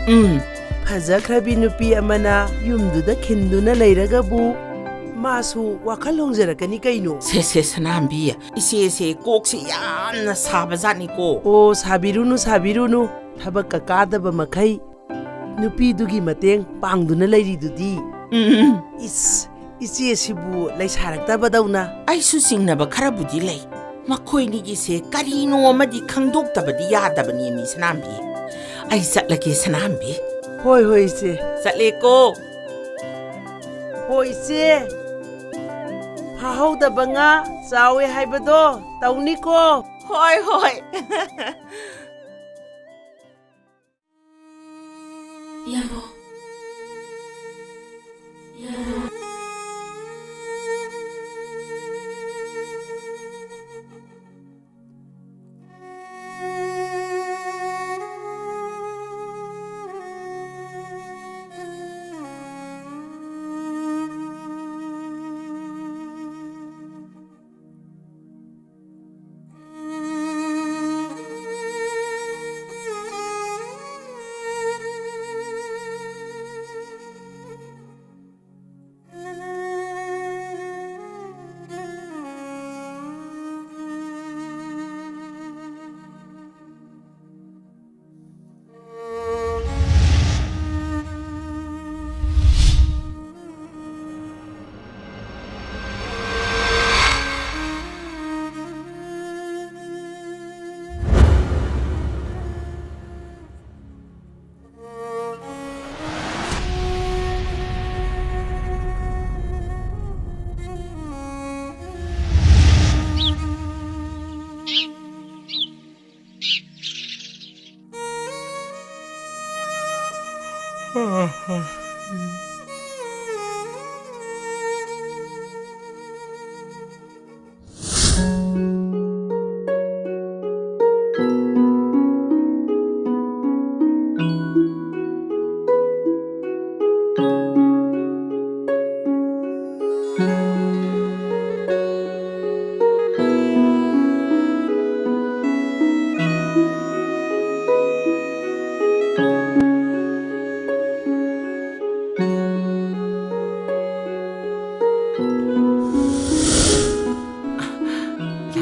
ꯎꯝ꯫ ꯐꯖꯈ꯭ꯔꯕꯤ ꯅꯨꯄꯤ ꯑꯃꯅ ꯌꯨꯝꯗꯨꯗ ꯈꯤꯟꯗꯨꯅ ꯂꯩꯔꯒꯕꯨ ꯃꯥꯁꯨ ꯋꯥꯈꯜ ꯍꯣꯡꯖꯔꯛꯀꯅꯤ ꯀꯩꯅꯣ꯫ ꯁꯦ, ꯁꯦ, ꯁꯅꯥꯝꯕꯤ, ꯏꯆꯦꯁꯦ ꯀꯣꯛꯁꯤ ꯌꯥꯝꯅ ꯁꯥꯕꯖꯥꯠꯅꯤꯀꯣ꯫ ꯑꯣ, ꯁꯥꯕꯤꯔꯨꯅꯨ, ꯁꯥꯕꯤꯔꯨꯅꯨ꯫ ꯊꯕꯛꯀ ꯀꯥꯗꯕ ꯃꯈꯩ ꯅꯨꯄꯤꯗꯨꯒꯤ ꯃꯇꯦꯡ ꯄꯥꯡꯗꯨꯅ ꯂꯩꯔꯤꯗꯨꯗꯤ꯫ ꯎꯝ꯫ ꯏꯁ, ꯏꯆꯦꯁꯤꯕꯨ ꯂꯩꯁꯥꯔꯛꯇꯕꯗꯧꯅ꯫ ꯑꯩꯁꯨ ꯆꯤꯡꯅꯕ ꯈꯔꯕꯨꯗꯤ ꯂꯩ꯫ ꯃꯈꯣꯏꯅꯤꯒꯤꯁꯦ ꯀꯔꯤꯅꯣ ꯑꯃꯗꯤ ꯈꯪꯗꯣꯛꯇꯕꯗꯤ ꯌꯥꯗꯕꯅꯦ, ꯃꯤ ꯁꯅꯥꯝꯕꯤ꯫ ꯑꯩ ꯆꯠꯂꯒꯦ, ꯁꯅꯥꯝꯕꯤ꯫ ꯍꯣꯏ, ꯍꯣꯏ, ꯏꯆꯦ꯫ ꯆꯠꯂꯦꯀꯣ꯫ ꯍꯣꯏ, ꯏꯆꯦ꯫ ꯐꯥꯍꯧꯗꯕ ꯉꯥ ꯆꯥꯎꯋꯦ ꯍꯥꯏꯕꯗꯣ ꯇꯧꯅꯤꯀꯣ꯫ ꯍꯣꯏ, ꯍꯣꯏ꯫ ꯏꯌꯥꯝꯕ꯫ ꯏꯌꯥꯝꯕ꯫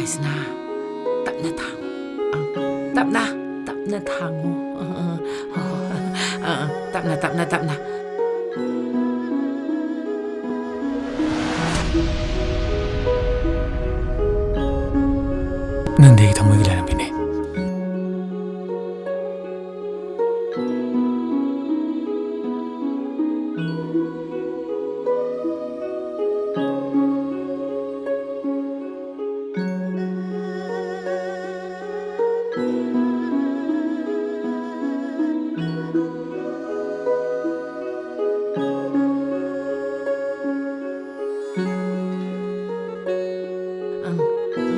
ꯂꯥꯏꯁꯅꯥ, ꯇꯞꯅ ꯊꯥꯡꯉꯨ꯫ ꯑ, ꯇꯞꯅ, ꯇꯞꯅ ꯊꯥꯡꯉꯨ꯫ ꯑ, ꯑ, ꯑ, ꯑ, ꯑ, ꯇꯞꯅ, ꯇꯞꯅ, ꯇꯞꯅ꯫ ꯅꯪꯗꯤ ꯑꯩꯒꯤ ꯊꯃꯣꯏꯒꯤ ꯂꯥꯏꯔꯦꯝꯕꯤꯅꯦ꯫ ꯑꯪ, ꯑꯪ,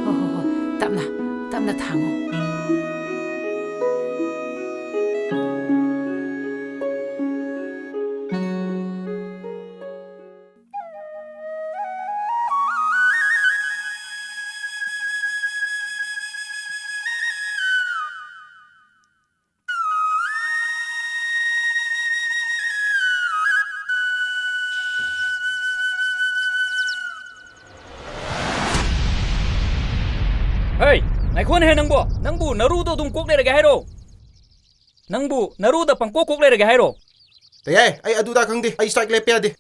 ꯍꯣ, ꯍꯣ, ꯍꯣ, ꯇꯞꯅ, ꯇꯞꯅ ꯊꯥꯡꯉꯨ꯫ ꯍꯩ, ꯉꯥꯏꯈꯣꯅꯦꯍꯦ ꯅꯪꯕꯣ! ꯅꯪꯕꯨ ꯅꯔꯨꯗꯣ ꯑꯗꯨꯝ ꯀꯣꯛ ꯂꯩꯔꯒꯦ ꯍꯥꯏꯔꯣ? ꯅꯪꯕꯨ ꯅꯔꯨꯗ ꯄꯪꯀꯣꯛ ꯀꯣꯛ ꯂꯩꯔꯒꯦ ꯍꯥꯏꯔꯣ? ꯇꯌꯥꯏ, ꯑꯩ ꯑꯗꯨꯗ ꯈꯪꯗꯦ꯫ ꯑꯩ ꯁ꯭ꯇ꯭ꯔꯥꯏꯛ ꯂꯦꯞꯄ ꯌꯥꯗꯦ꯫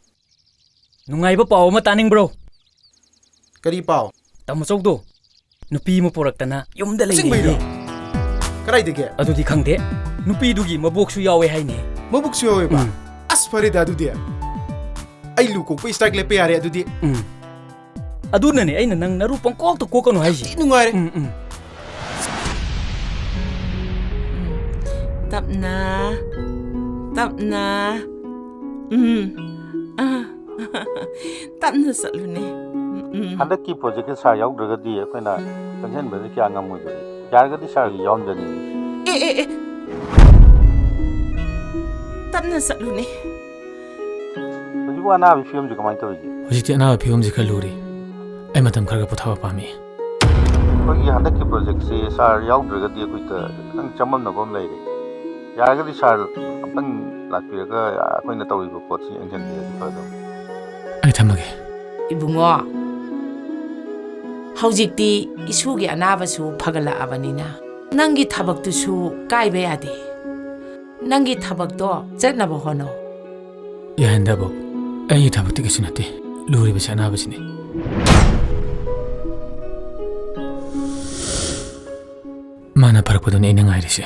ꯅꯨꯡꯉꯥꯏꯕ ꯄꯥꯎ ꯑꯃ ꯇꯥꯅꯤꯡꯕ꯭ꯔꯣ? ꯀꯔꯤ ꯄꯥꯎ? ꯇꯥꯃꯣꯆꯧꯗꯣ ꯅꯨꯄꯤ ꯑꯃ ꯄꯨꯔꯛꯇꯅ ꯌꯨꯝꯗ ꯑꯁꯦꯡꯕꯩꯔꯣ? ꯂꯩꯅꯩꯌꯦ꯫ ꯀꯗꯥꯏꯗꯒꯤ? ꯑꯗꯨꯗꯤ ꯈꯪꯗꯦ꯫ ꯅꯨꯄꯤꯗꯨꯒꯤ ꯃꯕꯣꯛꯁꯨ ꯌꯥꯎꯋꯦ ꯍꯥꯏꯅꯦ꯫ ꯃꯕꯨꯛꯁꯨ ꯌꯥꯎꯋꯦꯕ? ꯎꯝ꯫ ꯑꯁ, ꯐꯔꯦꯗ ꯑꯗꯨꯗꯤ꯫ ꯑꯩ ꯂꯨ ꯀꯣꯛꯄ ꯁ꯭ꯇ꯭ꯔꯥꯏꯛ ꯂꯦꯞꯄ ꯌꯥꯔꯦ ꯑꯗꯨꯗꯤ꯫ ꯎꯝ꯫ ꯑꯗꯨꯅꯅꯦ ꯑꯩꯅ ꯅꯪ ꯅꯔꯨ ꯄꯪꯀꯣꯛꯇ ꯀꯣꯛꯀꯅꯨ ꯍꯥꯏꯁꯦ꯫ ꯊꯤ ꯅꯨꯡꯉꯥꯏꯔꯦ꯫ ꯎꯝ, ꯎꯝ꯫ ꯇꯞꯅ, ꯇꯞꯅ꯫ ꯎꯝ꯫ ꯑ, ꯇꯞꯅ ꯆꯠꯂꯨꯅꯦ꯫ ꯎꯝ, ꯎꯝ꯫ ꯍꯟꯗꯛꯀꯤ ꯄ꯭ꯔꯣꯖꯦꯛꯀꯤ ꯁꯥꯔ ꯌꯥꯎꯗ꯭ꯔꯒꯗꯤ ꯑꯩꯈꯣꯏꯅ ꯆꯪꯁꯤꯟꯕꯁꯦ ꯀꯌꯥ ꯉꯝꯃꯣꯏꯗꯣꯔꯤ꯫ ꯌꯥꯔꯒꯗꯤ ꯁꯥꯔꯒꯤ ꯌꯥꯎꯍꯟꯖꯅꯤꯡꯉꯤ꯫ ꯑꯦ, ꯑꯦ, ꯑꯦ꯫ ꯇꯞꯅ ꯆꯠꯂꯨꯅꯦ꯫ ꯍꯧꯖꯤꯛꯄꯨ ꯑꯅꯥꯕꯒꯤ ꯐꯤꯕꯝꯁꯦ ꯀꯃꯥꯏꯅ ꯇꯧꯔꯤꯒꯦ? ꯍꯧꯖꯤꯛꯇꯤ ꯑꯅꯥꯕ ꯐꯤꯕꯝꯁꯦ ꯈꯔ ꯂꯨꯔꯤ꯫ ꯑꯩ ꯃꯇꯝ ꯈꯔꯒ ꯄꯣꯊꯥꯕ ꯄꯥꯝꯃꯤ꯫ ꯑꯩꯈꯣꯏꯒꯤ ꯍꯟꯗꯛꯀꯤ ꯄ꯭ꯔꯣꯖꯦꯛꯁꯦ ꯁꯥꯔ ꯌꯥꯎꯗ꯭ꯔꯒꯗꯤ ꯑꯩꯈꯣꯏꯗ ꯈꯤꯇꯪ ꯆꯃꯝꯅꯕ ꯑꯃ ꯂꯩꯔꯦ꯫ ꯌꯥꯔꯒꯗꯤ ꯁꯥꯔ ꯑꯝꯇꯪ ꯂꯥꯛꯄꯤꯔꯒ ꯑꯩꯈꯣꯏꯅ ꯇꯧꯔꯤꯕ ꯄꯣꯠꯁꯤ ꯌꯦꯡꯁꯤꯟꯕꯤꯔꯗꯤ ꯐꯗꯧꯅꯤ꯫ ꯑꯩ ꯊꯝꯃꯒꯦ꯫ ꯏꯕꯨꯡꯉꯣ, ꯍꯧꯖꯤꯛꯇꯤ ꯏꯁꯨꯒꯤ ꯑꯅꯥꯕꯁꯨ ꯐꯒꯠꯂꯛꯑꯕꯅꯤꯅ ꯅꯪꯒꯤ ꯊꯕꯛꯇꯨꯁꯨ ꯀꯥꯏꯕ ꯌꯥꯗꯦ꯫ ꯅꯪꯒꯤ ꯊꯕꯛꯇꯣ ꯆꯠꯅꯕ ꯍꯣꯠꯅꯧ꯫ ꯌꯥꯍꯟꯗꯕꯣ, ꯑꯩꯒꯤ ꯊꯕꯛꯇꯤ ꯀꯩꯁꯨ ꯅꯠꯇꯦ꯫ ꯂꯨꯔꯤꯕꯁꯤ ꯑꯅꯥꯕꯁꯤꯅꯤ꯫ ꯃꯥꯅ ꯐꯔꯛꯄꯗꯨꯅꯤ ꯑꯩꯅ ꯉꯥꯏꯔꯤꯁꯦ꯫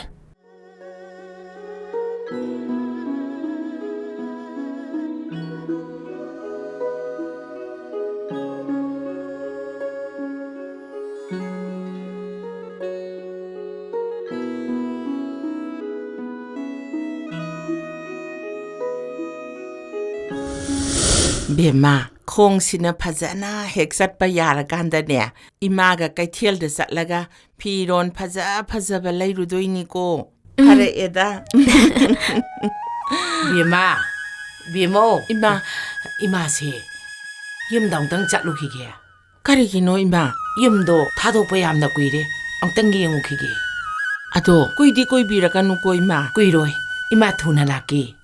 ꯕꯦꯝꯃ, ꯈꯣꯡꯁꯤꯅ ꯐꯖꯅ ꯍꯦꯛ ꯆꯠꯄ ꯌꯥꯔꯀꯥꯟꯗꯅꯦ, ꯏꯃꯥꯒ ꯀꯩꯊꯦꯜꯗ ꯆꯠꯂꯒ ꯐꯤꯔꯣꯟ ꯐꯖ ꯐꯖꯕ ꯂꯩꯔꯨꯗꯣꯏꯅꯤꯀꯣ꯫ ꯎꯝ꯫ ꯐꯔꯛꯑꯦꯗ꯫ ꯕꯦꯝꯃ, ꯕꯦꯝꯃꯧ꯫ ꯏꯃꯥ꯫ ꯏꯃꯥꯁꯦ ꯌꯨꯝꯗ ꯑꯃꯨꯛꯇꯪ ꯆꯠꯂꯨꯈꯤꯒꯦ꯫ ꯀꯔꯤꯒꯤꯅꯣ ꯏꯃꯥ? ꯌꯨꯝꯗꯣ ꯊꯥꯗꯣꯛꯄ ꯌꯥꯝꯅ ꯀꯨꯏꯔꯦ, ꯑꯃꯨꯛꯇꯪ ꯌꯦꯡꯉꯨꯈꯤꯒꯦ꯫ ꯑꯗꯣ ꯀꯨꯏꯗꯤ ꯀꯨꯏꯕꯤꯔꯛꯀꯅꯨꯀꯣ ꯏꯃꯥ꯫ ꯀꯨꯏꯔꯣꯏ, ꯏꯃꯥ ꯊꯨꯅ ꯂꯥꯛꯀꯦ꯫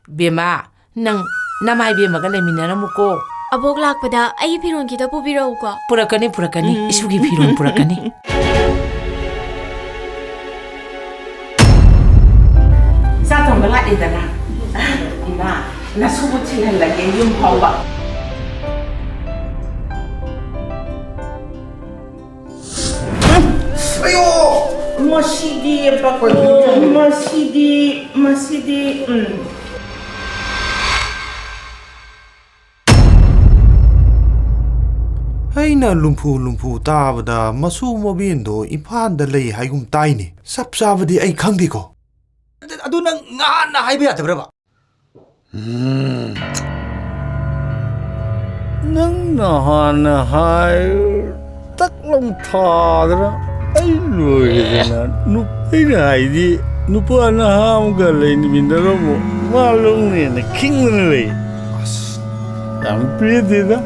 ꯕꯦꯝꯃ, ꯅꯪ ꯅꯃꯥꯏ ꯕꯦꯝꯃꯒ ꯂꯩꯃꯤꯟꯅꯔꯝꯃꯨꯀꯣ꯫ ꯑꯕꯣꯛ ꯂꯥꯛꯄꯗ ꯑꯩꯒꯤ ꯐꯤꯔꯣꯜ ꯈꯤꯇ ꯄꯨꯕꯤꯔꯛꯎꯀꯣ꯫ ꯄꯨꯔꯛꯀꯅꯤ, ꯄꯨꯔꯛꯀꯅꯤ꯫ ꯎꯝ꯫ ꯏꯁꯨꯒꯤ ꯐꯤꯔꯣꯜ ꯄꯨꯔꯛꯀꯅꯤ꯫ ꯆꯥꯛ ꯊꯣꯡꯕ ꯂꯥꯛꯑꯦꯗꯅ꯫ ꯏꯃꯥ, ꯅꯁꯨꯕꯨ ꯊꯤꯜꯍꯜꯂꯒꯦ ꯌꯨꯝ ꯐꯥꯎꯕ꯫ ꯑꯌꯣ! ꯃꯁꯤꯗꯤ, ꯃꯁꯤꯗꯤ, ꯃꯁꯤꯗꯤ, ꯎꯝ꯫ ꯑꯩꯅ ꯂꯨꯝꯐꯨ ꯂꯨꯝꯐꯨ ꯇꯥꯕꯗ ꯃꯁꯨ ꯃꯕꯦꯟꯗꯣ ꯏꯝꯐꯥꯜꯗ ꯂꯩ ꯍꯥꯏꯒꯨꯝ ꯇꯥꯏꯅꯦ꯫ ꯆꯞ ꯆꯥꯕꯗꯤ ꯑꯩ ꯈꯪꯗꯦꯀꯣ꯫ ꯑꯗꯨ ꯅꯪ ꯉꯍꯥꯟꯅ ꯍꯥꯏꯕ ꯌꯥꯗꯕ꯭ꯔꯕ? ꯎꯝ꯫ ꯅꯪꯅ ꯍꯥꯟꯅ ꯍꯥꯏ, ꯇꯛ ꯂꯥꯎ ꯊꯥꯗꯅ ꯑꯩ ꯂꯣꯏꯔꯦꯗꯅ꯫ ꯅꯨ-, ꯑꯩꯅ ꯍꯥꯏꯗꯤ, ꯅꯨꯄꯥ ꯅꯍꯥ ꯑꯃꯒ ꯂꯩꯃꯤꯟꯅꯔꯝꯃꯣ, ꯃꯥ ꯂꯧꯅꯦꯅ ꯈꯤꯡꯗꯅ ꯂꯩ꯫ ꯑꯁ, ꯌꯥꯝ ꯄꯦꯟꯗꯦꯗ꯫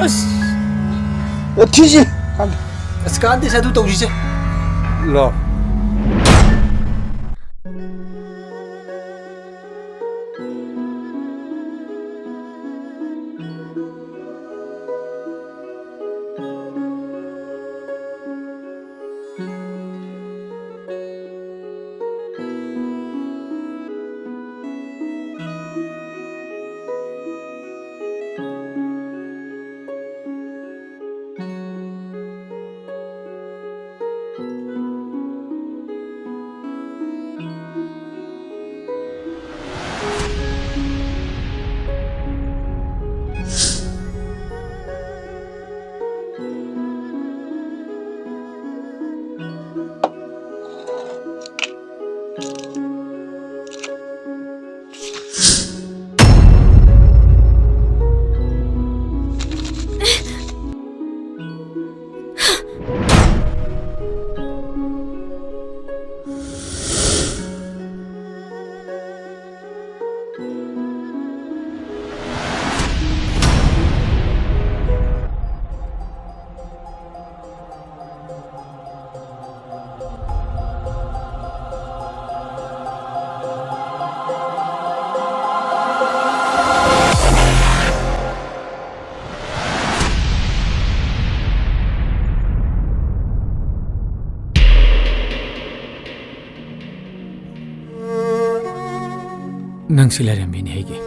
ꯑꯁ꯫ ꯑꯦ, ꯊꯤꯁꯤ꯫ ꯑꯁ, ꯀꯥꯟꯗꯦꯁꯦ, ꯑꯗꯨ ꯇꯧꯁꯤꯁꯦ꯫ ꯂꯥꯎ꯫ ꯅꯪꯁꯤ ꯂꯥꯏꯔꯦꯝꯕꯤꯅꯤ ꯑꯩꯒꯤ꯫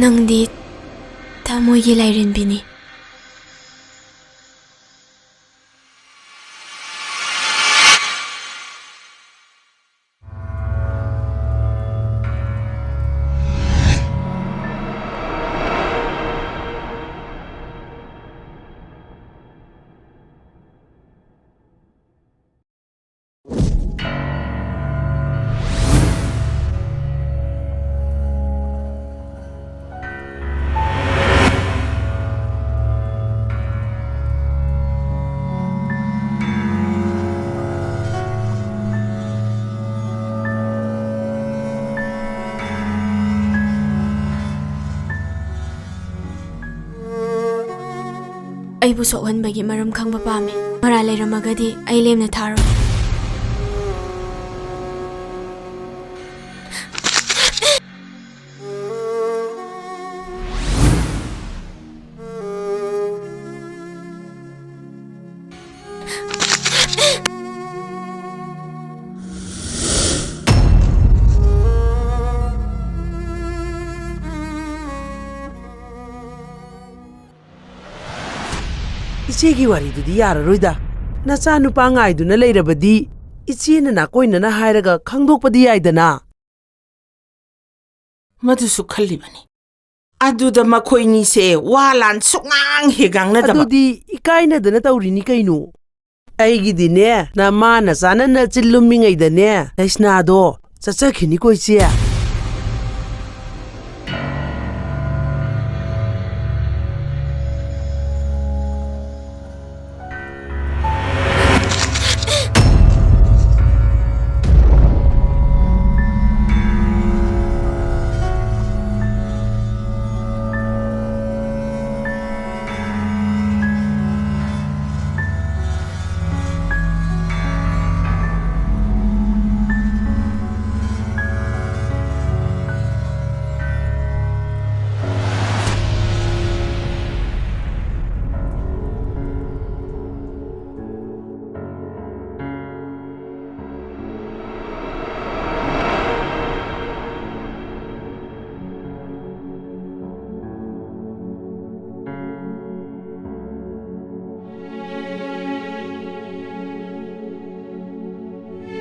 ꯅꯪꯗꯤ ꯊꯃꯣꯏꯒꯤ ꯂꯥꯏꯔꯦꯝꯕꯤꯅꯤ꯫ ꯑꯩꯕꯨ ꯁꯣꯛꯍꯟꯕꯒꯤ ꯃꯔꯝ ꯈꯪꯕ ꯄꯥꯝꯃꯤ꯫ ꯃꯔꯥꯜ ꯂꯩꯔꯝꯃꯒꯗꯤ ꯑꯩ ꯂꯦꯝꯅ ꯊꯥꯔꯣꯏ꯫ ꯏꯆꯦꯒꯤ ꯋꯥꯔꯤꯗꯨꯗꯤ ꯌꯥꯔꯔꯣꯏꯗ꯫ ꯅꯆꯥꯅꯨꯄꯥ ꯉꯥꯏꯗꯨꯅ ꯂꯩꯔꯕꯗꯤ ꯏꯆꯦꯅ ꯅꯥꯀꯣꯏꯅꯅ ꯍꯥꯏꯔꯒ ꯈꯪꯗꯣꯛꯄꯗꯤ ꯌꯥꯏꯗꯅ꯫ ꯃꯗꯨꯁꯨ ꯈꯜꯂꯤꯕꯅꯤ꯫ ꯑꯗꯨꯗ ꯃꯈꯣꯏꯅꯤꯁꯦ ꯋꯥ ꯂꯥꯟ ꯁꯨꯛꯉꯥꯡ ꯍꯦꯛ ꯉꯥꯡꯅꯗꯕ꯫ ꯑꯗꯨꯗꯤ ꯏꯀꯥꯏꯅꯗꯅ ꯇꯧꯔꯤꯅꯤ ꯀꯩꯅꯣ꯫ ꯑꯩꯒꯤꯗꯤꯅꯦ, ꯅꯃꯥ ꯅꯆꯥꯅ ꯅꯆꯤꯟ ꯂꯨꯝꯃꯤꯉꯩꯗꯅꯦ, ꯂꯩꯁꯅꯥꯗꯣ ꯆꯠꯆꯈꯤꯅꯤꯀꯣ, ꯏꯆꯦ꯫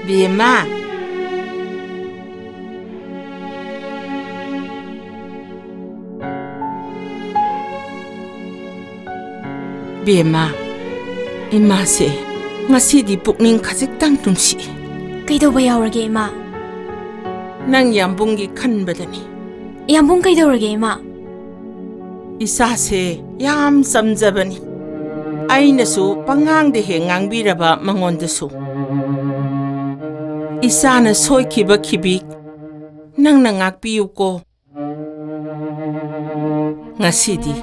ꯕꯦꯝꯃ꯫ ꯕꯦꯝꯃ, ꯏꯃꯥꯁꯦ ꯉꯁꯤꯗꯤ ꯄꯨꯛꯅꯤꯡ ꯈꯖꯤꯛꯇꯪ ꯅꯨꯡꯁꯤ꯫ ꯀꯩꯗꯧꯕ ꯌꯥꯎꯔꯒꯦ, ꯏꯃꯥ? ꯅꯪ ꯌꯥꯝꯕꯨꯡꯒꯤ ꯈꯟꯕꯗꯅꯤ꯫ ꯌꯥꯝꯕꯨꯡ ꯀꯩꯗꯧꯔꯒꯦ, ꯏꯃꯥ? ꯏꯆꯥꯁꯦ ꯌꯥꯝ ꯆꯝꯖꯕꯅꯤ꯫ ꯑꯩꯅꯁꯨ ꯄꯉꯥꯡꯗ ꯍꯦꯛ ꯉꯥꯡꯕꯤꯔꯕ ꯃꯉꯣꯟꯗꯁꯨ꯫ ꯏꯆꯥꯅ ꯁꯣꯏꯈꯤꯕ ꯈꯤꯕꯤꯛ ꯅꯪꯅ ꯉꯥꯛꯄꯤꯌꯨꯀꯣ꯫ ꯉꯁꯤꯗꯤ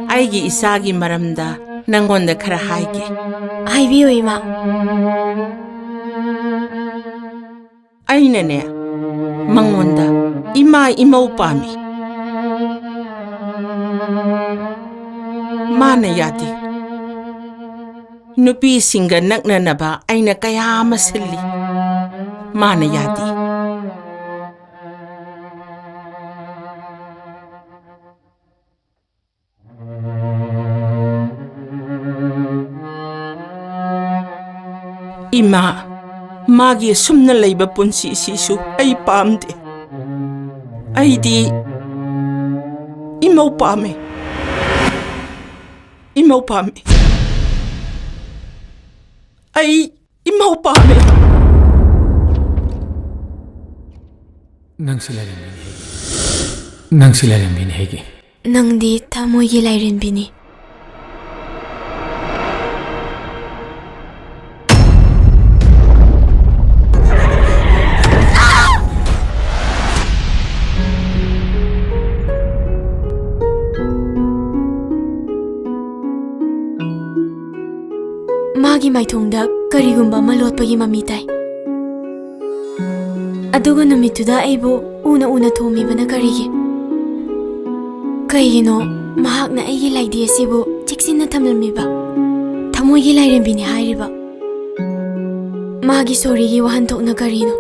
ꯑꯩꯒꯤ ꯏꯆꯥꯒꯤ ꯃꯔꯝꯗ ꯅꯪꯉꯣꯟꯗ ꯈꯔ ꯍꯥꯏꯒꯦ꯫ ꯍꯥꯏꯕꯤꯌꯨ, ꯏꯃꯥ꯫ ꯑꯩꯅꯅꯦ, ꯃꯉꯣꯟꯗ ꯏꯃꯥ ꯏꯃꯧ ꯄꯥꯝꯃꯤ꯫ ꯃꯥꯅ ꯌꯥꯗꯦ꯫ ꯅꯨꯄꯤꯁꯤꯡꯒ ꯅꯛꯅꯅꯕ ꯑꯩꯅ ꯀꯌꯥ ꯑꯃ ꯁꯤꯜꯂꯤ꯫ ꯃꯥꯅ ꯌꯥꯗꯦ꯫ ꯏꯃꯥ, ꯃꯥꯒꯤ ꯑꯁꯨꯝꯅ ꯂꯩꯕ ꯄꯨꯟꯁꯤꯁꯤꯁꯨ ꯑꯩ ꯄꯥꯝꯗꯦ꯫ ꯑꯩꯗꯤ ꯏꯃꯧ ꯄꯥꯝꯃꯦ꯫ ꯏꯃꯧ ꯄꯥꯝꯃꯦ꯫ ꯑꯩ ꯏꯃꯧ ꯄꯥꯝꯃꯦ꯫ ꯅꯪꯁꯤ ꯂꯥꯏꯔꯦꯝꯕꯤꯅꯤ ꯍꯦꯒꯤ꯫ ꯅꯪꯁꯤ ꯂꯥꯏꯔꯦꯝꯕꯤꯅꯤ ꯍꯦꯒꯤ꯫ ꯅꯪꯗꯤ ꯊꯃꯣꯏꯒꯤ ꯂꯥꯏꯔꯦꯝꯕꯤꯅꯤ꯫ ꯃꯥꯒꯤ ꯃꯥꯏꯊꯣꯡꯗ ꯀꯔꯤꯒꯨꯝꯕ ꯑꯃ ꯂꯣꯠꯄꯒꯤ ꯃꯃꯤ ꯇꯥꯏ꯫ ꯑꯗꯨꯒ ꯅꯨꯃꯤꯠꯇꯨꯗ ꯑꯩꯕꯨ ꯎꯅ ꯎꯅ ꯊꯣꯝꯃꯤꯕꯅ ꯀꯔꯤꯒꯤ? ꯀꯩꯒꯤꯅꯣ ꯃꯍꯥꯛꯅ ꯑꯩꯒꯤ ꯂꯥꯏꯙꯤ ꯑꯁꯤꯕꯨ ꯆꯦꯛꯁꯤꯟꯅ ꯊꯝꯂꯝꯃꯤꯕ? ꯊꯃꯣꯏꯒꯤ ꯂꯥꯏꯔꯦꯝꯕꯤꯅꯤ ꯍꯥꯏꯔꯤꯕ꯫ ꯃꯥꯒꯤ ꯁꯣꯔꯤꯒꯤ ꯋꯥꯍꯟꯊꯣꯛꯅ ꯀꯔꯤꯅꯣ?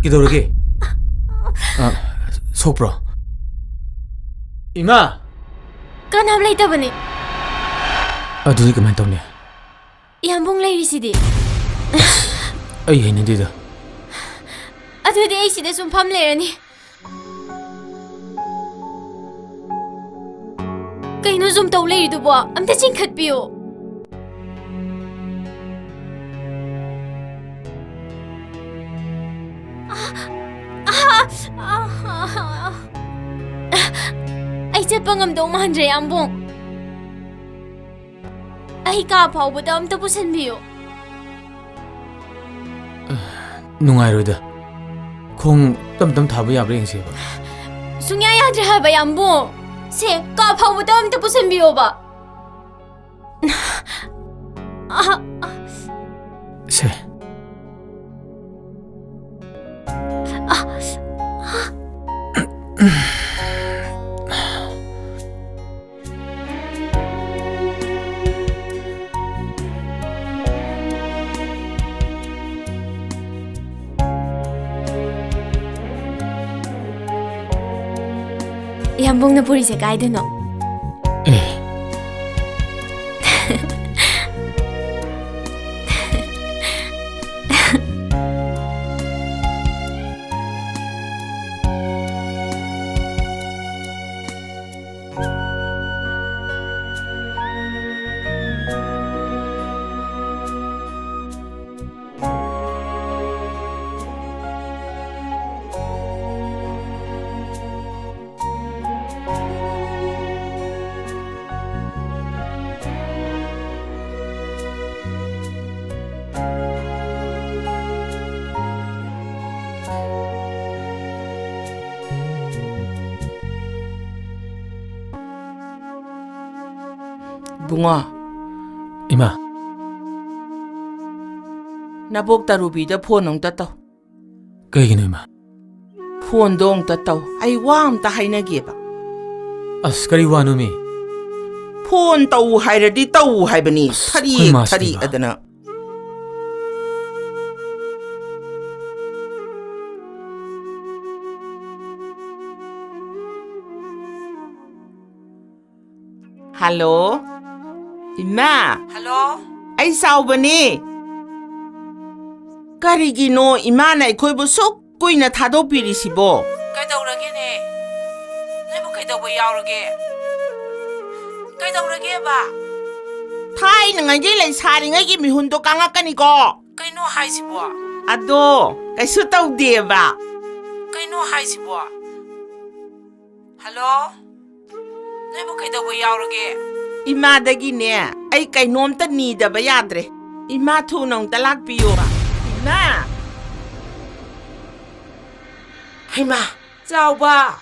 ꯀꯩꯗꯧꯔꯒꯦ? ꯑ, ꯁꯣꯛꯄ꯭ꯔꯣ? ꯏꯃꯥ! ꯀꯅꯥꯝ ꯂꯩꯇꯕꯅꯤ꯫ ꯑꯗꯨꯗꯤ ꯀꯃꯥꯏꯅ ꯇꯧꯅꯤ? ꯏꯌꯥꯝꯕꯨꯡ ꯂꯩꯔꯤꯁꯤꯗꯤ꯫ ꯑꯩ ꯍꯩꯅꯗꯦꯗ꯫ ꯑꯗꯨꯗꯤ ꯑꯩ ꯁꯤꯗ ꯁꯨꯝ ꯐꯝ ꯂꯩꯔꯅꯤ꯫ ꯀꯩꯅꯣ ꯁꯨꯝ ꯇꯧ ꯂꯩꯔꯤꯗꯨꯕꯣ? ꯑꯝꯇ ꯆꯤꯡꯈꯠꯄꯤꯌꯨ꯫ ꯑꯩ ꯆꯠꯄ ꯉꯝꯗꯧ ꯃꯥꯟꯗ꯭ꯔꯦ, ꯌꯥꯝꯕꯨꯡ꯫ ꯑꯩ ꯀꯥ ꯐꯥꯎꯕꯗ ꯑꯝꯇ ꯄꯨꯁꯟꯕꯤꯌꯨ꯫ ꯅꯨꯡꯉꯥꯏꯔꯣꯏꯗ꯫ ꯈꯣꯡ ꯇꯞ ꯇꯞ ꯊꯥꯕ ꯌꯥꯕ꯭ꯔꯥ ꯌꯦꯡꯁꯦꯕ꯫ ꯁꯨꯡꯌꯥ ꯌꯥꯗ꯭ꯔꯦ ꯍꯥꯏꯕ, ꯌꯥꯝꯕꯨꯡ꯫ ꯁꯦ, ꯀꯥ ꯐꯥꯎꯕꯗ ꯑꯝꯇ ꯄꯨꯁꯟꯕꯤꯌꯣꯕ꯫ ꯁꯦ꯫ ꯌꯥꯝꯕꯨꯡꯅ ꯄꯨꯔꯤꯁꯦ ꯀꯥꯏꯗꯅꯣ? ꯑꯦ꯫ ꯏꯕꯨꯡꯉꯣ꯫ ꯏꯃꯥ꯫ ꯅꯕꯣꯛ ꯇꯔꯨꯕꯤꯗ ꯐꯣꯟ ꯑꯃꯨꯛꯇ ꯇꯧ꯫ ꯀꯩꯒꯤꯅꯣ, ꯏꯃꯥ? ꯐꯣꯟꯗꯣ ꯑꯃꯨꯛꯇ ꯇꯧ꯫ ꯑꯩ ꯋꯥ ꯑꯃꯇ ꯍꯥꯏꯅꯒꯦꯕ꯫ ꯑꯁ, ꯀꯔꯤ ꯋꯥꯅꯣꯃꯤ? ꯐꯣꯟ ꯇꯧ ꯍꯥꯏꯔꯗꯤ ꯇꯧ ꯍꯥꯏꯕꯅꯤ꯫ ꯑꯁ, ꯊꯔꯤ ꯑꯩꯈꯣꯏ ꯃꯥꯁꯤꯗꯤꯕ꯫ ꯊꯔꯤ ꯑꯗꯅ꯫ ꯍꯜꯂꯣ, ꯏꯃꯥ꯫ ꯍꯜꯂꯣ꯫ ꯑꯩ ꯆꯥꯎꯕꯅꯤ꯫ ꯀꯔꯤꯒꯤꯅꯣ ꯏꯃꯥꯅ ꯑꯩꯈꯣꯏꯕꯨ ꯁꯨꯛ ꯀꯨꯏꯅ ꯊꯥꯗꯣꯛꯄꯤꯔꯤꯁꯤꯕꯣ? ꯀꯩꯗꯧꯔꯒꯦꯅꯦ? ꯅꯣꯏꯕꯨ ꯀꯩꯗꯧꯕ ꯌꯥꯎꯔꯒꯦ? ꯀꯩꯗꯧꯔꯒꯦꯕ? ꯊꯥꯏꯅꯉꯩꯒꯤ ꯂꯩꯁꯥꯔꯤꯉꯩꯒꯤ ꯃꯤꯍꯨꯟꯗꯣ ꯀꯪꯉꯛꯀꯅꯤꯀꯣ꯫ ꯀꯩꯅꯣ ꯍꯥꯏꯁꯤꯕꯣ? ꯑꯗꯣ ꯀꯩꯁꯨ ꯇꯧꯗꯦꯕ꯫ ꯀꯩꯅꯣ ꯍꯥꯏꯁꯤꯕꯣ? ꯍꯜꯂꯣ? ꯅꯣꯏꯕꯨ ꯀꯩꯗꯧꯕ ꯌꯥꯎꯔꯒꯦ? ꯏꯃꯥꯗꯒꯤꯅꯦ, ꯑꯩ ꯀꯩꯅꯣꯝꯇ ꯅꯤꯗꯕ ꯌꯥꯗ꯭ꯔꯦ꯫ ꯏꯃꯥ, ꯊꯨꯅ ꯑꯃꯨꯛꯇ ꯂꯥꯛꯄꯤꯌꯣ꯫ ꯏꯃꯥ! ꯍꯩꯃꯥ! ꯆꯥꯎꯕ!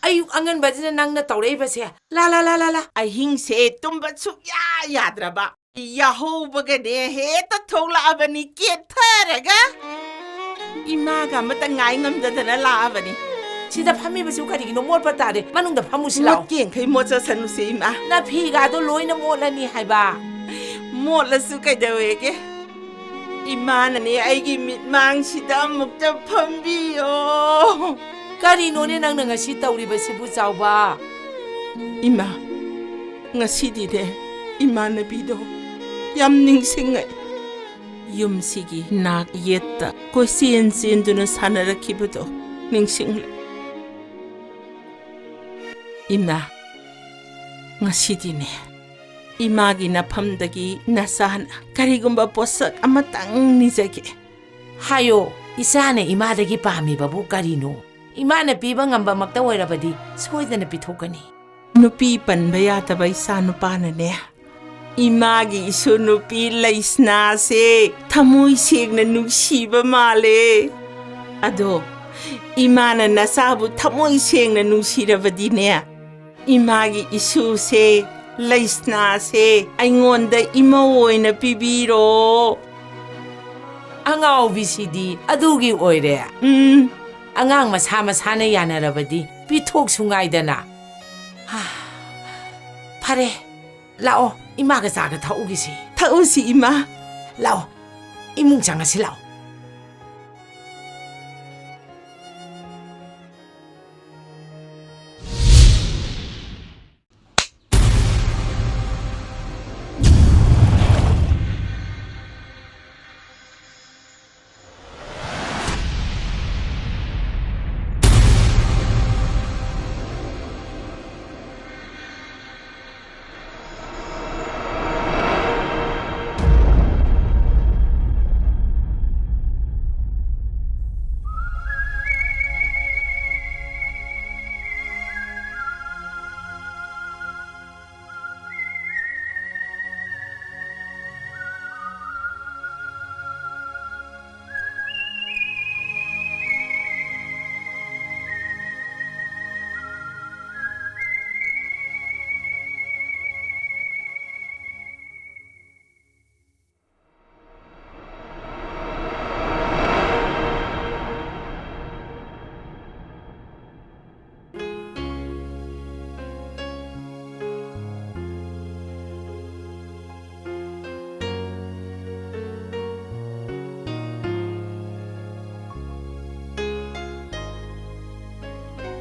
ꯑꯌꯨꯛ ꯑꯉꯟꯕꯁꯤꯗ ꯅꯪꯅ ꯇꯧꯔꯛꯏꯕꯁꯦ? ꯂꯥ, ꯂꯥ, ꯂꯥ, ꯂꯥ, ꯂꯥ꯫ ꯑꯍꯤꯡꯁꯦ ꯇꯨꯝꯕ ꯁꯨꯛꯌꯥ ꯌꯥꯗ꯭ꯔꯕ꯫ ꯌꯥꯍꯧꯕꯒꯅꯦ ꯍꯦꯛꯇ ꯊꯣꯛꯂꯛꯑꯕꯅꯤ ꯀꯦꯊꯔꯒ꯫ ꯏꯃꯥꯒ ꯑꯃꯇ ꯉꯥꯏ ꯉꯝꯗꯗꯅ ꯂꯥꯛꯑꯕꯅꯤ꯫ ꯁꯤꯗ ꯐꯝꯃꯤꯕꯁꯤꯕꯨ ꯀꯔꯤꯒꯤꯅꯣ? ꯃꯣꯠꯄ ꯇꯥꯔꯦ꯫ ꯃꯅꯨꯡꯗ ꯐꯝꯃꯨꯁꯤ ꯂꯥꯎ꯫ ꯃꯣꯠꯀꯦꯡꯈꯩ ꯃꯣꯠꯆꯁꯅꯨꯁꯦ, ꯏꯃꯥ꯫ ꯅꯐꯤꯒꯥꯗꯣ ꯂꯣꯏꯅ ꯃꯣꯠꯂꯅꯤ ꯍꯥꯏꯕ꯫ ꯃꯣꯠꯂꯁꯨ ꯀꯩꯗꯧꯋꯦꯒꯦ? ꯏꯃꯥꯅꯅꯦ ꯑꯩꯒꯤ ꯃꯤꯠꯃꯥꯡꯁꯤꯗ ꯑꯃꯨꯛꯇ ꯐꯝꯕꯤꯌꯣ꯫ ꯀꯔꯤꯅꯣꯅꯦ ꯅꯪꯅ ꯉꯁꯤ ꯇꯧꯔꯤꯕꯁꯤꯕꯨ, ꯆꯥꯎꯕ? ꯏꯃꯥ, ꯉꯁꯤꯗꯤꯅꯦ ꯏꯃꯥꯟꯅꯕꯤꯗꯣ ꯌꯥꯝ ꯅꯤꯡꯁꯤꯡꯉꯛꯏ꯫ ꯌꯨꯝꯁꯤꯒꯤ ꯅꯥꯛ ꯌꯦꯠꯇ ꯀꯣꯏꯆꯦꯟ ꯆꯦꯟꯗꯨꯅ ꯁꯥꯟꯅꯔꯛꯈꯤꯕꯗꯣ ꯅꯤꯡꯁꯤꯡꯂꯦ꯫ ꯏꯃꯥ, ꯉꯁꯤꯗꯤꯅꯦ ꯏꯃꯥꯒꯤ ꯅꯐꯝꯗꯒꯤ ꯅꯆꯥꯅ ꯀꯔꯤꯒꯨꯝꯕ ꯄꯣꯠꯁꯛ ꯑꯃꯇꯪ ꯅꯤꯖꯒꯦ꯫ ꯍꯥꯏꯌꯣ, ꯏꯆꯥꯅ ꯏꯃꯥꯗꯒꯤ ꯄꯥꯝꯃꯤꯕꯕꯨ ꯀꯔꯤꯅꯣ? ꯏꯃꯥꯅ ꯄꯤꯕ ꯉꯝꯕꯃꯛꯇ ꯑꯣꯏꯔꯕꯗꯤ ꯁꯣꯏꯗꯅ ꯄꯤꯊꯣꯛꯀꯅꯤ꯫ ꯅꯨꯄꯤ ꯄꯟꯕ ꯌꯥꯗꯕ ꯏꯆꯥ ꯅꯨꯄꯥꯅꯅꯦ, ꯏꯃꯥꯒꯤ ꯏꯁꯨ ꯅꯨꯄꯤ ꯂꯩꯁꯅꯥꯁꯦ ꯊꯃꯣꯏ ꯁꯦꯡꯅ ꯅꯨꯡꯁꯤꯕ ꯃꯥꯜꯂꯦ꯫ ꯑꯗꯣ ꯏꯃꯥꯅ ꯅꯆꯥꯕꯨ ꯊꯃꯣꯏ ꯁꯦꯡꯅ ꯅꯨꯡꯁꯤꯔꯕꯗꯤꯅꯦ, ꯏꯃꯥꯒꯤ ꯏꯁꯨꯁꯦ, ꯂꯩꯁꯅꯥꯁꯦ ꯑꯩꯉꯣꯟꯗ ꯏꯃꯧ ꯑꯣꯏꯅ ꯄꯤꯕꯤꯔꯣ꯫ ꯑꯉꯥꯎꯕꯤꯁꯤꯗꯤ ꯑꯗꯨꯒꯤ ꯑꯣꯏꯔꯦ꯫ ꯎꯝ꯫ ꯑꯉꯥꯡ ꯃꯁꯥ ꯃꯁꯥꯅ ꯌꯥꯅꯔꯕꯗꯤ ꯄꯤꯊꯣꯛꯁꯨ ꯉꯥꯏꯗꯅ꯫ ꯍꯥ, ꯐꯔꯦ, ꯂꯥꯛꯑꯣ, ꯏꯃꯥꯒ ꯆꯥꯒ ꯊꯛꯎꯒꯤꯁꯤ꯫ ꯊꯛꯎꯁꯤ, ꯏꯃꯥ꯫ ꯂꯥꯛꯑꯣ, ꯏꯃꯨꯡ ꯆꯪꯉꯁꯤ ꯂꯥꯛꯑꯣ꯫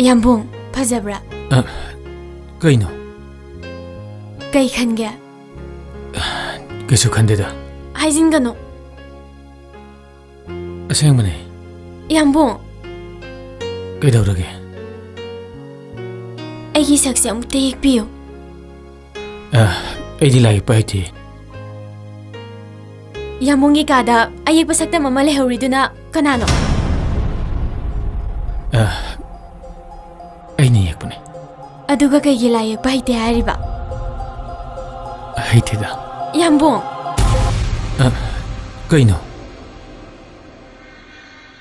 ꯌꯥꯝꯕꯨꯡ, ꯐꯖꯕ꯭ꯔꯥ? ꯑ, ꯀꯩꯅꯣ? ꯀꯩ ꯈꯟꯒꯦ? ꯀꯩꯁꯨ ꯈꯟꯗꯦꯗ꯫ ꯍꯥꯏꯖꯤꯟꯒꯅꯨ꯫ ꯑꯁꯦꯡꯕꯅꯦ꯫ ꯌꯥꯝꯕꯨꯡ꯫ ꯀꯩꯗꯧꯔꯒꯦ? ꯑꯩꯒꯤ ꯁꯛꯁꯦ ꯑꯃꯨꯛꯇ ꯌꯦꯛꯄꯤꯌꯨ꯫ ꯑ, ꯑꯩꯗꯤ ꯂꯥꯏ ꯌꯦꯛꯄ ꯍꯩꯇꯦ꯫ ꯌꯥꯝꯕꯨꯡꯒꯤ ꯀꯥꯗ ꯑꯌꯦꯛꯄ ꯁꯛꯇꯝ ꯑꯃ ꯂꯩꯍꯧꯔꯤꯗꯨꯅ ꯀꯅꯥꯅꯣ? ꯑ, ꯑꯩꯅ ꯌꯦꯛꯄꯅꯦ꯫ ꯑꯗꯨꯒ ꯀꯩꯒꯤ ꯂꯥꯏ ꯌꯦꯛꯄ ꯍꯩꯇꯦ ꯍꯥꯏꯔꯤꯕ? ꯍꯩꯇꯦꯗ꯫ ꯌꯥꯝꯕꯨꯡ! ꯑ, ꯀꯩꯅꯣ?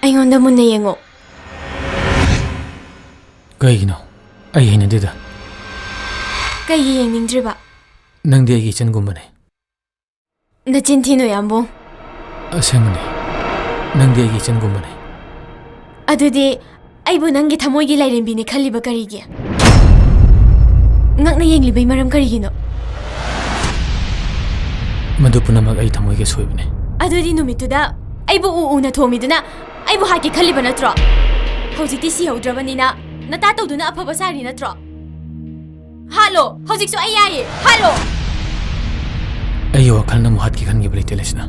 ꯑꯩꯉꯣꯟꯗ ꯃꯨꯟꯅ ꯌꯦꯡꯉꯣ꯫ ꯀꯩꯒꯤꯅꯣ? ꯑꯩ ꯍꯩꯅꯗꯦꯗ꯫ ꯀꯩꯒꯤ ꯌꯦꯡꯅꯤꯡꯗ꯭ꯔꯤꯕ? ꯅꯪꯗꯤ ꯑꯩꯒꯤ ꯏꯆꯟꯒꯨꯝꯕꯅꯦ꯫ ꯅꯆꯤꯟ ꯊꯤꯅꯨ, ꯌꯥꯝꯕꯨꯡ꯫ ꯑꯁꯦꯡꯕꯅꯦ꯫ ꯅꯪꯗꯤ ꯑꯩꯒꯤ ꯏꯆꯟꯒꯨꯝꯕꯅꯦ꯫ ꯑꯗꯨꯗꯤ ꯑꯩꯕꯨ ꯅꯪꯒꯤ ꯊꯃꯣꯏꯒꯤ ꯂꯥꯏꯔꯦꯝꯕꯤꯅꯤ ꯈꯜꯂꯤꯕ ꯀꯔꯤꯒꯤ? ꯉꯛꯅ ꯌꯦꯡꯂꯤꯕꯩ ꯃꯔꯝ ꯀꯔꯤꯒꯤꯅꯣ? ꯃꯗꯨ ꯄꯨꯝꯅꯃꯛ ꯑꯩ ꯊꯃꯣꯏꯒꯤ ꯑꯁꯣꯏꯕꯅꯦ꯫ ꯑꯗꯨꯗꯤ ꯅꯨꯃꯤꯠꯇꯨꯗ ꯑꯩꯕꯨ ꯎ ꯎꯅ ꯊꯣꯝꯃꯤꯗꯨꯅ ꯑꯩꯕꯨ ꯍꯥꯠꯀꯦ ꯈꯜꯂꯤꯕ ꯅꯠꯇ꯭ꯔꯣ? ꯍꯧꯖꯤꯛꯇꯤ ꯁꯤꯍꯧꯗ꯭ꯔꯕꯅꯤꯅ ꯅꯇꯥ ꯇꯧꯗꯨꯅ ꯑꯐꯕ ꯁꯥꯔꯤ ꯅꯠꯇ꯭ꯔꯣ? ꯍꯥꯠꯂꯣ! ꯍꯧꯖꯤꯛꯁꯨ ꯑꯩ ꯌꯥꯏꯌꯦ! ꯍꯥꯠꯂꯣ! ꯑꯩꯒꯤ ꯋꯥꯈꯜꯅ ꯑꯃꯨꯛ ꯍꯥꯠꯀꯦ ꯈꯟꯈꯤꯕ ꯂꯩꯇꯦ, ꯂꯩꯁꯅꯥ꯫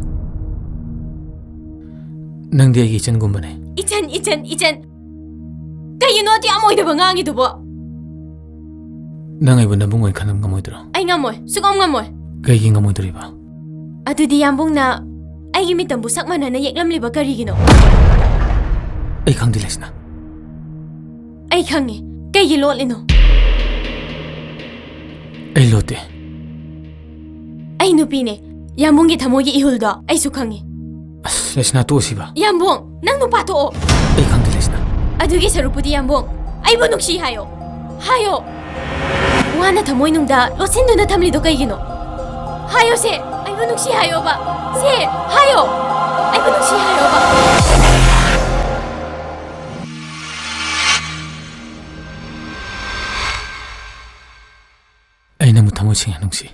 ꯅꯪꯗꯤ ꯑꯩꯒꯤ ꯏꯆꯟꯒꯨꯝꯕꯅꯦ꯫ ꯏꯆꯟ, ꯏꯆꯟ, ꯏꯆꯟ! ꯀꯩꯒꯤꯅꯣ ꯑꯗꯨ ꯌꯥꯝ ꯑꯣꯏꯗꯕ ꯉꯥꯡꯉꯤꯗꯨꯕꯣ? ꯅꯪ ꯑꯩꯕꯨ ꯅꯕꯨꯡ ꯑꯣꯏꯅ ꯈꯟꯕ ꯉꯝꯃꯣꯏꯗ꯭ꯔꯣ? ꯑꯩ ꯉꯝꯃꯣꯏ, ꯁꯨꯛꯉꯝ ꯉꯝꯃꯣꯏ꯫ ꯀꯩꯒꯤ ꯉꯝꯃꯣꯏꯗꯣꯔꯤꯕ? ꯑꯗꯨꯗꯤ ꯌꯥꯝꯕꯨꯡꯅ ꯑꯩꯒꯤ ꯃꯤꯇꯝꯕꯨ ꯁꯛ ꯃꯥꯟꯅꯅ ꯌꯦꯛꯂꯝꯂꯤꯕ ꯀꯔꯤꯒꯤꯅꯣ? ꯑꯩ ꯈꯪꯗꯦ, ꯂꯩꯁꯅꯥ꯫ ꯑꯩ ꯈꯪꯉꯤ꯫ ꯀꯩꯒꯤ ꯂꯣꯠꯂꯤꯅꯣ? ꯑꯩ ꯂꯣꯠꯇꯦ꯫ ꯑꯩ ꯅꯨꯄꯤꯅꯦ꯫ ꯌꯥꯝꯕꯨꯡꯒꯤ ꯊꯃꯣꯏꯒꯤ ꯏꯍꯨꯜꯗꯣ ꯑꯩꯁꯨ ꯈꯪꯉꯤ꯫ ꯑꯁ, ꯂꯩꯁꯅꯥ, ꯇꯣꯛꯑꯁꯤꯕ꯫ ꯌꯥꯝꯕꯨꯡ, ꯅꯪ ꯅꯨꯄꯥ ꯊꯣꯛꯑꯣ꯫ ꯑꯩ ꯈꯪꯗꯦ, ꯂꯩꯁꯅꯥ꯫ ꯑꯗꯨꯒꯤ ꯁꯔꯨꯛꯄꯨꯗꯤ, ꯌꯥꯝꯕꯨꯡ, ꯑꯩꯕꯨ ꯅꯨꯡꯁꯤ ꯍꯥꯏꯌꯣ꯫ ꯍꯥꯏꯌꯣ꯫ ꯋꯥꯅ ꯊꯃꯣꯏꯅꯨꯡꯗ ꯂꯣꯠꯁꯤꯟꯗꯨꯅ ꯊꯝꯂꯤꯗꯣ ꯀꯩꯒꯤꯅꯣ? ꯍꯥꯏꯌꯣꯁꯦ, ꯑꯩꯕꯨ ꯅꯨꯡꯁꯤ ꯍꯥꯏꯌꯣꯕ꯫ ꯁꯦ, ꯍꯥꯏꯌꯣ꯫ ꯑꯩꯕꯨ ꯅꯨꯡꯁꯤ ꯍꯥꯏꯌꯣꯕ꯫ ꯑꯩ ꯅꯪꯕꯨ ꯊꯃꯣꯏ ꯁꯦꯡꯅ ꯅꯨꯡꯁꯤ꯫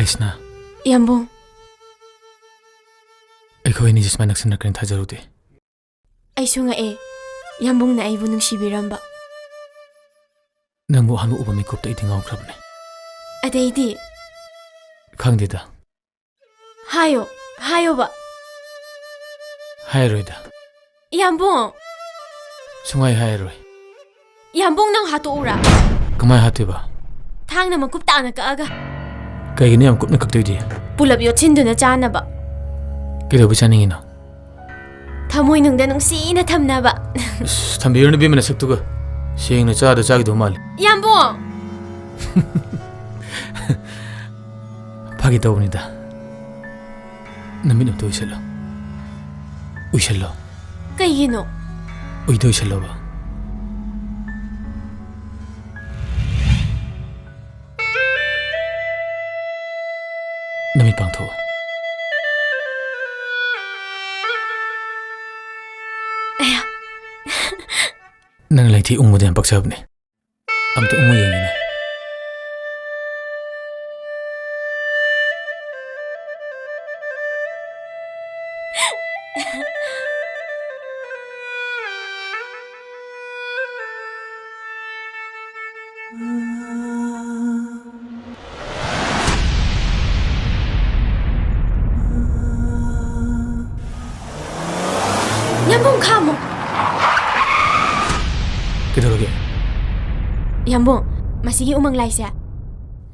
ꯀ꯭ꯔꯤꯁꯅ꯫ ꯌꯥꯝꯕꯨꯡ꯫ ꯑꯩꯈꯣꯏ ꯑꯅꯤꯁꯦ ꯁꯨꯃꯥꯏꯅ ꯅꯛꯁꯤꯟꯅꯔꯛꯀꯅꯤ ꯊꯥꯖꯔꯨꯗꯦ꯫ ꯑꯩꯁꯨ ꯉꯛꯑꯦ, ꯌꯥꯝꯕꯨꯡꯅ ꯑꯩꯕꯨ ꯅꯨꯡꯁꯤꯕꯤꯔꯝꯕ꯫ ꯅꯪꯕꯨ ꯑꯍꯥꯟꯕ ꯎꯕ ꯃꯤꯀꯨꯞꯇ ꯑꯩꯗꯤ ꯉꯥꯎꯈ꯭ꯔꯕꯅꯦ꯫ ꯑꯗꯩꯗꯤ? ꯈꯪꯗꯦꯗ꯫ ꯍꯥꯏꯌꯣ, ꯍꯥꯏꯌꯣꯕ꯫ ꯍꯥꯏꯔꯣꯏꯗ꯫ ꯌꯥꯝꯕꯨꯡ! ꯁꯨꯡꯍꯥꯏ ꯍꯥꯏꯔꯣꯏ꯫ ꯌꯥꯝꯕꯨꯡ, ꯅꯪ ꯍꯥꯠꯇꯣꯛꯎꯔꯥ? ꯀꯃꯥꯏ ꯍꯥꯠꯇꯣꯏꯕ? ꯊꯥꯡꯅ ꯃꯀꯨꯞ ꯇꯥꯅ ꯀꯛꯑꯒ꯫ ꯀꯩꯒꯤꯅꯣ ꯌꯥꯝ ꯀꯨꯞꯅ ꯀꯛꯇꯣꯏꯗꯤ? ꯄꯨꯂꯞ ꯌꯣꯠꯁꯤꯟꯗꯨꯅ ꯆꯥꯅꯕ꯫ ꯀꯩꯗꯧꯕꯩ ꯆꯥꯅꯤꯡꯉꯤꯅꯣ? ꯊꯃꯣꯏꯅꯨꯡꯗ ꯅꯨꯡꯁꯤꯅ ꯊꯝꯅꯕ꯫ ꯑꯁ, ꯊꯝꯕꯤꯔꯨꯅꯨ ꯏꯕꯦꯝꯃ ꯅꯁꯛꯇꯨꯒ꯫ ꯁꯦꯡꯅ ꯆꯥꯗ ꯆꯥꯈꯤꯗꯧ ꯃꯥꯜꯂꯤ꯫ ꯌꯥꯝꯕꯨꯡ! ꯐꯥꯒꯤ ꯇꯧꯕꯅꯤꯗ꯫ ꯅꯃꯤꯠ ꯑꯝꯇ ꯎꯏꯁꯜꯂꯣ꯫ ꯎꯏꯁꯜꯂꯣ꯫ ꯀꯩꯒꯤꯅꯣ? ꯎꯏꯗ ꯎꯏꯁꯜꯂꯣꯕ꯫ ꯅꯃꯤꯠ ꯄꯥꯡꯊꯣꯛꯑꯣ꯫ ꯑꯌꯥ꯫ ꯅꯪ ꯂꯩꯊꯤ ꯎꯪꯕꯗ ꯌꯥꯝ ꯄꯛꯆꯕꯅꯦ꯫ ꯑꯝꯇ ꯎꯪꯉꯨ ꯌꯦꯡꯒꯦꯅꯦ꯫ ꯌꯥꯝꯕꯨꯡ, ꯈꯥꯝꯃꯣ꯫ ꯀꯩꯗꯧꯔꯒꯦ? ꯌꯥꯝꯕꯨꯡ, ꯃꯁꯤꯒꯤ ꯎꯃꯪ ꯂꯥꯏꯁꯦ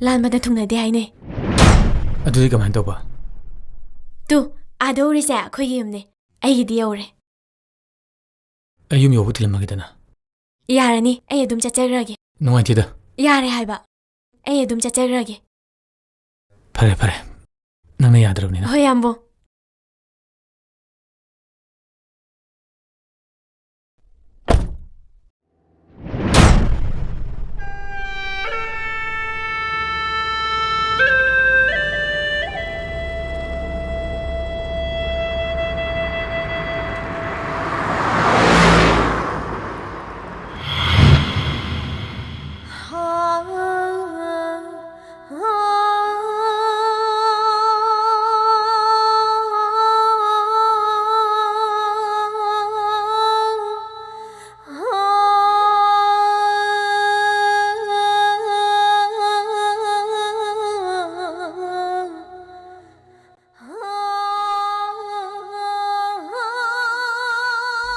ꯂꯥꯟꯕꯗ ꯊꯨꯡꯅꯗꯦ ꯍꯥꯏꯅꯩ꯫ ꯑꯗꯨꯗꯤ ꯀꯃꯥꯏꯅ ꯇꯧꯕ? ꯇꯨ, ꯑꯥꯗ ꯎꯔꯤꯁꯦ ꯑꯩꯈꯣꯏꯒꯤ ꯌꯨꯝꯅꯦ꯫ ꯑꯩꯒꯤꯗꯤ ꯌꯧꯔꯦ꯫ ꯑꯩ ꯌꯨꯝ ꯌꯧꯕ ꯊꯤꯜꯂꯝꯃꯒꯦꯗꯅ꯫ ꯌꯥꯔꯅꯤ, ꯑꯩ ꯑꯗꯨꯝ ꯆꯠꯆꯈ꯭ꯔꯒꯦ꯫ ꯅꯨꯡꯉꯥꯏꯇꯦꯗ꯫ ꯌꯥꯔꯦ ꯍꯥꯏꯕ, ꯑꯩ ꯑꯗꯨꯝ ꯆꯠꯆꯈ꯭ꯔꯒꯦ꯫ ꯐꯔꯦ, ꯐꯔꯦ, ꯅꯪꯅ ꯌꯥꯗ꯭ꯔꯕꯅꯤꯅ꯫ ꯍꯣꯏ, ꯌꯥꯝꯕꯨꯡ꯫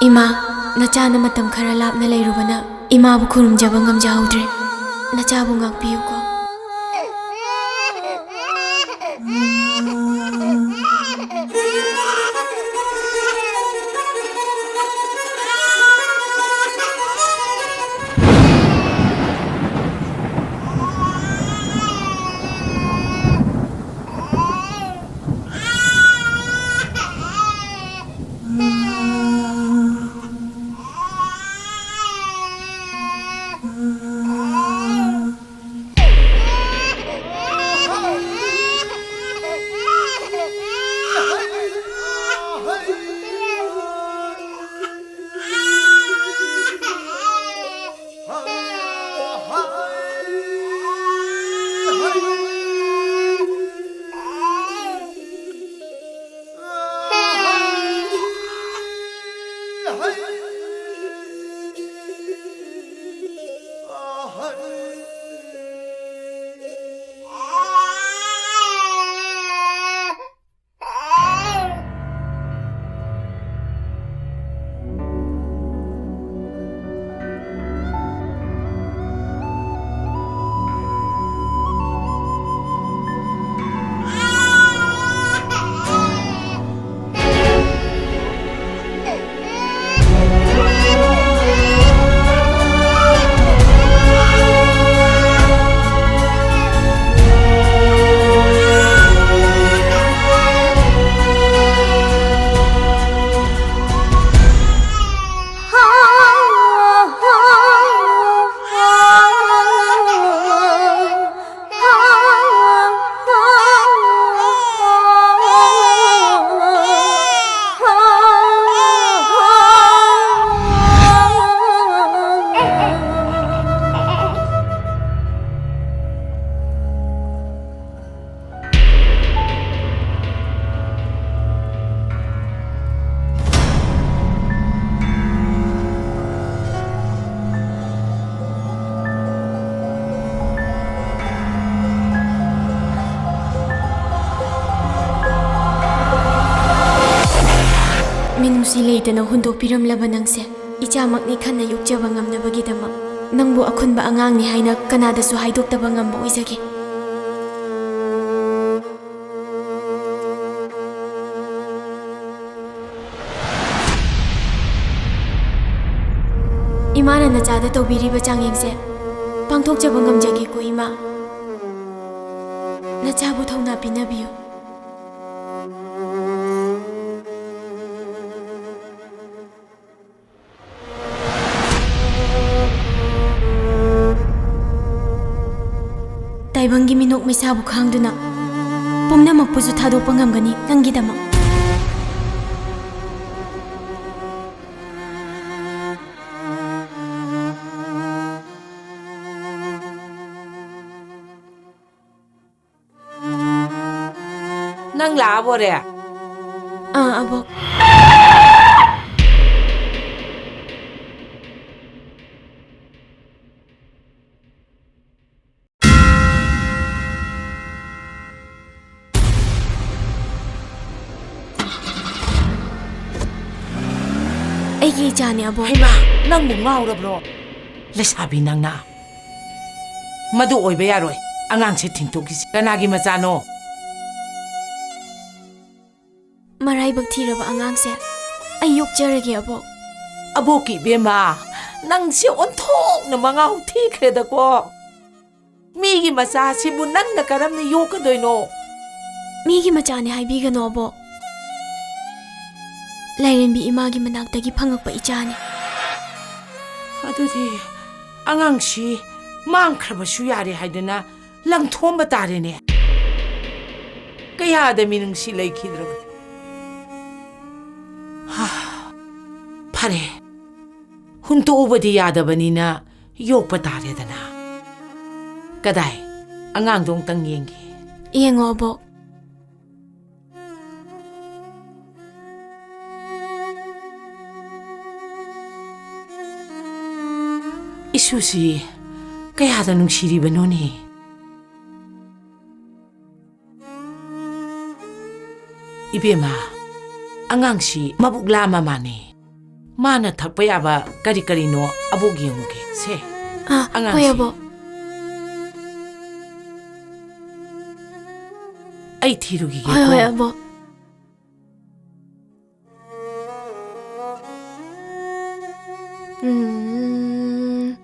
ꯏꯃꯥ, ꯅꯆꯥꯅ ꯃꯇꯝ ꯈꯔ ꯂꯥꯞꯅ ꯂꯩꯔꯨꯕꯅ ꯏꯃꯥꯕꯨ ꯈꯨꯔꯨꯝꯖꯕ ꯉꯝꯖꯍꯧꯗ꯭ꯔꯦ꯫ ꯅꯆꯥꯕꯨ ꯉꯥꯛꯄꯤꯌꯨꯀꯣ꯫ ꯅꯨꯡꯁꯤ ꯂꯩꯇꯅ ꯍꯨꯟꯗꯣꯛꯄꯤꯔꯝꯂꯕ ꯅꯪꯁꯦ, ꯏꯆꯥꯃꯛꯅꯤ ꯈꯟꯅ ꯌꯣꯛꯆꯕ ꯉꯝꯅꯕꯒꯤꯗꯃꯛ ꯅꯪꯕꯨ ꯑꯈꯨꯟꯕ ꯑꯉꯥꯡꯅꯤ ꯍꯥꯏꯅ ꯀꯅꯥꯗꯁꯨ ꯍꯥꯏꯗꯣꯛꯇꯕ ꯉꯝꯕ ꯑꯣꯏꯖꯒꯦ꯫ ꯏꯃꯥꯅ ꯅꯆꯥꯗ ꯇꯧꯕꯤꯔꯤꯕ ꯆꯥꯡꯌꯦꯡꯁꯦ ꯄꯥꯡꯊꯣꯛꯆꯕ ꯉꯝꯖꯒꯦꯀꯣ, ꯏꯃꯥ꯫ ꯅꯆꯥꯕꯨ ꯊꯧꯅꯥ ꯄꯤꯅꯕꯤꯌꯨ꯫ ꯇꯥꯏꯕꯪꯒꯤ ꯃꯤꯅꯣꯛ ꯃꯩꯁꯥꯕꯨ ꯈꯥꯡꯗꯨꯅ ꯄꯨꯝꯅꯃꯛꯄꯨꯁꯨ ꯊꯥꯗꯣꯛꯄ ꯉꯝꯒꯅꯤ ꯅꯪꯒꯤꯗꯃꯛ꯫ ꯅꯪ ꯂꯥꯛꯑꯕꯣꯔꯦ? ꯑꯥ, ꯑꯕꯣꯛ꯫ ꯑꯩꯒꯤ ꯏꯆꯥꯅꯦ, ꯑꯕꯣꯛ꯫ ꯍꯩꯃꯥ, ꯅꯪꯕꯨ ꯉꯥꯎꯔꯕ꯭ꯔꯣ? ꯂꯩꯁꯥꯕꯤ ꯅꯪꯅ꯫ ꯃꯗꯨ ꯑꯣꯏꯕ ꯌꯥꯔꯣꯏ꯫ ꯑꯉꯥꯡꯁꯦ ꯊꯤꯡꯇꯣꯛꯈꯤꯁꯤ꯫ ꯀꯅꯥꯒꯤ ꯃꯆꯥꯅꯣ? ꯃꯔꯥꯏꯕꯛ ꯊꯤꯔꯕ ꯑꯉꯥꯡꯁꯦ ꯑꯩ ꯌꯣꯛꯆꯔꯒꯦ, ꯑꯕꯣꯛ꯫ ꯑꯕꯣꯛꯀꯤ ꯏꯕꯦꯝꯃ, ꯅꯪꯁꯦ ꯑꯣꯟꯊꯣꯛꯅ ꯃꯉꯥꯎ ꯊꯤꯈ꯭ꯔꯦꯗꯀꯣ꯫ ꯃꯤꯒꯤ ꯃꯆꯥꯁꯤꯕꯨ ꯅꯪꯅ ꯀꯔꯝꯅ ꯌꯣꯛꯀꯗꯣꯏꯅꯣ? ꯃꯤꯒꯤ ꯃꯆꯥꯅꯦ ꯍꯥꯏꯕꯤꯒꯅꯣ, ꯑꯕꯣꯛ꯫ ꯂꯥꯏꯔꯦꯝꯕꯤ ꯏꯃꯥꯒꯤ ꯃꯅꯥꯛꯇꯒꯤ ꯐꯪꯉꯛꯄ ꯏꯆꯥꯅꯤ꯫ ꯑꯗꯨꯗꯤ ꯑꯉꯥꯡꯁꯤ ꯃꯥꯡꯈ꯭ꯔꯕꯁꯨ ꯌꯥꯔꯦ ꯍꯥꯏꯗꯅ ꯂꯪꯊꯣꯛꯑꯝꯕ ꯇꯥꯔꯦꯅꯦ꯫ ꯀꯌꯥꯗ ꯃꯤꯅꯨꯡꯁꯤ ꯂꯩꯈꯤꯗ꯭ꯔꯕꯅꯤ꯫ ꯍꯥ, ꯐꯔꯦ, ꯍꯨꯟꯇꯣꯛꯎꯕꯗꯤ ꯌꯥꯗꯕꯅꯤꯅ ꯌꯣꯛꯄ ꯇꯥꯔꯦꯗꯅ꯫ ꯀꯗꯥꯏ, ꯑꯉꯥꯡꯗꯣ ꯑꯃꯨꯛꯇꯪ ꯌꯦꯡꯒꯦ꯫ ꯌꯦꯡꯉꯣ, ꯑꯕꯣꯛ꯫ ꯏꯁꯨꯁꯤ ꯀꯌꯥꯗ ꯅꯨꯡꯁꯤꯔꯤꯕꯅꯣꯅꯦ꯫ ꯏꯕꯦꯝꯃ, ꯑꯉꯥꯡꯁꯤ ꯃꯕꯨꯛ ꯂꯥꯝꯃ ꯃꯥꯟꯅꯦ꯫ ꯃꯥꯅ ꯊꯛꯄ ꯌꯥꯕ ꯀꯔꯤ ꯀꯔꯤꯅꯣ ꯑꯕꯣꯛ ꯌꯦꯡꯉꯨꯒꯦ꯫ ꯁꯦ, ꯑꯥ, ꯑꯉꯥꯡꯁꯤ꯫ ꯍꯣꯏ, ꯑꯕꯣꯛ꯫ ꯑꯩ ꯊꯤꯔꯨꯈꯤꯒꯦꯀꯣ꯫ ꯍꯣꯏ, ꯍꯣꯏ, ꯑꯕꯣꯛ꯫ ꯎꯝ꯫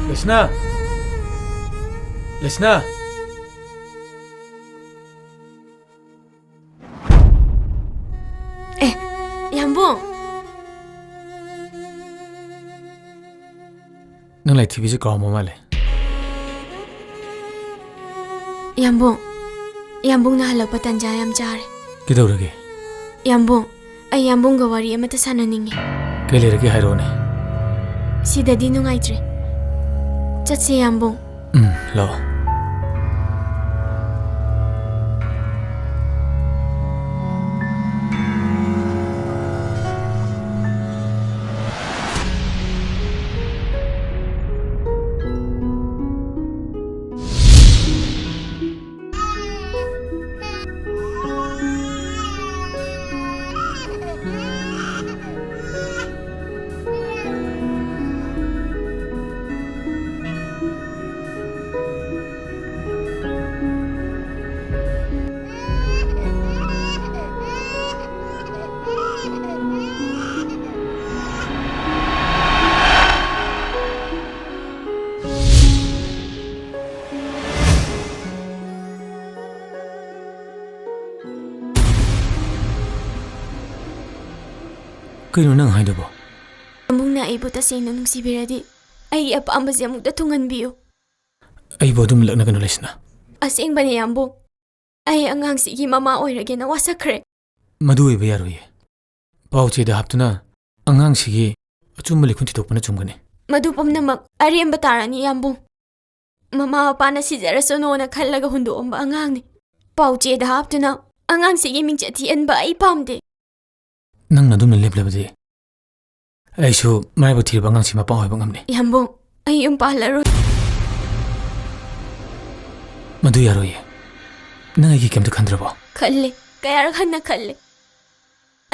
ꯂꯩꯁꯅꯥ! ꯂꯩꯁꯅꯥ! ꯑꯦ, ꯌꯥꯝꯕꯨꯡ! ꯅꯪ ꯂꯥꯏꯊꯤꯕꯤꯁꯦ ꯀꯥꯎꯔꯝꯃ ꯃꯥꯜꯂꯦ꯫ ꯌꯥꯝꯕꯨꯡ, ꯌꯥꯝꯕꯨꯡꯅ ꯍꯜꯂꯛꯄ ꯇꯟꯖꯥ ꯌꯥꯝ ꯆꯥꯔꯦ꯫ ꯀꯩꯗꯧꯔꯒꯦ? ꯌꯥꯝꯕꯨꯡ, ꯑꯩ ꯌꯥꯝꯕꯨꯡꯒ ꯋꯥꯔꯤ ꯑꯃꯇ ꯁꯥꯟꯅꯅꯤꯡꯉꯤ꯫ ꯀꯩ ꯂꯩꯔꯒꯦ ꯍꯥꯏꯔꯛꯑꯣꯅꯦ꯫ ꯁꯤꯗꯗꯤ ꯅꯨꯡꯉꯥꯏꯇ꯭ꯔꯦ꯫ ꯆꯠꯁꯦ, ꯌꯥꯝꯕꯨꯡ꯫ ꯎꯝ, ꯂꯥꯛꯑꯣ꯫ ꯀꯩꯅꯣ ꯅꯪ ꯍꯥꯏꯗꯨꯕꯣ? ꯌꯥꯝꯕꯨꯡꯅ ꯑꯩꯕꯨ ꯇꯁꯦꯡꯅ ꯅꯨꯡꯁꯤꯕꯤꯔꯗꯤ, ꯑꯩꯒꯤ ꯑꯄꯥꯝꯕꯁꯦ ꯑꯃꯨꯛꯇ ꯊꯨꯡꯍꯟꯕꯤꯌꯨ꯫ ꯑꯩꯕꯨ ꯑꯗꯨꯝ ꯂꯛꯅꯒꯅꯨ, ꯂꯩꯁꯅꯥ꯫ ꯑꯁꯦꯡꯕꯅꯦ, ꯌꯥꯝꯕꯨꯡ꯫ ꯑꯩ ꯑꯉꯥꯡꯁꯤꯒꯤ ꯃꯃꯥ ꯑꯣꯏꯔꯒꯦꯅ ꯋꯥꯁꯛꯈ꯭ꯔꯦ꯫ ꯃꯗꯨ ꯑꯣꯏꯕ ꯌꯥꯔꯣꯏꯌꯦ꯫ ꯄꯥꯎ ꯆꯦꯗ ꯍꯥꯞꯇꯨꯅ ꯑꯉꯥꯡꯁꯤꯒꯤ ꯑꯆꯨꯝꯕ ꯂꯤꯈꯨꯟ ꯊꯤꯗꯣꯛꯄꯅ ꯆꯨꯝꯒꯅꯤ꯫ ꯃꯗꯨ ꯄꯨꯝꯅꯃꯛ ꯑꯔꯦꯝꯕ ꯇꯥꯔꯅꯤ, ꯌꯥꯝꯕꯨꯡ꯫ ꯃꯃꯥ ꯃꯄꯥꯅ ꯁꯤꯖꯔꯁꯅꯣꯅ ꯈꯜꯂꯒ ꯍꯨꯟꯗꯣꯛꯑꯝꯕ ꯑꯉꯥꯡꯅꯤ꯫ ꯄꯥꯎ ꯆꯦꯗ ꯍꯥꯞꯇꯨꯅ ꯑꯉꯥꯡꯁꯤꯒꯤ ꯃꯤꯡꯆꯠ ꯊꯤꯍꯟꯕ ꯑꯩ ꯄꯥꯝꯗꯦ꯫ ꯅꯪꯅ ꯑꯗꯨꯝꯅ ꯂꯦꯞꯂꯕꯗꯤ ꯑꯩꯁꯨ ꯃꯔꯥꯏꯕꯛ ꯊꯤꯔꯕ ꯑꯉꯥꯡꯁꯤ ꯃꯄꯥ ꯑꯣꯏꯕ ꯉꯝꯅꯤ꯫ ꯌꯥꯝꯕꯨꯡ, ꯑꯩ ꯌꯨꯝ ꯄꯥꯜꯂꯔꯣꯏ꯫ ꯃꯗꯨ ꯌꯥꯔꯣꯏꯌꯦ꯫ ꯅꯪ ꯑꯩꯒꯤ ꯀꯩꯝꯇ ꯈꯟꯗ꯭ꯔꯕꯣ? ꯈꯜꯂꯦ, ꯀꯌꯥꯔꯛ ꯍꯟꯅ ꯈꯜꯂꯦ꯫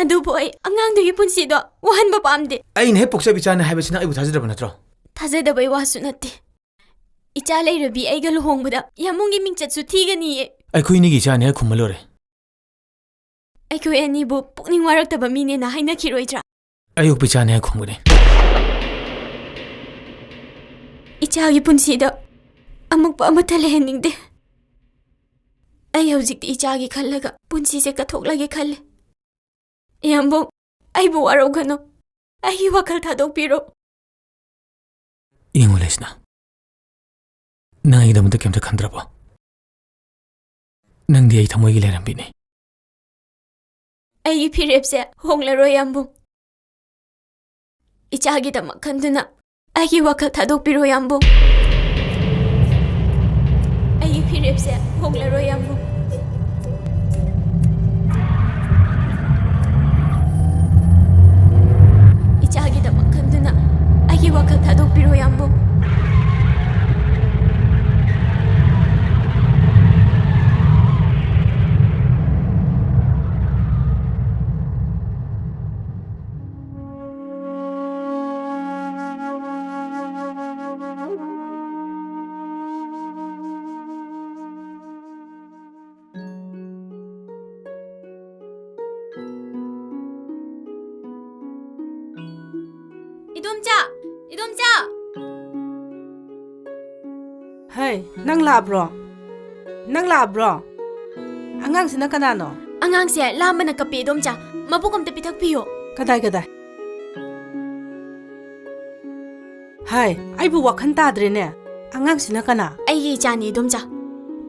ꯑꯗꯨꯕꯨ ꯑꯩ ꯑꯉꯥꯡꯗꯨꯒꯤ ꯄꯨꯟꯁꯤꯗꯣ ꯋꯥꯍꯟꯕ ꯄꯥꯝꯗꯦ꯫ ꯑꯩꯅ ꯍꯦꯛ ꯄꯣꯛꯆꯕ ꯏꯆꯥꯅꯤ ꯍꯥꯏꯕꯁꯤ ꯅꯪ ꯑꯩꯕꯨ ꯊꯥꯖꯗ꯭ꯔꯕ ꯅꯠꯇ꯭ꯔꯣ? ꯊꯥꯖꯗꯕꯩ ꯋꯥꯁꯨ ꯅꯠꯇꯦ꯫ ꯏꯆꯥ ꯂꯩꯔꯕꯤ ꯑꯩꯒ ꯂꯨꯍꯣꯡꯕꯗ ꯌꯥꯝꯕꯨꯡꯒꯤ ꯃꯤꯡꯆꯠꯁꯨ ꯊꯤꯒꯅꯤꯌꯦ꯫ ꯑꯩꯈꯣꯏ ꯑꯅꯤꯒꯤ ꯏꯆꯥꯅꯤ ꯍꯥꯏ ꯈꯨꯝꯃ ꯂꯣꯏꯔꯦ꯫ ꯑꯩꯈꯣꯏ ꯑꯅꯤꯕꯨ ꯄꯨꯛꯅꯤꯡ ꯋꯥꯔꯛꯇꯕ ꯃꯤꯅꯦꯅ ꯍꯥꯏꯅꯈꯤꯔꯣꯏꯗ꯭ꯔꯥ? ꯑꯩ ꯌꯣꯛꯄ ꯏꯆꯥꯅꯤ ꯍꯥꯏ ꯈꯨꯝꯒꯅꯤ꯫ ꯏꯆꯥꯒꯤ ꯄꯨꯟꯁꯤꯗ ꯑꯃꯛꯄ ꯑꯃꯠꯇ ꯂꯩꯍꯟꯅꯤꯡꯗꯦ꯫ ꯑꯩ ꯍꯧꯖꯤꯛꯇꯤ ꯏꯆꯥꯒꯤ ꯈꯜꯂꯒ ꯄꯨꯟꯁꯤꯁꯦ ꯀꯠꯊꯣꯛꯂꯒꯦ ꯈꯜꯂꯦ꯫ ꯏꯌꯥꯝꯕꯧ, ꯑꯩꯕꯨ ꯋꯥꯔꯧꯒꯅꯨ꯫ ꯑꯩꯒꯤ ꯋꯥꯈꯜ ꯊꯥꯗꯣꯛꯄꯤꯔꯣ꯫ ꯌꯦꯡꯉꯨ ꯂꯩꯁꯅꯥ, ꯅꯪ ꯑꯩꯒꯤꯗꯃꯛꯇ ꯀꯩꯝꯇ ꯈꯟꯗ꯭ꯔꯕꯣ? ꯅꯪꯗꯤ ꯑꯩ ꯊꯃꯣꯏꯒꯤ ꯂꯩꯔꯝꯕꯤꯅꯤ꯫ ꯑꯩꯒꯤ ꯐꯤꯔꯦꯞꯁꯦ ꯍꯣꯡꯂꯔꯣꯏ, ꯌꯥꯝꯕꯨꯡ꯫ ꯏꯆꯥꯒꯤꯗꯃꯛ ꯈꯟꯗꯨꯅ ꯑꯩꯒꯤ ꯋꯥꯈꯜ ꯊꯥꯗꯣꯛꯄꯤꯔꯣ, ꯌꯥꯝꯕꯨꯡ꯫ ꯑꯩꯒꯤ ꯐꯤꯔꯦꯞꯁꯦ ꯍꯣꯡꯂꯔꯣꯏ, ꯌꯥꯝꯕꯨꯡ꯫ ꯏꯆꯥꯒꯤꯗꯃꯛ ꯈꯟꯗꯨꯅ ꯑꯩꯒꯤ ꯋꯥꯈꯜ ꯊꯥꯗꯣꯛꯄꯤꯔꯣ, ꯌꯥꯝꯕꯨꯡ꯫ ꯏꯗꯣꯝꯆꯥ! ꯏꯗꯣꯝꯆꯥ! ꯍꯩ, ꯅꯪ ꯂꯥꯛꯑꯕ꯭ꯔꯣ? ꯅꯪ ꯂꯥꯛꯑꯕ꯭ꯔꯣ? ꯑꯉꯥꯡꯁꯤꯅ ꯀꯅꯥꯅꯣ? ꯑꯉꯥꯡꯁꯦ ꯂꯥꯝꯕꯅ ꯀꯞꯄꯦ, ꯏꯗꯣꯝꯆꯥ꯫ ꯃꯕꯨꯛ ꯑꯝꯇ ꯄꯤꯊꯛꯄꯤꯌꯣ꯫ ꯀꯗꯥꯏ, ꯀꯗꯥꯏ? ꯍꯥꯏ, ꯑꯩꯕꯨ ꯋꯥꯈꯜ ꯇꯥꯗ꯭ꯔꯦꯅꯦ꯫ ꯑꯉꯥꯡꯁꯤꯅ ꯀꯅꯥ? ꯑꯩꯒꯤ ꯏꯆꯥꯅꯤ, ꯏꯗꯣꯝꯆꯥ꯫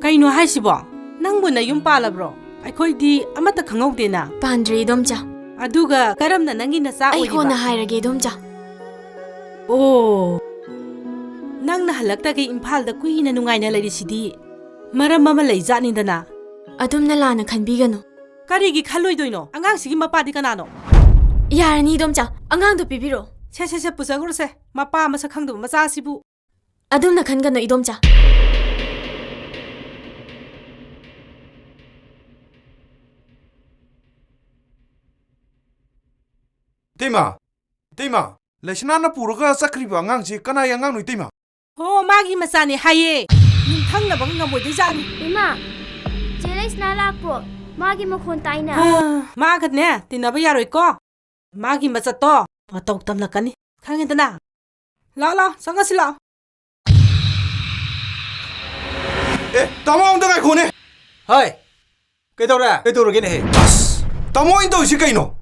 ꯀꯩꯅꯣ ꯍꯥꯏꯁꯤꯕꯣ? ꯅꯪꯕꯨ ꯅꯌꯨꯝ ꯄꯥꯜꯂꯕ꯭ꯔꯣ? ꯑꯩꯈꯣꯏꯗꯤ ꯑꯃꯠꯇ ꯈꯪꯍꯧꯗꯦꯅ꯫ ꯄꯥꯟꯗ꯭ꯔꯤ, ꯏꯗꯣꯝꯆꯥ꯫ ꯑꯗꯨꯒ ꯀꯔꯝꯅ ꯅꯪꯒꯤ ꯅꯆꯥ ꯑꯩ ꯑꯣꯏꯔꯤꯕ? ꯀꯣꯟꯅ ꯍꯥꯏꯔꯒꯦ, ꯏꯗꯣꯝꯆꯥ꯫ ꯑꯣ, ꯅꯪꯅ ꯍꯜꯂꯛꯇꯒꯩ ꯏꯝꯐꯥꯜꯗ ꯀꯨꯏꯅ ꯅꯨꯡꯉꯥꯏꯅ ꯂꯩꯔꯤꯁꯤꯗꯤ ꯃꯔꯝ ꯑꯃ ꯂꯩꯖꯥꯠꯅꯤꯗꯅ꯫ ꯑꯗꯨꯝꯅ ꯂꯥꯟꯅ ꯈꯟꯕꯤꯒꯅꯨ꯫ ꯀꯔꯤꯒꯤ ꯈꯜꯂꯣꯏꯗꯣꯏꯅꯣ? ꯑꯉꯥꯡꯁꯤꯒꯤ ꯃꯄꯥꯗꯤ ꯀꯅꯥꯅꯣ? ꯌꯥꯔꯅꯤ, ꯏꯗꯣꯝꯆꯥ꯫ ꯑꯉꯥꯡꯗꯣ ꯄꯤꯕꯤꯔꯣ꯫ ꯁꯦ, ꯁꯦ, ꯁꯦ, ꯄꯨꯖꯈ꯭ꯔꯨꯁꯦ꯫ ꯃꯄꯥ ꯃꯁꯛ ꯈꯪꯗꯕ ꯃꯆꯥꯁꯤꯕꯨ꯫ ꯑꯗꯨꯝꯅ ꯈꯟꯒꯅꯨ, ꯏꯗꯣꯝꯆꯥ꯫ ꯏꯇꯩꯃ, ꯏꯇꯩꯃ, ꯂꯩꯁꯅꯥꯅ ꯄꯨꯔꯒ ꯆꯠꯈ꯭ꯔꯤꯕ ꯑꯉꯥꯡꯁꯤ ꯀꯅꯥꯒꯤ ꯑꯉꯥꯡꯅꯣ, ꯏꯇꯩꯃ? ꯑꯣ, ꯃꯥꯒꯤ ꯃꯆꯥꯅꯦ ꯍꯥꯏꯌꯦ꯫ ꯅꯤꯡꯊꯪꯅꯕꯒ ꯉꯝꯃꯣꯏꯗꯣꯏꯖꯥꯠꯅꯤ꯫ ꯏꯃꯥ, ꯆꯦ ꯂꯩꯁꯅꯥ ꯂꯥꯛꯄ꯭ꯔꯣ? ꯃꯥꯒꯤ ꯃꯈꯣꯟ ꯇꯥꯏꯅ꯫ ꯑꯥ, ꯃꯥꯒꯅꯦ ꯇꯤꯟꯅꯕ ꯌꯥꯔꯣꯏꯀꯣ꯫ ꯃꯥꯒꯤ ꯃꯆꯠꯇꯣ ꯃꯇꯧ ꯇꯝꯂꯛꯀꯅꯤ꯫ ꯈꯪꯉꯦꯗꯅ? ꯂꯥꯛꯑꯣ, ꯂꯥꯛꯑꯣ, ꯆꯪꯉꯁꯤ ꯂꯥꯛꯑꯣ꯫ ꯑꯦ, ꯇꯥꯃꯣ, ꯑꯝꯇ ꯉꯥꯏꯈꯣꯅꯦ꯫ ꯍꯥꯏ, ꯀꯩꯗꯧꯔꯦ? ꯀꯩꯗꯧꯔꯒꯦꯅꯦꯍꯦ? ꯑꯁ, ꯇꯥꯃꯣ, ꯑꯩꯅ ꯇꯧꯔꯤꯁꯤ ꯀꯩꯅꯣ?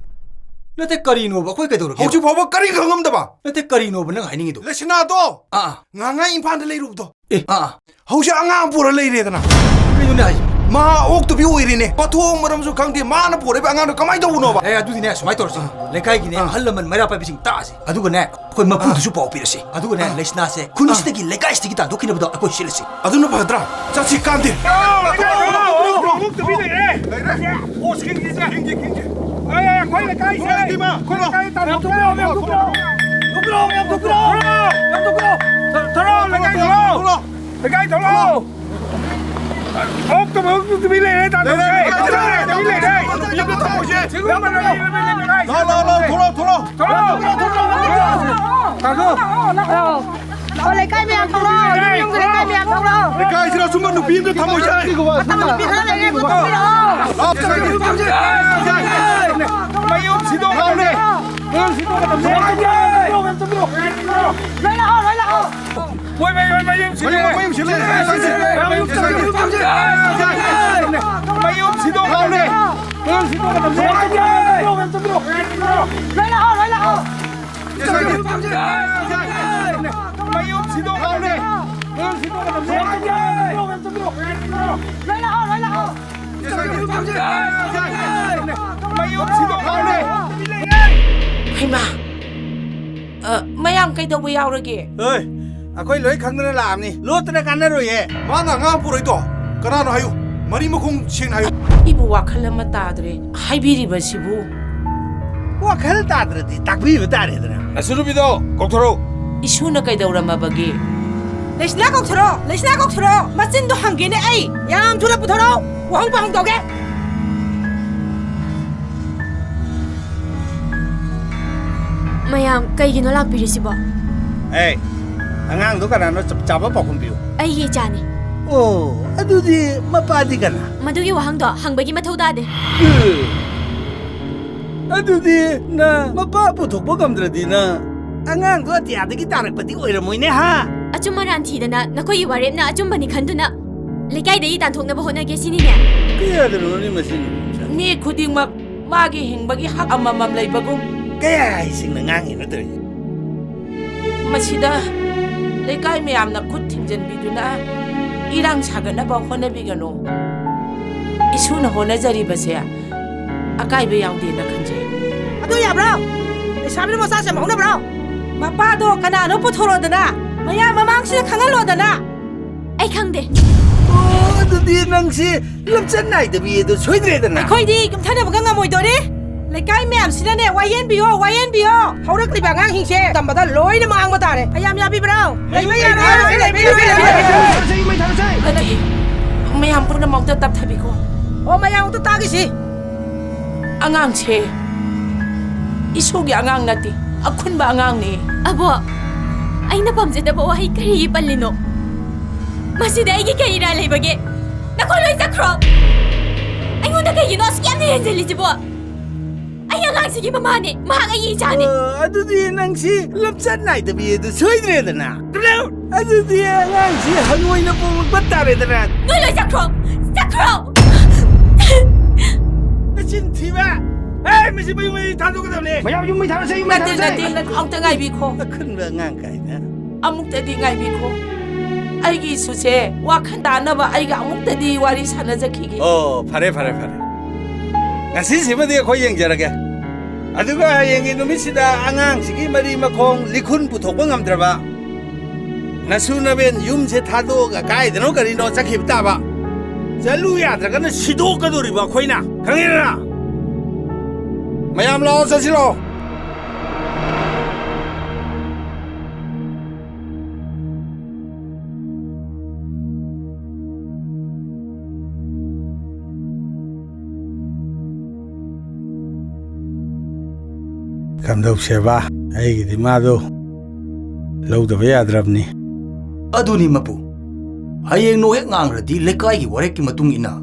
ꯅꯠꯇꯦ, ꯀꯔꯤꯅꯣꯕ? ꯑꯩꯈꯣꯏ ꯀꯩꯗꯧꯔꯒꯦ? ꯍꯧꯖꯤꯛ ꯐꯥꯎꯕ ꯀꯔꯤ ꯈꯪꯉꯝꯗꯕ? ꯅꯠꯇꯦ, ꯀꯔꯤꯅꯣꯕ ꯅꯪ ꯍꯥꯏꯅꯤꯡꯉꯤꯗꯣ? ꯂꯩꯁꯅꯥꯗꯣ ꯑꯥ, ꯑꯥ꯫ ꯉꯍꯥꯡꯉꯥꯏ ꯏꯝꯐꯥꯜꯗ ꯂꯩꯔꯨꯕꯗꯣ꯫ ꯑꯦ, ꯑꯥ, ꯑꯥ꯫ ꯍꯧꯖꯤꯛ ꯑꯉꯥꯡ ꯄꯨꯔ ꯂꯩꯔꯦꯗꯅ꯫ ꯀꯩꯅꯣꯅꯦ ꯍꯥꯏꯁꯤꯕꯣ? ꯃꯍꯥ ꯑꯣꯛꯇꯕꯤ ꯑꯣꯏꯔꯦꯅꯦ꯫ ꯃꯊꯣꯡ ꯃꯔꯝꯁꯨ ꯈꯪꯗꯦ꯫ ꯃꯥꯅ ꯄꯨꯔꯛꯏꯕ ꯑꯉꯥꯡꯗꯣ ꯀꯃꯥꯏꯅ ꯇꯧꯕꯅꯣꯕ? ꯑꯦ, ꯑꯗꯨꯗꯤꯅꯦ, ꯁꯨꯃꯥꯏꯅ ꯇꯧꯔꯁꯤ꯫ ꯑꯥ꯫ ꯂꯩꯀꯥꯏꯒꯤꯅꯦ, ꯑꯥ, ꯑꯍꯜ ꯂꯃꯟ ꯃꯩꯔꯥ ꯄꯥꯏꯕꯤꯁꯤꯡ ꯇꯥꯛꯑꯁꯤ꯫ ꯑꯗꯨꯒꯅꯦ, ꯑꯩꯈꯣꯏ ꯃꯄꯨꯗꯨꯁꯨ, ꯑꯥ, ꯄꯥꯎ ꯄꯤꯔꯁꯤ꯫ ꯑꯗꯨꯒꯅꯦ, ꯑꯥ, ꯂꯩꯁꯅꯥꯁꯦ ꯈꯨꯟꯁꯤꯗꯒꯤ, ꯑꯥ, ꯂꯩꯀꯥꯏꯁꯤꯗꯒꯤ ꯇꯥꯟꯊꯣꯛꯈꯤꯅꯕꯗꯣ ꯑꯩꯈꯣꯏ ꯁꯤꯜꯂꯁꯤ꯫ ꯑꯗꯨꯅ ꯐꯗ꯭ꯔꯥ? ꯆꯠꯁꯤ, ꯀꯥꯟꯗꯦ꯫ ꯑꯣꯛꯇꯕꯤ ꯂꯩꯔꯦ꯫ ꯂꯩꯔꯦ꯫ ꯑꯣ, ꯁꯤꯡꯒꯤꯁꯦ꯫ ꯁꯤꯡꯒꯤ, ꯁꯤꯡꯒꯤ꯫ ꯑꯦ, ꯑꯩꯈꯣꯏ ꯂꯩꯀꯥꯏꯁꯦ꯫ ꯊꯣꯛꯂꯛꯑꯣ, ꯏꯇꯩꯃ, ꯑꯩꯈꯣꯏ ꯊꯣꯛꯂꯛꯑꯣ꯫ ꯂꯩꯀꯥꯏ ꯇꯥꯟꯊꯣꯛꯄ ꯌꯥꯎꯔꯦ꯫ ꯊꯣꯛꯂꯛꯑꯣ, ꯊꯣꯛꯂꯛꯑꯣ, ꯊꯣꯛꯂꯛꯑꯣ꯫ ꯊꯣꯛꯂꯛꯑꯣ, ꯂꯩꯀꯥꯏ ꯊꯣꯛꯂꯛꯑꯣ꯫ ꯊꯣꯛꯂꯛꯑꯣ꯫ ꯂꯩꯀꯥꯏ ꯊꯣꯛꯂꯛꯑꯣ꯫ ꯊꯣꯛꯂꯛꯑꯣ꯫ ꯑꯣꯛꯇꯕꯤ, ꯑꯣꯛꯇꯕꯤ ꯂꯩꯔꯦ, ꯇꯥꯟꯊꯣꯛꯁꯦ꯫ ꯂꯩꯔꯦ, ꯂꯩꯔꯦ, ꯂꯩꯔꯦ, ꯂꯩꯔꯦ꯫ ꯂꯩꯔꯦ꯫ ꯌꯨꯝꯗ ꯊꯝꯃꯣꯁꯦ꯫ ꯁꯤꯒꯨꯝꯕ ꯂꯩꯔꯦ, ꯂꯩꯔꯦ, ꯂꯩꯔꯦ꯫ ꯂꯥꯛꯑꯣ, ꯂꯥꯛꯑꯣ, ꯂꯥꯛꯑꯣ, ꯊꯣꯛꯂꯛꯑꯣ, ꯊꯣꯛꯂꯛꯑꯣ꯫ ꯊꯣꯛꯂꯛꯑꯣ, ꯊꯣꯛꯂꯛꯑꯣ, ꯊꯣꯛꯂꯛꯑꯣ꯫ ꯂꯥꯛꯑꯣ꯫ ꯑꯣ, ꯂꯩꯀꯥꯏ ꯃꯌꯥꯝ ꯊꯣꯛꯂꯛꯑꯣ, ꯌꯨꯝ ꯌꯨꯝꯒꯤ ꯂꯩꯀꯥꯏ ꯃꯌꯥꯝ ꯊꯣꯛꯂꯛꯑꯣ꯫ ꯂꯩꯀꯥꯏꯁꯤꯗ ꯑꯆꯨꯝꯕ ꯅꯨꯄꯤ ꯑꯝꯇ ꯊꯝꯃꯣꯁꯦ꯫ ꯑꯆꯝꯕ ꯅꯨꯄꯤ ꯈꯔ ꯂꯩꯔꯦ, ꯄꯨꯊꯣꯛꯄꯤꯔꯛꯑꯣ꯫ ꯂꯥꯛꯑꯣ, ꯂꯥꯛꯑꯣ, ꯂꯥꯛꯑꯣ꯫ ꯃꯌꯨꯝ ꯁꯤꯗꯣꯛꯑꯣ꯫ ꯂꯥꯛꯑꯣꯅꯦ꯫ ꯃꯌꯨꯝ ꯁꯤꯗꯣꯛꯑꯣ꯫ ꯂꯣꯏ ꯂꯥꯛꯑꯣ, ꯂꯣꯏ ꯂꯥꯛꯑꯣ꯫ ꯃꯣꯏ ꯃꯌꯨꯝ, ꯃꯌꯨꯝ ꯁꯤꯗꯣꯛꯑꯣ꯫ ꯃꯌꯨꯝ, ꯃꯌꯨꯝ ꯁꯤꯗꯣꯛꯑꯣ꯫ ꯃꯌꯨꯝ ꯁꯤꯗꯣꯛꯑꯣ꯫ ꯂꯥꯛꯑꯣꯅꯦ꯫ ꯃꯌꯨꯝ ꯁꯤꯗꯣꯛꯑꯣ꯫ ꯂꯣꯏ ꯂꯥꯛꯑꯣ, ꯂꯣꯏ ꯂꯥꯛꯑꯣ꯫ ꯃꯌꯨꯝ ꯁꯤꯗꯣꯛꯑꯣ꯫ ꯂꯥꯛꯑꯣꯅꯦ꯫ ꯃꯌꯨꯝ ꯁꯤꯗꯣꯛꯑꯣ꯫ ꯂꯣꯏ ꯂꯥꯛꯑꯣ, ꯂꯣꯏ ꯂꯥꯛꯑꯣ꯫ ꯃꯌꯨꯝ ꯁꯤꯗꯣꯛꯑꯣ꯫ ꯍꯩꯃꯥ! ꯑ, ꯃꯌꯥꯝ ꯀꯩꯗꯧꯕ ꯌꯥꯎꯔꯒꯦ? ꯑꯦ, ꯑꯩꯈꯣꯏ ꯂꯣꯏ ꯈꯪꯗꯅ ꯂꯥꯛꯑꯕꯅꯤ꯫ ꯂꯣꯠꯇꯅ ꯀꯥꯟꯅꯔꯣꯏꯌꯦ꯫ ꯃꯥꯅ ꯑꯉꯥꯡ ꯄꯨꯔꯛꯏꯗꯣ ꯀꯅꯥꯅꯣ ꯍꯥꯏꯌꯨ꯫ ꯃꯔꯤ ꯃꯈꯣꯡ ꯁꯦꯡꯅ ꯍꯥꯏꯌꯨ꯫ ꯑꯩꯕꯨ ꯋꯥꯈꯜ ꯑꯃ ꯇꯥꯗ꯭ꯔꯦ꯫ ꯍꯥꯏꯕꯤꯔꯤꯕꯁꯤꯕꯨ? ꯋꯥꯈꯜ ꯇꯥꯗ꯭ꯔꯗꯤ ꯇꯥꯛꯄꯤꯕ ꯇꯥꯔꯦꯗꯅ꯫ ꯅꯁꯨ ꯅꯨꯄꯤꯗꯣ ꯀꯧꯊꯣꯔꯛꯎ꯫ ꯏꯁꯨꯅ ꯀꯩꯗꯧꯔꯝꯃꯕꯒꯦ? ꯂꯩꯁꯅꯥ ꯀꯧꯊꯣꯔꯛꯑꯣ, ꯂꯩꯁꯅꯥ ꯀꯧꯊꯣꯔꯛꯑꯣ꯫ ꯃꯆꯤꯟꯗꯣ ꯍꯪꯒꯦꯅꯦ ꯑꯩ꯫ ꯌꯥꯝ ꯊꯨꯅ ꯄꯨꯊꯣꯔꯛꯑꯣ꯫ ꯋꯥꯍꯪ ꯄꯥꯎꯍꯪ ꯇꯧꯒꯦ꯫ ꯃꯌꯥꯝ ꯀꯩꯒꯤꯅꯣ ꯂꯥꯛꯄꯤꯔꯤꯁꯤꯕꯣ? ꯑꯦ, ꯑꯉꯥꯡꯗꯣ ꯀꯅꯥꯅꯣ? ꯆꯞ ꯆꯥꯕ ꯄꯥꯎꯈꯨꯝ ꯄꯤꯌꯨ꯫ ꯑꯩꯒꯤ ꯏꯆꯥꯅꯤ꯫ ꯑꯣ, ꯑꯗꯨꯗꯤ ꯃꯄꯥꯗꯤ ꯀꯅꯥ? ꯃꯗꯨꯒꯤ ꯋꯥꯍꯪꯗꯣ ꯍꯪꯕꯒꯤ ꯃꯊꯧ ꯇꯥꯗꯦ꯫ ꯑꯦ, ꯑꯗꯨꯗꯤ ꯅꯪ ꯃꯄꯥ ꯄꯨꯊꯣꯛꯄ ꯉꯝꯗ꯭ꯔꯗꯤ ꯅꯪ ꯑꯉꯥꯡꯗꯣ ꯑꯇꯤꯌꯥꯗꯒꯤ ꯇꯥꯔꯛꯄꯗꯤ ꯑꯣꯏꯔꯝꯃꯣꯏꯅꯦ, ꯍꯥ? ꯑꯆꯨꯝ ꯑꯔꯥꯟ ꯊꯤꯗꯅ ꯅꯈꯣꯏꯒꯤ ꯋꯥꯔꯦꯞꯅ ꯑꯆꯨꯝꯕꯅꯤ ꯈꯟꯗꯨꯅ ꯂꯩꯀꯥꯏꯗꯒꯤ ꯇꯥꯟꯊꯣꯛꯅꯕ ꯍꯣꯠꯅꯒꯦ ꯁꯤꯅꯤꯅꯦ? ꯀꯌꯥꯗꯅꯣꯅꯦ ꯃꯁꯤ ꯅꯨꯄꯤ ꯃꯆꯥ? ꯃꯤ ꯈꯨꯗꯤꯡꯃꯛ ꯃꯥꯒꯤ ꯍꯤꯡꯕꯒꯤ ꯍꯛ ꯑꯃꯃꯝ ꯂꯩꯕꯒꯨꯝ꯫ ꯀꯌꯥ ꯍꯩꯁꯤꯡꯅ ꯉꯥꯡꯉꯤꯅꯣ ꯇꯧꯔꯤꯁꯦ? ꯃꯁꯤꯗ ꯂꯩꯀꯥꯏ ꯃꯌꯥꯝꯅ ꯈꯨꯠ ꯊꯤꯡꯖꯤꯟꯕꯤꯗꯨꯅ ꯏꯔꯥꯡ ꯁꯥꯒꯠꯅꯕ ꯍꯣꯠꯅꯕꯤꯒꯅꯨ꯫ ꯏꯁꯨꯅ ꯍꯣꯠꯅꯖꯔꯤꯕꯁꯦ ꯑꯀꯥꯏꯕ ꯌꯥꯎꯗꯦꯅ ꯈꯟꯖꯩ꯫ ꯑꯗꯨ ꯌꯥꯕ꯭ꯔꯣ? ꯂꯩꯁꯥꯕꯤ ꯃꯆꯥꯁꯦ ꯌꯥꯝ ꯍꯧꯅꯕ꯭ꯔꯣ? ꯃꯄꯥꯗꯣ ꯀꯅꯥꯅꯣ ꯄꯨꯊꯣꯔꯛꯑꯣꯗꯅ, ꯃꯌꯥꯝ ꯃꯃꯥꯡꯁꯤꯗ ꯈꯪꯍꯜꯂꯣꯗꯅ꯫ ꯑꯩ ꯈꯪꯗꯦ꯫ ꯑꯣ, ꯑꯗꯨꯗꯤ ꯅꯪꯁꯤ ꯂꯝꯆꯠ ꯅꯥꯏꯗꯕꯤ ꯑꯗꯨ ꯁꯣꯏꯗ꯭ꯔꯦꯗꯅ꯫ ꯑꯩꯈꯣꯏꯗꯤ ꯀꯨꯝꯊꯅꯕꯒ ꯉꯝꯃꯣꯏꯗꯣꯔꯤ꯫ ꯂꯩꯀꯥꯏ ꯃꯌꯥꯝꯁꯤꯅꯅꯦ, ꯋꯥꯌꯦꯟꯕꯤꯌꯣ, ꯋꯥꯌꯦꯟꯕꯤꯌꯣ꯫ ꯍꯧꯔꯛꯂꯤꯕ ꯑꯉꯥꯡꯁꯤꯡꯁꯦ ꯇꯝꯕꯗ ꯂꯣꯏꯅ ꯃꯥꯡꯕ ꯇꯥꯔꯦ꯫ ꯃꯌꯥꯝ ꯌꯥꯕꯤꯕ꯭ꯔꯣ? ꯂꯩꯕ ꯌꯥꯔꯣꯏ, ꯂꯩꯕ ꯌꯥꯔꯣꯏ꯫ ꯅꯠꯇꯦ, ꯃꯌꯥꯝ ꯄꯨꯝꯅꯃꯛꯇ ꯇꯞꯊꯕꯤꯈꯣ꯫ ꯑꯣ, ꯃꯌꯥꯝ ꯑꯝꯇ ꯇꯥꯈꯤꯁꯤ꯫ ꯑꯉꯥꯡꯁꯦ ꯏꯁꯨꯒꯤ ꯑꯉꯥꯡ ꯅꯠꯇꯦ, ꯑꯈꯨꯟꯕ ꯑꯉꯥꯡꯅꯦ꯫ ꯑꯕꯣ, ꯑꯩꯅ ꯄꯥꯝꯖꯗꯕ ꯋꯥꯍꯩ ꯀꯔꯤꯒꯤ ꯄꯜꯂꯤꯅꯣ? ꯃꯁꯤꯗ ꯑꯩꯒꯤ ꯀꯔꯤ ꯏꯔꯥꯜ ꯂꯩꯕꯒꯦ? ꯅꯈꯣꯏ ꯂꯣꯏ ꯆꯠꯈ꯭ꯔꯣ꯫ ꯑꯩꯉꯣꯟꯗ ꯀꯩꯒꯤꯅꯣ ꯑꯁꯨꯛ ꯌꯥꯝꯅ ꯍꯦꯟꯖꯜꯂꯤꯁꯤꯕꯣ? ꯑꯩ ꯑꯉꯥꯡꯁꯤꯒꯤ ꯃꯃꯥꯅꯦ, ꯃꯍꯥꯛ ꯑꯩꯒꯤ ꯏꯆꯥꯅꯦ꯫ ꯑꯣ, ꯑꯗꯨꯗꯤ ꯅꯪꯁꯤ ꯂꯝꯆꯠ ꯅꯥꯏꯗꯕꯤ ꯑꯗꯨ ꯁꯣꯏꯗ꯭ꯔꯦꯗꯅ꯫ ꯑꯗꯨꯗꯤ ꯑꯉꯥꯡꯁꯤ ꯍꯪꯉꯣꯏꯅ ꯄꯣꯛꯂꯛꯄ ꯇꯥꯔꯦꯗꯅ꯫ ꯅꯣꯏ ꯂꯣꯏ ꯆꯠꯈ꯭ꯔꯣ! ꯆꯠꯈ꯭ꯔꯣ! ꯅꯆꯤꯟ ꯊꯤꯕ! ꯑꯦ, ꯃꯁꯤ ꯃꯌꯨꯝ ꯃꯌꯨꯝ ꯊꯥꯗꯣꯛꯀꯗꯕꯅꯦ꯫ ꯃꯌꯥꯝ ꯌꯨꯝ ꯃꯩ ꯊꯥꯔꯁꯦ, ꯌꯨꯝ ꯃꯩ ꯅꯠꯇꯦ, ꯊꯥꯔꯁꯦ꯫ ꯅꯠꯇꯦ, ꯑꯝꯇ ꯉꯥꯏꯕꯤꯈꯣ꯫ ꯑꯈꯨꯟꯕ ꯑꯉꯥꯡ ꯀꯥꯏꯅ꯫ ꯑꯃꯨꯛꯇꯗꯤ ꯉꯥꯏꯕꯤꯈꯣ꯫ ꯑꯩꯒꯤ ꯏꯁꯨꯁꯦ ꯋꯥꯈꯜ ꯇꯥꯅꯕ ꯑꯩꯒ ꯑꯃꯨꯛꯇꯗꯤ ꯋꯥꯔꯤ ꯁꯥꯟꯅꯖꯈꯤꯒꯦ꯫ ꯑꯣ, ꯐꯔꯦ, ꯐꯔꯦ, ꯐꯔꯦ꯫ ꯉꯁꯤꯁꯤꯃꯗꯤ ꯑꯩꯈꯣꯏ ꯌꯦꯡꯖꯔꯒꯦ꯫ ꯑꯗꯨꯒ ꯍꯌꯦꯡꯒꯤ ꯅꯨꯃꯤꯠꯁꯤꯗ ꯑꯉꯥꯡꯁꯤꯒꯤ ꯃꯔꯤ ꯃꯈꯣꯡ ꯂꯤꯈꯨꯟ ꯄꯨꯊꯣꯛꯄ ꯉꯝꯗ꯭ꯔꯕ ꯅꯁꯨ ꯅꯕꯦꯟ ꯌꯨꯝꯁꯦ ꯊꯥꯗꯣꯛꯑꯒ ꯀꯥꯏꯗꯅꯣ ꯀꯔꯤꯅꯣ ꯆꯠꯈꯤꯕ ꯇꯥꯕ꯫ ꯆꯠꯂꯨ ꯌꯥꯗ꯭ꯔꯒꯅ ꯁꯤꯗꯣꯛꯀꯗꯧꯔꯤꯕ ꯑꯩꯈꯣꯏꯅ꯫ ꯈꯪꯉꯦꯗꯅ? ꯃꯌꯥꯝ ꯂꯥꯛꯑꯣ, ꯆꯠꯁꯤ ꯂꯥꯛꯑꯣ꯫ ꯀꯝꯗꯧꯁꯦꯕ? ꯑꯩꯒꯤꯗꯤ ꯃꯥꯗꯣ ꯂꯧꯗꯕ ꯌꯥꯗ꯭ꯔꯕꯅꯤ꯫ ꯑꯗꯨꯅꯤ ꯃꯄꯨ, ꯍꯌꯦꯡ ꯅꯣꯡ ꯍꯦꯛ ꯉꯥꯡꯈ꯭ꯔꯗꯤ ꯂꯩꯀꯥꯏꯒꯤ ꯋꯥꯔꯦꯞꯀꯤ ꯃꯇꯨꯡ ꯏꯟꯅ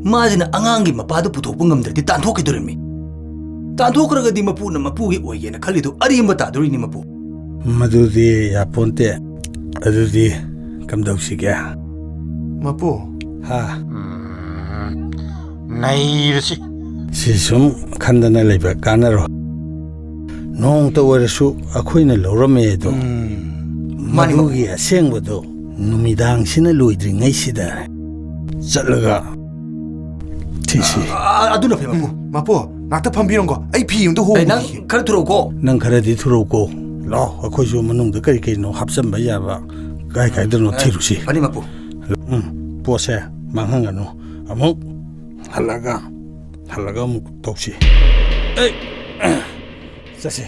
ꯃꯥꯁꯤꯅ ꯑꯉꯥꯡꯒꯤ ꯃꯄꯥꯗꯨ ꯄꯨꯊꯣꯛꯄ ꯉꯝꯗ꯭ꯔꯗꯤ ꯇꯥꯟꯊꯣꯛꯈꯤꯗꯣꯔꯤꯃꯤ꯫ ꯇꯥꯟꯊꯣꯛꯈ꯭ꯔꯒꯗꯤ ꯃꯄꯨꯅ ꯃꯄꯨꯒꯤ ꯑꯣꯏꯒꯦꯅ ꯈꯜꯂꯤꯗꯨ ꯑꯔꯦꯝꯕ ꯇꯥꯗꯣꯔꯤꯅꯤ ꯃꯄꯨ꯫ ꯃꯗꯨꯗꯤ ꯌꯥꯄꯣꯟꯇꯦ꯫ ꯑꯗꯨꯗꯤ ꯀꯝꯗꯧꯁꯤꯒꯦ? ꯃꯄꯨ꯫ ꯍꯥ? ꯎꯝ, ꯅꯩꯔꯁꯤ꯫ ꯁꯤ ꯁꯨꯝ ꯈꯟꯗꯅ ꯂꯩꯕ ꯀꯥꯟꯅꯔꯣꯏ꯫ ꯅꯣꯡꯇ ꯑꯣꯏꯔꯁꯨ ꯑꯩꯈꯣꯏꯅ ꯂꯧꯔꯝꯃꯦ ꯑꯗꯣ꯫ ꯎꯝ꯫ ꯃꯥꯅꯤ, ꯃꯄꯨ꯫ ꯃꯗꯨꯒꯤ ꯑꯁꯦꯡꯕꯗꯣ ꯅꯨꯃꯤꯗꯥꯡꯁꯤꯅ ꯂꯣꯏꯗ꯭ꯔꯤꯉꯩꯁꯤꯗ ꯆꯠꯂꯒ ꯊꯤꯁꯤ꯫ ꯑ, ꯑ, ꯑꯗꯨꯅ ꯐꯩ, ꯃꯄꯨ꯫ ꯎꯝ, ꯃꯄꯨ, ꯉꯥꯛꯇ ꯐꯝꯕꯤꯔꯝꯀꯣ, ꯑꯩ ꯐꯤ ꯑꯝꯇ ꯑꯦ, ꯅꯪ ꯍꯣꯡꯈꯤꯒꯦ꯫ ꯈꯔ ꯊꯨꯔꯛꯎꯀꯣ꯫ ꯅꯪ ꯈꯔꯗꯤ ꯊꯨꯔꯛꯎꯀꯣ꯫ ꯂꯥꯛꯑꯣ, ꯑꯩꯈꯣꯏꯁꯨ ꯃꯅꯨꯡꯗ ꯀꯔꯤ ꯀꯔꯤꯅꯣ ꯍꯥꯞꯆꯤꯟꯕ ꯌꯥꯕ ꯀꯥꯏ ꯀꯥꯏꯗꯅꯣ ꯑꯦ, ꯊꯤꯔꯨꯁꯤ꯫ ꯐꯅꯤ, ꯃꯄꯨ꯫ ꯎꯝ, ꯄꯣꯠꯁꯦ ꯃꯥꯡꯍꯟꯒꯅꯨ꯫ ꯑꯃꯨꯛ ꯍꯜꯂꯒ, ꯍꯜꯂꯒ ꯑꯃꯨꯛ ꯇꯧꯁꯤ꯫ ꯑꯦ, ꯆꯠꯁꯤ꯫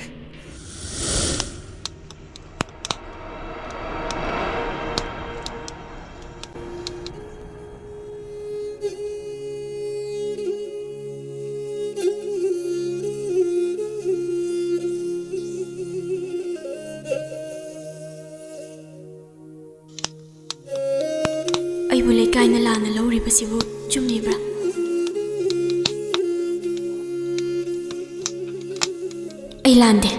ꯑꯩꯕꯨ ꯂꯩꯀꯥꯏꯅ ꯂꯥꯟꯅ ꯂꯧꯔꯤꯕꯁꯤꯕꯨ ꯆꯨꯝꯃꯤꯕ꯭ꯔꯥ? ꯑꯩ ꯂꯥꯟꯗꯦ꯫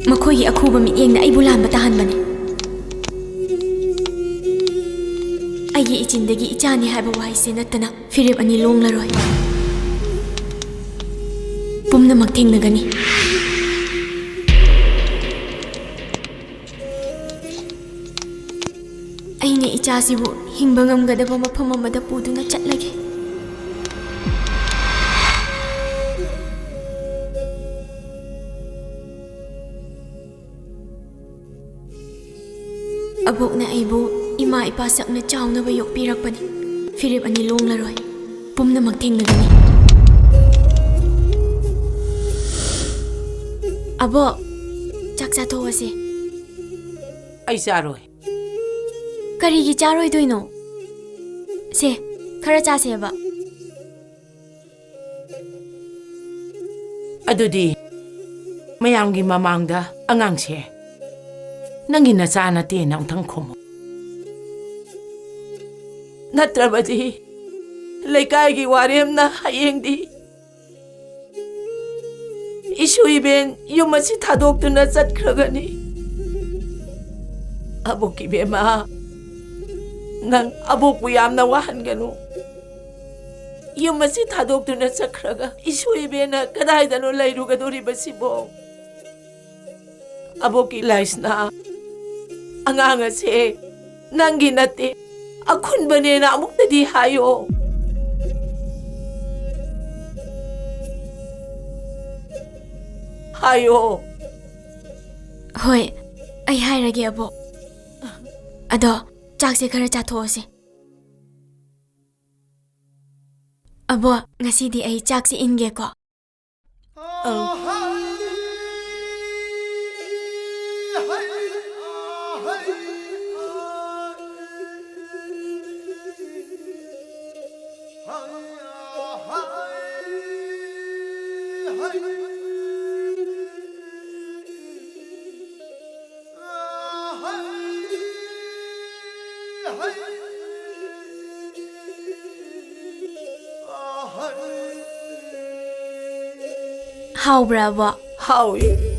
ꯃꯈꯣꯏꯒꯤ ꯑꯈꯨꯕ ꯃꯤꯠꯌꯦꯡꯅ ꯑꯩꯕꯨ ꯂꯥꯟꯕ ꯇꯥꯍꯟꯕꯅꯤ꯫ ꯑꯩꯒꯤ ꯏꯆꯤꯟꯗꯒꯤ ꯏꯆꯥꯅꯤ ꯍꯥꯏꯕ ꯋꯥꯍꯩꯁꯦ ꯅꯠꯇꯅ ꯐꯤꯔꯦꯞ ꯑꯅꯤ ꯂꯣꯡꯂꯔꯣꯏ꯫ ꯄꯨꯝꯅꯃꯛ ꯊꯦꯡꯅꯒꯅꯤ꯫ ꯑꯩꯅ ꯏꯆꯥꯁꯤꯕꯨ ꯍꯤꯡꯕ ꯉꯝꯒꯗꯕ ꯃꯐꯝ ꯑꯃꯗ ꯄꯨꯗꯨꯅ ꯆꯠꯂꯒꯦ꯫ ꯑꯕꯣꯛꯅ ꯑꯩꯕꯨ ꯏꯃꯥ ꯏꯄꯥ ꯁꯛꯅ ꯆꯥꯎꯅꯕ ꯌꯣꯛꯄꯤꯔꯛꯄꯅꯤ꯫ ꯐꯤꯔꯦꯞ ꯑꯅꯤ ꯂꯣꯡꯂꯔꯣꯏ꯫ ꯄꯨꯝꯅꯃꯛ ꯊꯦꯡꯅꯒꯅꯤ꯫ ꯑꯕꯣꯛ, ꯆꯥꯛ ꯆꯥꯊꯣꯛꯑꯁꯦ꯫ ꯑꯩ ꯆꯥꯔꯣꯏ꯫ ꯀꯔꯤꯒꯤ ꯆꯥꯔꯣꯏꯗꯣꯏꯅꯣ? ꯁꯦ, ꯈꯔ ꯆꯥꯁꯦꯕ꯫ ꯑꯗꯨꯗꯤ ꯃꯌꯥꯝꯒꯤ ꯃꯃꯥꯡꯗ ꯑꯉꯥꯡꯁꯦ ꯅꯪꯒꯤ ꯅꯆꯥ ꯅꯠꯇꯦꯅ ꯑꯃꯨꯛꯇꯪ ꯈꯨꯝꯃꯨ꯫ ꯅꯠꯇ꯭ꯔꯕꯗꯤ ꯂꯩꯀꯥꯏꯒꯤ ꯋꯥꯔꯦꯝꯅ ꯍꯌꯦꯡꯗꯤ ꯏꯁꯨ ꯏꯕꯦꯟ ꯌꯨꯝ ꯑꯁꯤ ꯊꯥꯗꯣꯛꯇꯨꯅ ꯆꯠꯈ꯭ꯔꯒꯅꯤ꯫ ꯑꯕꯣꯛꯀꯤ ꯏꯕꯦꯝꯃ, ꯅꯪ ꯑꯕꯣꯛꯄꯨ ꯌꯥꯝꯅ ꯋꯥꯍꯟꯒꯅꯨ꯫ ꯌꯨꯝ ꯑꯁꯤ ꯊꯥꯗꯣꯛꯇꯨꯅ ꯆꯠꯈ꯭ꯔꯒ ꯏꯁꯨ ꯏꯕꯦꯟꯅ ꯀꯗꯥꯏꯗꯅꯣ ꯂꯩꯔꯨꯒꯗꯧꯔꯤꯕꯁꯤꯕꯣ? ꯑꯕꯣꯛꯀꯤ ꯂꯥꯏꯁꯅꯥ, ꯑꯉꯥꯡ ꯑꯁꯦ ꯅꯪꯒꯤ ꯅꯠꯇꯦ, ꯑꯈꯨꯟꯕꯅꯦꯅ ꯑꯃꯨꯛꯇꯗꯤ ꯍꯥꯏꯌꯣ꯫ ꯍꯥꯏꯌꯣ꯫ ꯍꯣꯏ, ꯑꯩ ꯍꯥꯏꯔꯒꯦ, ꯑꯕꯣꯛ꯫ ꯑꯗꯣ ꯆꯥꯛꯁꯦ ꯈꯔ ꯆꯥꯊꯣꯛꯑꯁꯦ꯫ ꯑꯕꯣꯛ, ꯉꯁꯤꯗꯤ ꯑꯩ ꯆꯥꯛꯁꯦ ꯏꯟꯒꯦꯀꯣ꯫ ꯑꯧ꯫ ꯍꯥꯎꯕ꯭ꯔꯥ, ꯑꯕꯣꯛ? ꯍꯥꯎꯏ꯫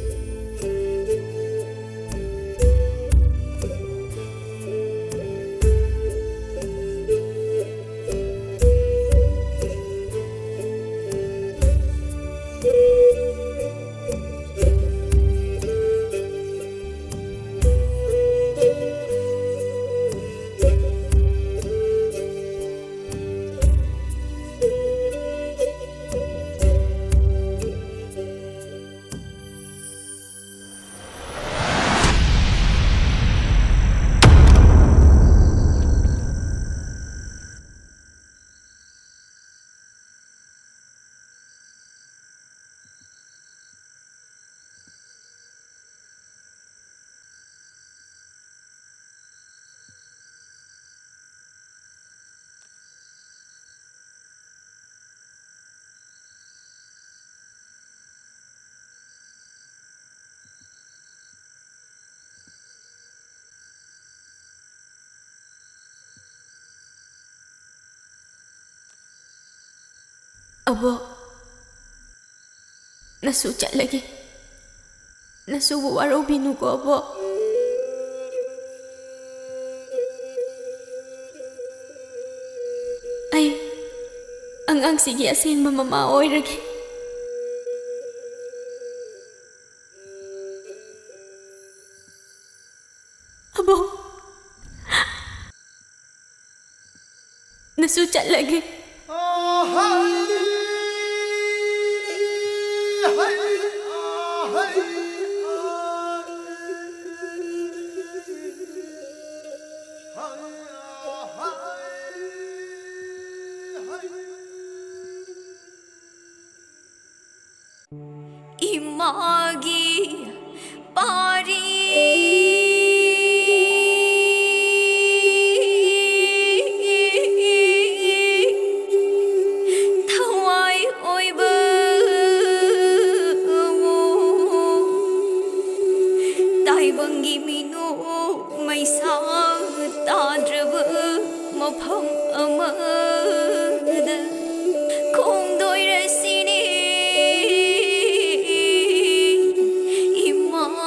ꯑꯕꯣꯛ, ꯅꯁꯨ ꯆꯠꯂꯒꯦ꯫ ꯅꯁꯨꯕꯨ ꯋꯥꯔꯧꯕꯤꯅꯨꯀꯣ, ꯑꯕꯣꯛ꯫ ꯑꯩ ꯑꯉꯥꯡꯁꯤꯒꯤ ꯑꯁꯦꯡꯕ ꯃꯃꯥ ꯑꯣꯏꯔꯒꯦ꯫ ꯑꯕꯣꯛ, ꯅꯁꯨ ꯆꯠꯂꯒꯦ꯫ ꯏꯃꯥꯒꯤ ꯄꯥꯔꯤ ꯊꯋꯥꯏ ꯑꯣꯏꯕ ꯇꯥꯏꯕꯪꯒꯤ ꯃꯤꯅꯨ ꯃꯩꯁꯥ ꯇꯥꯗ꯭ꯔꯕ ꯃꯐꯝ ꯑꯃꯗ ꯈꯣꯡꯗꯣꯏꯔꯁꯤꯅꯦ ꯏꯃꯥꯒ꯫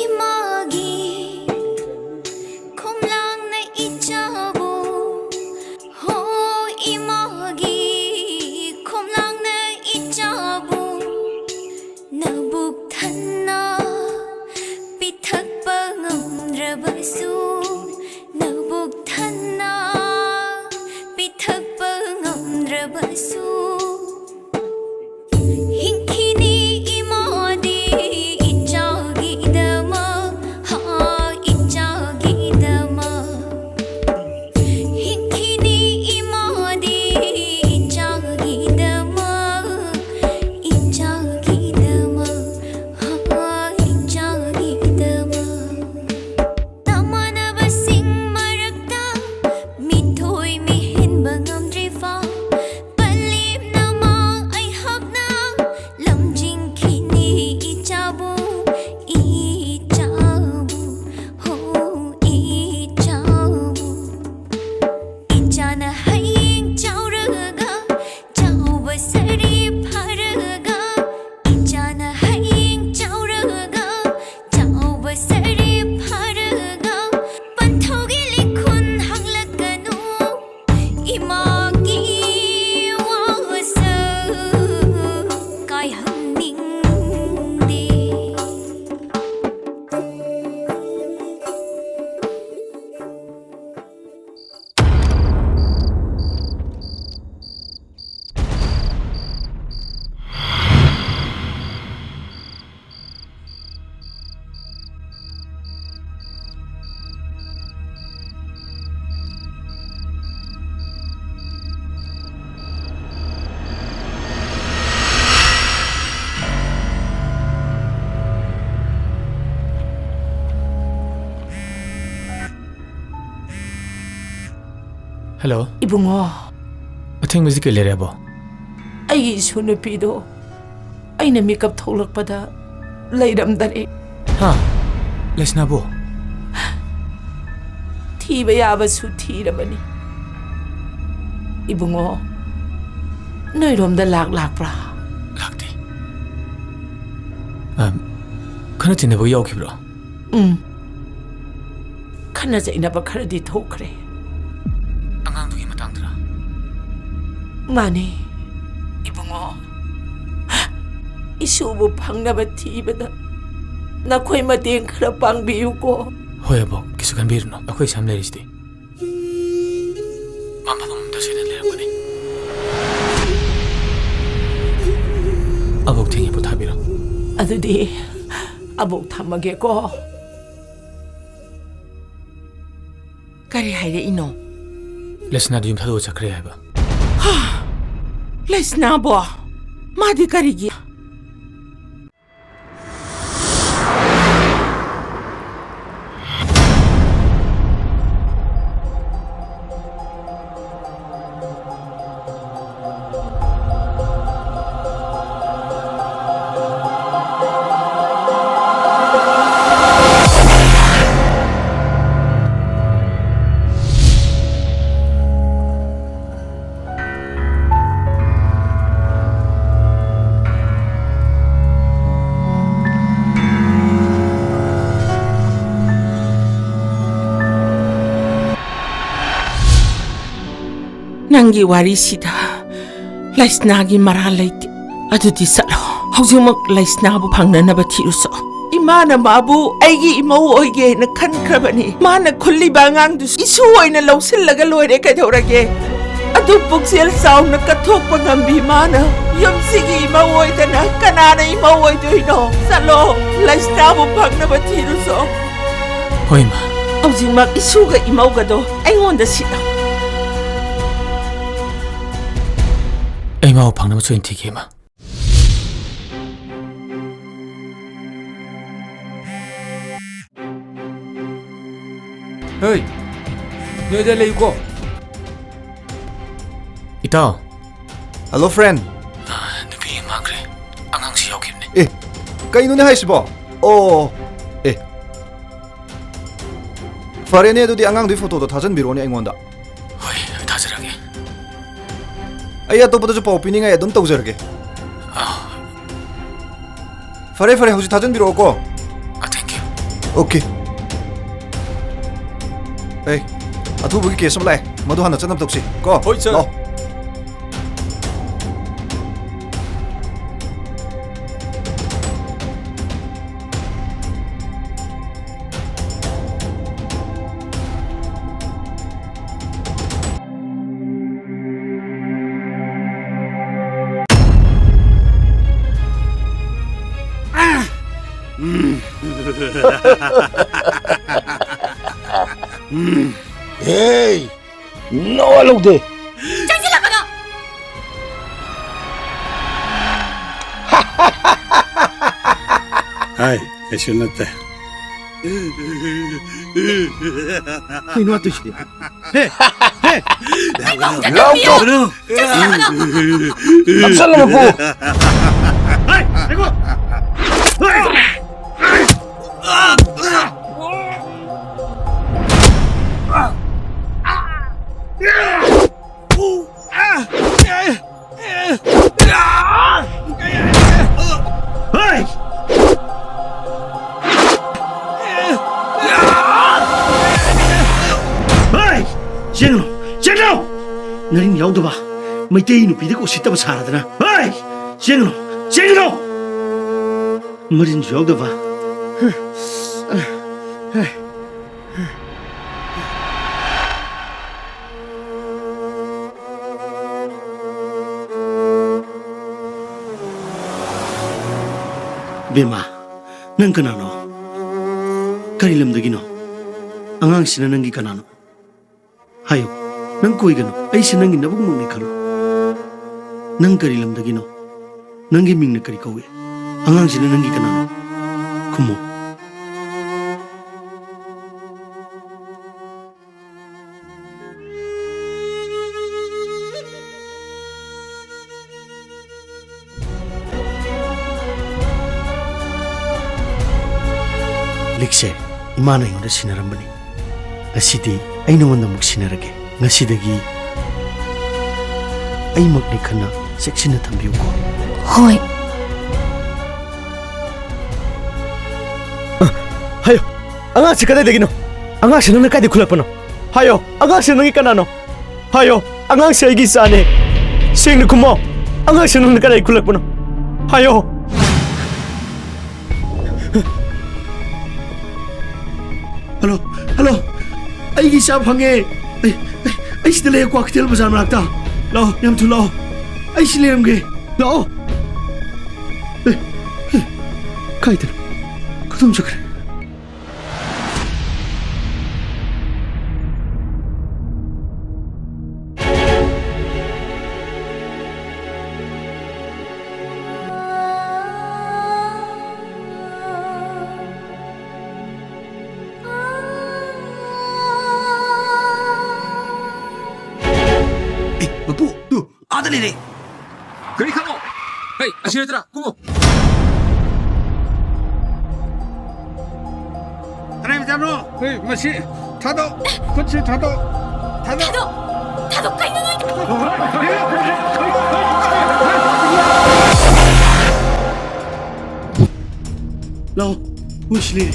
ꯏꯃꯥꯒꯤ ꯈꯣꯝꯂꯥꯡꯅ ꯏꯆꯥꯕꯨ, ꯍꯣ ꯏꯃꯥꯒꯤ ꯈꯣꯝꯂꯥꯡꯅ ꯏꯆꯥꯕꯨ ꯅꯕꯨꯛ ꯊꯟꯅ ꯄꯤꯊꯛꯄ ꯉꯝꯗ꯭ꯔꯕꯁꯨ, ꯅꯕꯨꯛ ꯊꯟꯅ ꯄꯤꯊꯛꯄ ꯉꯝꯗ꯭ꯔꯕꯁꯨ, ꯍꯤꯡꯈꯤꯅꯤ ꯏꯃꯥꯗꯤ ꯏꯆꯥꯒꯤꯗꯃꯛ, ꯍꯥ, ꯏꯆꯥꯒꯤꯗꯃꯛ꯫ ꯍꯤꯡꯈꯤꯅꯤ ꯏꯃꯥꯗꯤ ꯏꯆꯥꯒꯤꯗꯃꯛ, ꯏꯆꯥꯒꯤꯗꯃꯛ꯫ ꯍꯜꯂꯣ꯫ ꯏꯕꯨꯡꯉꯣ꯫ ꯑꯊꯦꯡꯕꯁꯤ ꯀꯩ ꯂꯩꯔꯦ, ꯑꯕꯣꯛ? ꯑꯩꯒꯤ ꯏꯁꯨ ꯅꯨꯄꯤꯗꯣ ꯑꯩꯅ ꯃꯤꯀꯞ ꯊꯣꯛꯂꯛꯄꯗ ꯂꯩꯔꯝꯗꯔꯦ꯫ ꯍꯥ? ꯂꯩꯁꯅꯥꯕꯨ? ꯊꯤꯕ ꯌꯥꯕꯁꯨ ꯊꯤꯔꯕꯅꯤ꯫ ꯏꯕꯨꯡꯉꯣ, ꯅꯣꯏꯔꯣꯝꯗ ꯂꯥꯛ ꯂꯥꯛꯄ꯭ꯔꯥ? ꯂꯥꯛꯇꯦ꯫ ꯑ, ꯈꯠꯅ ꯆꯩꯅꯕ ꯌꯥꯎꯈꯤꯕ꯭ꯔꯣ? ꯎꯝ꯫ ꯈꯠꯅ ꯆꯩꯅꯕ ꯈꯔꯗꯤ ꯊꯣꯛꯈ꯭ꯔꯦ꯫ ꯑꯉꯥꯡꯗꯨꯒꯤ ꯃꯇꯥꯡꯗꯔꯥ? ꯃꯥꯅꯦ, ꯏꯕꯨꯡꯉꯣ꯫ ꯏꯁꯨꯕꯨ ꯐꯪꯅꯕ ꯊꯤꯕꯗ ꯅꯈꯣꯏ ꯃꯇꯦꯡ ꯈꯔ ꯄꯥꯡꯕꯤꯌꯨꯀꯣ꯫ ꯍꯣꯏ, ꯑꯕꯣꯛ, ꯀꯩꯁꯨ ꯈꯟꯕꯤꯔꯨꯅꯨ꯫ ꯑꯩꯈꯣꯏ ꯁꯝ ꯂꯩꯔꯤꯁꯤꯗꯤ꯫ ꯃꯥ ꯃꯐꯝ ꯑꯃꯗ ꯁꯣꯏꯗꯅ ꯂꯩꯔꯝꯒꯅꯤ꯫ ꯑꯕꯣꯛ ꯊꯦꯡꯉꯦ, ꯄꯣꯊꯥꯕꯤꯔꯣ꯫ ꯑꯗꯨꯗꯤ ꯑꯕꯣꯛ ꯊꯝꯃꯒꯦꯀꯣ꯫ ꯀꯔꯤ ꯍꯥꯏꯔꯛꯏꯅꯣ? ꯂꯩꯁꯅꯥꯗꯨ ꯌꯨꯝ ꯊꯥꯗꯣꯛꯑ ꯆꯠꯈ꯭ꯔꯦ ꯍꯥꯏꯕ꯫ ꯍꯥ! ꯂꯩꯁꯅꯥꯕꯣ? ꯃꯥꯗꯤ ꯀꯔꯤꯒꯤ? ꯅꯪꯒꯤ ꯋꯥꯔꯤꯁꯤꯗ ꯂꯩꯁꯅꯥꯒꯤ ꯃꯔꯥꯜ ꯂꯩꯇꯦ꯫ ꯑꯗꯨꯗꯤ ꯆꯠꯂꯣ, ꯍꯧꯖꯤꯛꯃꯛ ꯂꯩꯁꯅꯥꯕꯨ ꯐꯪꯅꯅꯕ ꯊꯤꯔꯨꯆꯣ꯫ ꯏꯃꯥꯅ ꯃꯥꯕꯨ ꯑꯩꯒꯤ ꯏꯃꯧ ꯑꯣꯏꯒꯦꯅ ꯈꯟꯈ꯭ꯔꯕꯅꯤ꯫ ꯃꯥꯅ ꯈꯨꯜꯂꯤꯕ ꯑꯉꯥꯡꯗꯨꯁꯨ ꯏꯁꯨ ꯑꯣꯏꯅ ꯂꯧꯁꯤꯜꯂꯒ ꯂꯣꯏꯔꯦ, ꯀꯩꯗꯧꯔꯒꯦ? ꯑꯗꯨ ꯄꯨꯛꯆꯦꯜ ꯆꯥꯎꯅ ꯀꯠꯊꯣꯛꯄ ꯉꯝꯕꯤ ꯃꯥꯅ ꯌꯨꯝꯁꯤꯒꯤ ꯏꯃꯧ ꯑꯣꯏꯗꯅ ꯀꯅꯥꯅ ꯏꯃꯧ ꯑꯣꯏꯗꯣꯏꯅꯣ? ꯆꯠꯂꯣ, ꯂꯩꯁꯅꯥꯕꯨ ꯐꯪꯅꯕ ꯊꯤꯔꯨꯆꯣ꯫ ꯍꯣꯏ, ꯏꯃꯥ꯫ ꯍꯧꯖꯤꯛꯃꯛ ꯏꯁꯨꯒ ꯏꯃꯧꯒꯗꯣ ꯑꯩꯉꯣꯟꯗ ꯁꯤꯠꯂꯣ꯫ ꯑꯩ ꯃꯥꯕꯨ ꯐꯪꯅꯕ ꯁꯣꯏꯅ ꯊꯤꯒꯦ, ꯏꯃꯥ꯫ ꯍꯣꯏ, ꯅꯣꯏꯗ ꯂꯩꯌꯨꯀꯣ꯫ ꯏꯇꯥꯎ꯫ Hello, friend. ꯑ, ꯅꯨꯄꯤ ꯃꯥꯡꯈ꯭ꯔꯦ꯫ ꯑꯉꯥꯡꯁꯨ ꯌꯥꯎꯈꯤꯕꯅꯦ꯫ ꯑꯦ, ꯀꯩꯅꯣꯅꯦ ꯍꯥꯏꯁꯤꯕꯣ? ꯑꯣ, ꯑꯦ꯫ ꯐꯔꯦꯅꯦ, ꯑꯗꯨꯗꯤ ꯑꯉꯥꯡꯗꯨꯒꯤ photo ꯗꯣ ꯊꯥꯖꯟꯕꯤꯔꯛꯑꯣꯅꯦ ꯑꯩꯉꯣꯟꯗ꯫ ꯍꯣꯏ, ꯊꯥꯖꯔꯛꯑꯒꯦ꯫ ꯑꯩ ꯑꯇꯣꯞꯄꯗꯁꯨ ꯄꯥꯎ ꯄꯤꯅꯤꯡꯉꯥꯏ ꯑꯗꯨꯝ ꯇꯧꯖꯔꯒꯦ꯫ ꯑꯥ꯫ ꯐꯔꯦ, ꯐꯔꯦ, ꯍꯧꯖꯤꯛ ꯊꯥꯖꯟꯕꯤꯔꯛꯑꯣꯀꯣ꯫ ꯑꯥ, thank you꯫ Okay꯫ A, ꯑꯊꯨꯕꯒꯤ case ꯑꯃ ꯂꯥꯛꯑꯦ, ꯃꯗꯨ ꯍꯥꯟꯅ ꯆꯠꯅꯕ ꯇꯧꯁꯤ ꯀꯣ꯫ ꯍꯣꯏ, sir꯫ ꯂꯥꯛꯑꯣ꯫ ꯍꯦ! ꯅꯋꯥ ꯂꯧꯗꯦ꯫ ꯆꯪꯁꯤꯜꯂꯛꯀꯅꯣ! ꯍꯥꯏ, ꯀꯩꯁꯨ ꯅꯠꯇꯦ꯫ ꯀꯩꯅꯣ ꯑꯗꯨꯁꯤꯗꯤ? ꯍꯦ! ꯍꯦ! ꯂꯧꯗꯣ! ꯆꯪꯁꯤꯜꯂꯛꯀꯅꯣ! ꯅꯝꯁꯜꯂꯣ ꯃꯄꯨ! ꯍꯥꯏ! ꯂꯩꯈꯣ! ꯍꯥꯏ! ꯍꯩ! ꯍꯩ! ꯆꯦꯟꯒꯅꯨ! ꯆꯦꯟꯒꯅꯨ! ꯅꯔꯤꯟ ꯌꯥꯎꯗꯕ ꯃꯩꯇꯩ ꯅꯨꯄꯤꯗꯒ ꯎꯁꯤꯠꯇꯕ ꯁꯥꯔꯗꯅ꯫ ꯍꯩ! ꯆꯦꯟꯒꯅꯨ! ꯆꯦꯟꯒꯅꯨ! ꯃꯔꯤꯟꯁꯨ ꯌꯥꯎꯗꯕ꯫ ꯕꯦꯝꯃ, ꯅꯪ ꯀꯅꯥꯅꯣ? ꯀꯔꯤ ꯂꯝꯗꯒꯤꯅꯣ? ꯑꯉꯥꯡꯁꯤꯅ ꯅꯪꯒꯤ ꯀꯅꯥꯅꯣ? ꯍꯥꯏꯌꯨ, ꯅꯪ ꯀꯣꯏꯒꯅꯨ, ꯑꯩꯁꯦ ꯅꯪꯒꯤ ꯅꯕꯨꯡꯃꯛꯅꯤ ꯈꯜꯂꯨ꯫ ꯅꯪ ꯀꯔꯤ ꯂꯝꯗꯒꯤꯅꯣ? ꯅꯪꯒꯤ ꯃꯤꯡꯅ ꯀꯔꯤ ꯀꯧꯏ? ꯑꯉꯥꯡꯁꯤꯅ ꯅꯪꯒꯤ ꯀꯅꯥꯅꯣ? ꯈꯨꯝꯃꯨ꯫ ꯍꯧꯖꯤꯛꯁꯦ ꯏꯃꯥꯅ ꯑꯩꯉꯣꯟꯗ ꯁꯤꯟꯅꯔꯝꯕꯅꯤ꯫ ꯉꯁꯤꯗꯤ ꯑꯩ ꯅꯉꯣꯟꯗ ꯑꯃꯨꯛ ꯁꯤꯟꯅꯔꯒꯦ꯫ ꯉꯁꯤꯗꯒꯤ ꯑꯩꯃꯛꯅꯤ ꯈꯟꯅ ꯆꯦꯛꯁꯤꯟꯅ ꯊꯝꯕꯤꯌꯨꯀꯣ꯫ ꯍꯣꯏ꯫ ꯍꯥꯏꯌꯣ, ꯑꯉꯥꯡꯁꯤ ꯀꯗꯥꯏꯗꯒꯤꯅꯣ? ꯑꯉꯥꯡꯁꯤ ꯅꯪꯅ ꯀꯥꯏꯗꯒꯤ ꯈꯨꯜꯂꯛꯄꯅꯣ? ꯍꯥꯏꯌꯣ, ꯑꯉꯥꯡꯁꯤ ꯅꯪꯒꯤ ꯀꯅꯥꯅꯣ? ꯍꯥꯏꯌꯣ, ꯑꯉꯥꯡꯁꯦ ꯑꯩꯒꯤ ꯏꯆꯥꯅꯦ꯫ ꯁꯦꯡꯅ ꯈꯨꯝꯃꯣ꯫ ꯑꯉꯥꯡꯁꯦ ꯅꯪꯅ ꯀꯗꯥꯏ ꯈꯨꯜꯂꯛꯄꯅꯣ? ꯍꯥꯏꯌꯣ꯫ Hello, hello. ꯑꯩꯒꯤ ꯏꯆꯥ ꯐꯪꯉꯦ꯫ ꯑꯩ, ꯑꯩ, ꯑꯩ ꯁꯤꯗ ꯂꯩꯌꯦ, ꯀ꯭ꯋꯥꯀꯩꯊꯦꯜ ꯕꯖꯥꯔ ꯃꯅꯥꯛꯇ꯫ ꯂꯥꯛꯑꯣ, ꯌꯥꯝ ꯊꯨꯅ ꯂꯥꯛꯑꯣ꯫ ꯑꯩ ꯁꯤ ꯂꯩꯔꯝꯒꯦ꯫ ꯂꯥꯛꯑꯣ꯫ ꯑꯦ, ꯑꯦ, ꯀꯥꯏꯗꯅꯣ? ꯀꯗꯣꯝ ꯆꯠꯈ꯭ꯔꯦ? ꯑꯦ, ꯃꯄꯨ, ꯇꯨ, ꯑꯥꯗ ꯂꯩꯔꯦ꯫ ꯒꯥꯔꯤ ꯈꯥꯝꯃꯣ꯫ ꯍꯩ, ꯑꯁꯤ ꯅꯠꯇ꯭ꯔꯥ? ꯀꯨꯝꯃꯣ꯫ ꯀꯅꯥꯏ ꯃꯆꯥꯅꯣ? ꯍꯩ, ꯃꯁꯤ ꯊꯥꯗꯣꯛ꯫ ꯈꯨꯠꯁꯤ ꯊꯥꯗꯣꯛ꯫ ꯊꯥꯗꯣꯛ꯫ ꯊꯥꯗꯣꯛ꯫ ꯊꯥꯗꯣꯛ꯫ ꯀꯩꯅꯣ ꯅꯣꯏ? ꯂꯥꯛꯑꯣ, ꯃꯣꯏ ꯁꯤ ꯂꯩꯔꯦ꯫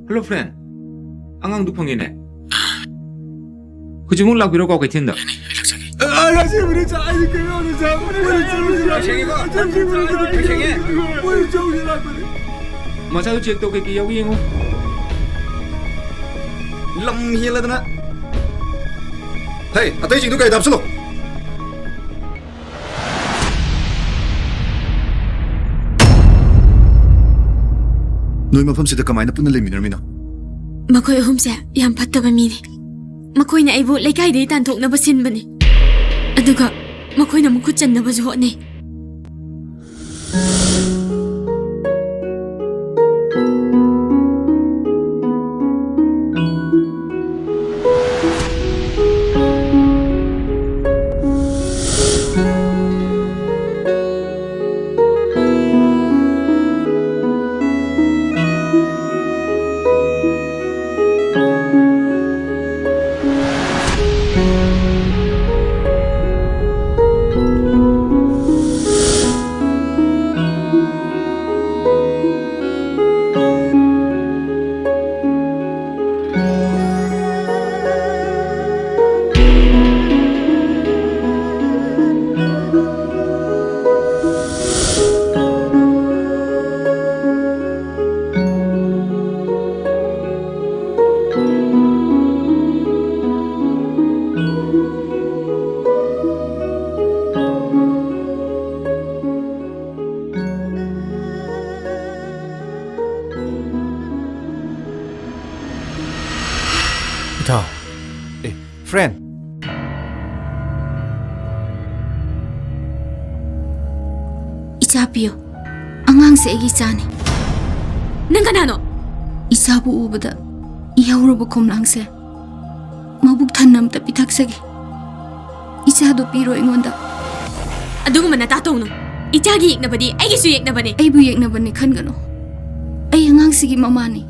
Hello friend, ꯑꯉꯥꯡꯗꯨ ꯐꯪꯉꯦꯅꯦ꯫ ꯍꯧꯖꯤꯛꯃꯛ ꯂꯥꯛꯄꯤꯔꯣ ꯀ꯭ꯋꯥꯀꯩꯊꯦꯜꯗ꯫ ꯃꯆꯥꯗꯨ check ꯇꯧ, ꯀꯩꯀꯩ ꯌꯥꯎꯒꯦ ꯌꯦꯡꯉꯨ꯫ ꯂꯝ ꯍꯦꯜꯂꯗꯅ꯫ ꯍꯦ, ꯑꯇꯩꯁꯤꯡꯗꯨ ꯒꯥꯔꯤꯗ ꯍꯥꯞꯆꯤꯜꯂꯣ꯫ ꯅꯣꯏ ꯃꯐꯝꯁꯤꯗ ꯀꯃꯥꯏꯅ ꯄꯨꯟꯅ ꯂꯩꯃꯤꯟꯅꯔꯝꯃꯤꯅꯣ? ꯃꯈꯣꯏ ꯑꯍꯨꯝꯁꯦ ꯌꯥꯝ ꯐꯠꯇꯕ ꯃꯤꯅꯤ꯫ ꯃꯈꯣꯏꯅ ꯑꯩꯕꯨ ꯂꯩꯀꯥꯏꯗꯒꯤ ꯇꯥꯟꯊꯣꯛꯅꯕ ꯁꯤꯟꯕꯅꯤ꯫ ꯑꯗꯨꯒ ꯃꯈꯣꯏꯅ ꯃꯈꯨꯠ ꯆꯟꯅꯕꯁꯨ ꯍꯣꯠꯅꯩ꯫ ꯏꯇꯥꯎ꯫ ꯑꯦ, friend꯫ ꯏꯆꯥ ꯄꯤꯌꯨ꯫ ꯑꯉꯥꯡꯁꯦ ꯑꯩꯒꯤ ꯏꯆꯥꯅꯤ꯫ ꯅꯪ ꯀꯅꯥꯅꯣ? ꯏꯆꯥꯕꯨ ꯎꯕꯗ ꯏꯍꯧꯔꯕ ꯈꯣꯝꯂꯥꯡꯁꯦ ꯃꯕꯨꯛ ꯊꯟꯅ ꯑꯝꯇ ꯄꯤꯊꯛꯆꯒꯦ꯫ ꯏꯆꯥꯗꯣ ꯄꯤꯔꯣ ꯑꯩꯉꯣꯟꯗ꯫ ꯑꯗꯨꯒꯨꯝꯕ ꯅꯇꯥ ꯇꯧꯅꯨ꯫ ꯏꯆꯥꯒꯤ ꯌꯦꯛꯅꯕꯗꯤ ꯑꯩꯒꯤꯁꯨ ꯌꯦꯛꯅꯕꯅꯦ꯫ ꯑꯩꯕꯨ ꯌꯦꯛꯅꯕꯅꯦ ꯈꯟꯒꯅꯨ꯫ ꯑꯩ ꯑꯉꯥꯡꯁꯤꯒꯤ ꯃꯃꯥꯅꯤ꯫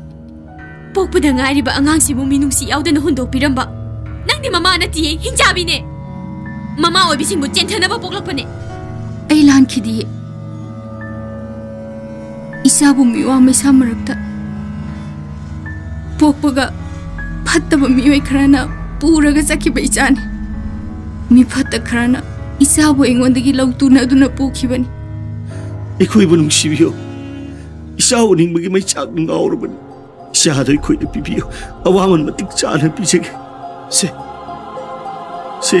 ꯄꯣꯛꯄꯗ ꯉꯥꯏꯔꯤꯕ ꯑꯉꯥꯡꯁꯤꯕꯨ ꯃꯤꯅꯨꯡꯁꯤ ꯌꯥꯎꯗꯅ ꯍꯨꯟꯗꯣꯛꯄꯤꯔꯝꯕ꯫ ꯅꯪꯗꯤ ꯃꯃꯥ ꯅꯠꯇꯤꯌꯦ, ꯍꯤꯡꯆꯥꯕꯤꯅꯦ꯫ ꯃꯃꯥ ꯑꯣꯏꯕꯤꯁꯤꯡꯕꯨ ꯆꯦꯟꯊꯅꯕ ꯄꯣꯛꯂꯛꯄꯅꯦ꯫ ꯑꯩ ꯂꯥꯟꯈꯤꯗꯤꯌꯦ꯫ ꯏꯆꯥꯕꯨ ꯃꯤꯋꯥ ꯃꯩꯁꯥ ꯃꯔꯛꯇ ꯄꯣꯛꯄꯒ ꯐꯠꯇꯕ ꯃꯤꯑꯣꯏ ꯈꯔꯅ ꯄꯨꯔꯒ ꯆꯠꯈꯤꯕ ꯏꯆꯥꯅꯤ꯫ ꯃꯤ ꯐꯠꯇ ꯈꯔꯅ ꯏꯆꯥꯕꯨ ꯑꯩꯉꯣꯟꯗꯒꯤ ꯂꯧ ꯇꯨꯅꯗꯨꯅ ꯄꯨꯈꯤꯕꯅꯤ꯫ ꯑꯩꯈꯣꯏꯕꯨ ꯅꯨꯡꯁꯤꯕꯤꯌꯨ꯫ ꯏꯆꯥ ꯎꯅꯤꯡꯕꯒꯤ ꯃꯩꯆꯥꯛꯅ ꯉꯥꯎꯔꯕꯅꯤ꯫ ꯏꯆꯥꯗꯣ ꯑꯩꯈꯣꯏꯗ ꯄꯤꯕꯤꯌꯨ꯫ ꯑꯋꯥꯃꯟ ꯃꯇꯤꯛ ꯆꯥꯅ ꯄꯤꯖꯒꯦ꯫ ꯁꯦ꯫ ꯁꯦ꯫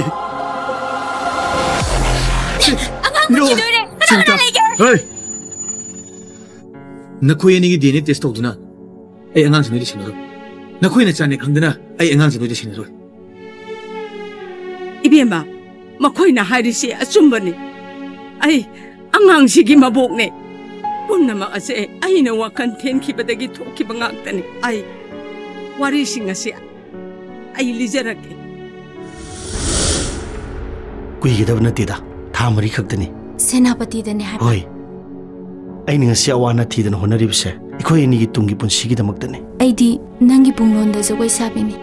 ꯑꯉꯥꯡ ꯄꯤꯌꯣ꯫ ꯄꯨꯟꯁꯤꯗꯣꯏꯔꯦ꯫ ꯀꯅꯥ ꯀꯅꯥ ꯁꯤꯟꯇ꯫ ꯂꯩꯒꯦ? ꯍꯣꯏ꯫ ꯅꯈꯣꯏ ꯑꯅꯤꯒꯤ D N A test ꯇꯧꯗꯨꯅ ꯑꯩ ꯑꯉꯥꯡꯁꯤ ꯅꯣꯏꯗ ꯁꯤꯟꯅꯔꯣꯏ꯫ ꯅꯈꯣꯏꯅ ꯆꯥꯅꯤ ꯈꯪꯗꯅ ꯑꯩ ꯑꯉꯥꯡꯁꯤ ꯅꯣꯏꯗ ꯁꯤꯟꯅꯔꯣꯏ꯫ ꯏꯕꯦꯝꯃ, ꯃꯈꯣꯏꯅ ꯍꯥꯏꯔꯤꯁꯤ ꯑꯆꯨꯝꯕꯅꯤ꯫ ꯑꯩ, ꯑꯉꯥꯡꯁꯤꯒꯤ ꯃꯕꯣꯛꯅꯦ꯫ ꯄꯨꯝꯅꯃꯛ ꯑꯁꯦ ꯑꯩꯅ ꯋꯥꯈꯜ ꯊꯦꯟꯈꯤꯕꯗꯒꯤ ꯊꯣꯛꯈꯤꯕ ꯉꯥꯛꯇꯅꯤ꯫ ꯑꯩ ꯋꯥꯔꯤꯁꯤꯡ ꯑꯁꯦ ꯑꯩ ꯂꯤꯖꯔꯛꯀꯦ꯫ ꯀꯨꯏꯒꯗꯕ ꯅꯠꯇꯦꯗ, ꯊꯥ ꯃꯔꯤ ꯈꯛꯇꯅꯤ꯫ ꯁꯦꯅꯥꯄꯇꯤꯗꯅꯦ ꯍꯥꯏꯕ? ꯍꯣꯏ꯫ ꯑꯩꯅ ꯉꯁꯤ ꯑꯋꯥ ꯑꯅꯥ ꯊꯤꯗꯅ ꯍꯣꯠꯅꯔꯤꯕꯁꯦ ꯑꯩꯈꯣꯏ ꯑꯅꯤꯒꯤ ꯇꯨꯡꯒꯤ ꯄꯨꯟꯁꯤꯒꯤꯗꯃꯛꯇꯅꯤ꯫ ꯑꯩꯗꯤ ꯅꯪꯒꯤ ꯄꯨꯡꯂꯣꯟꯗ ꯖꯒꯣꯏ ꯁꯥꯕꯤꯅꯤ꯫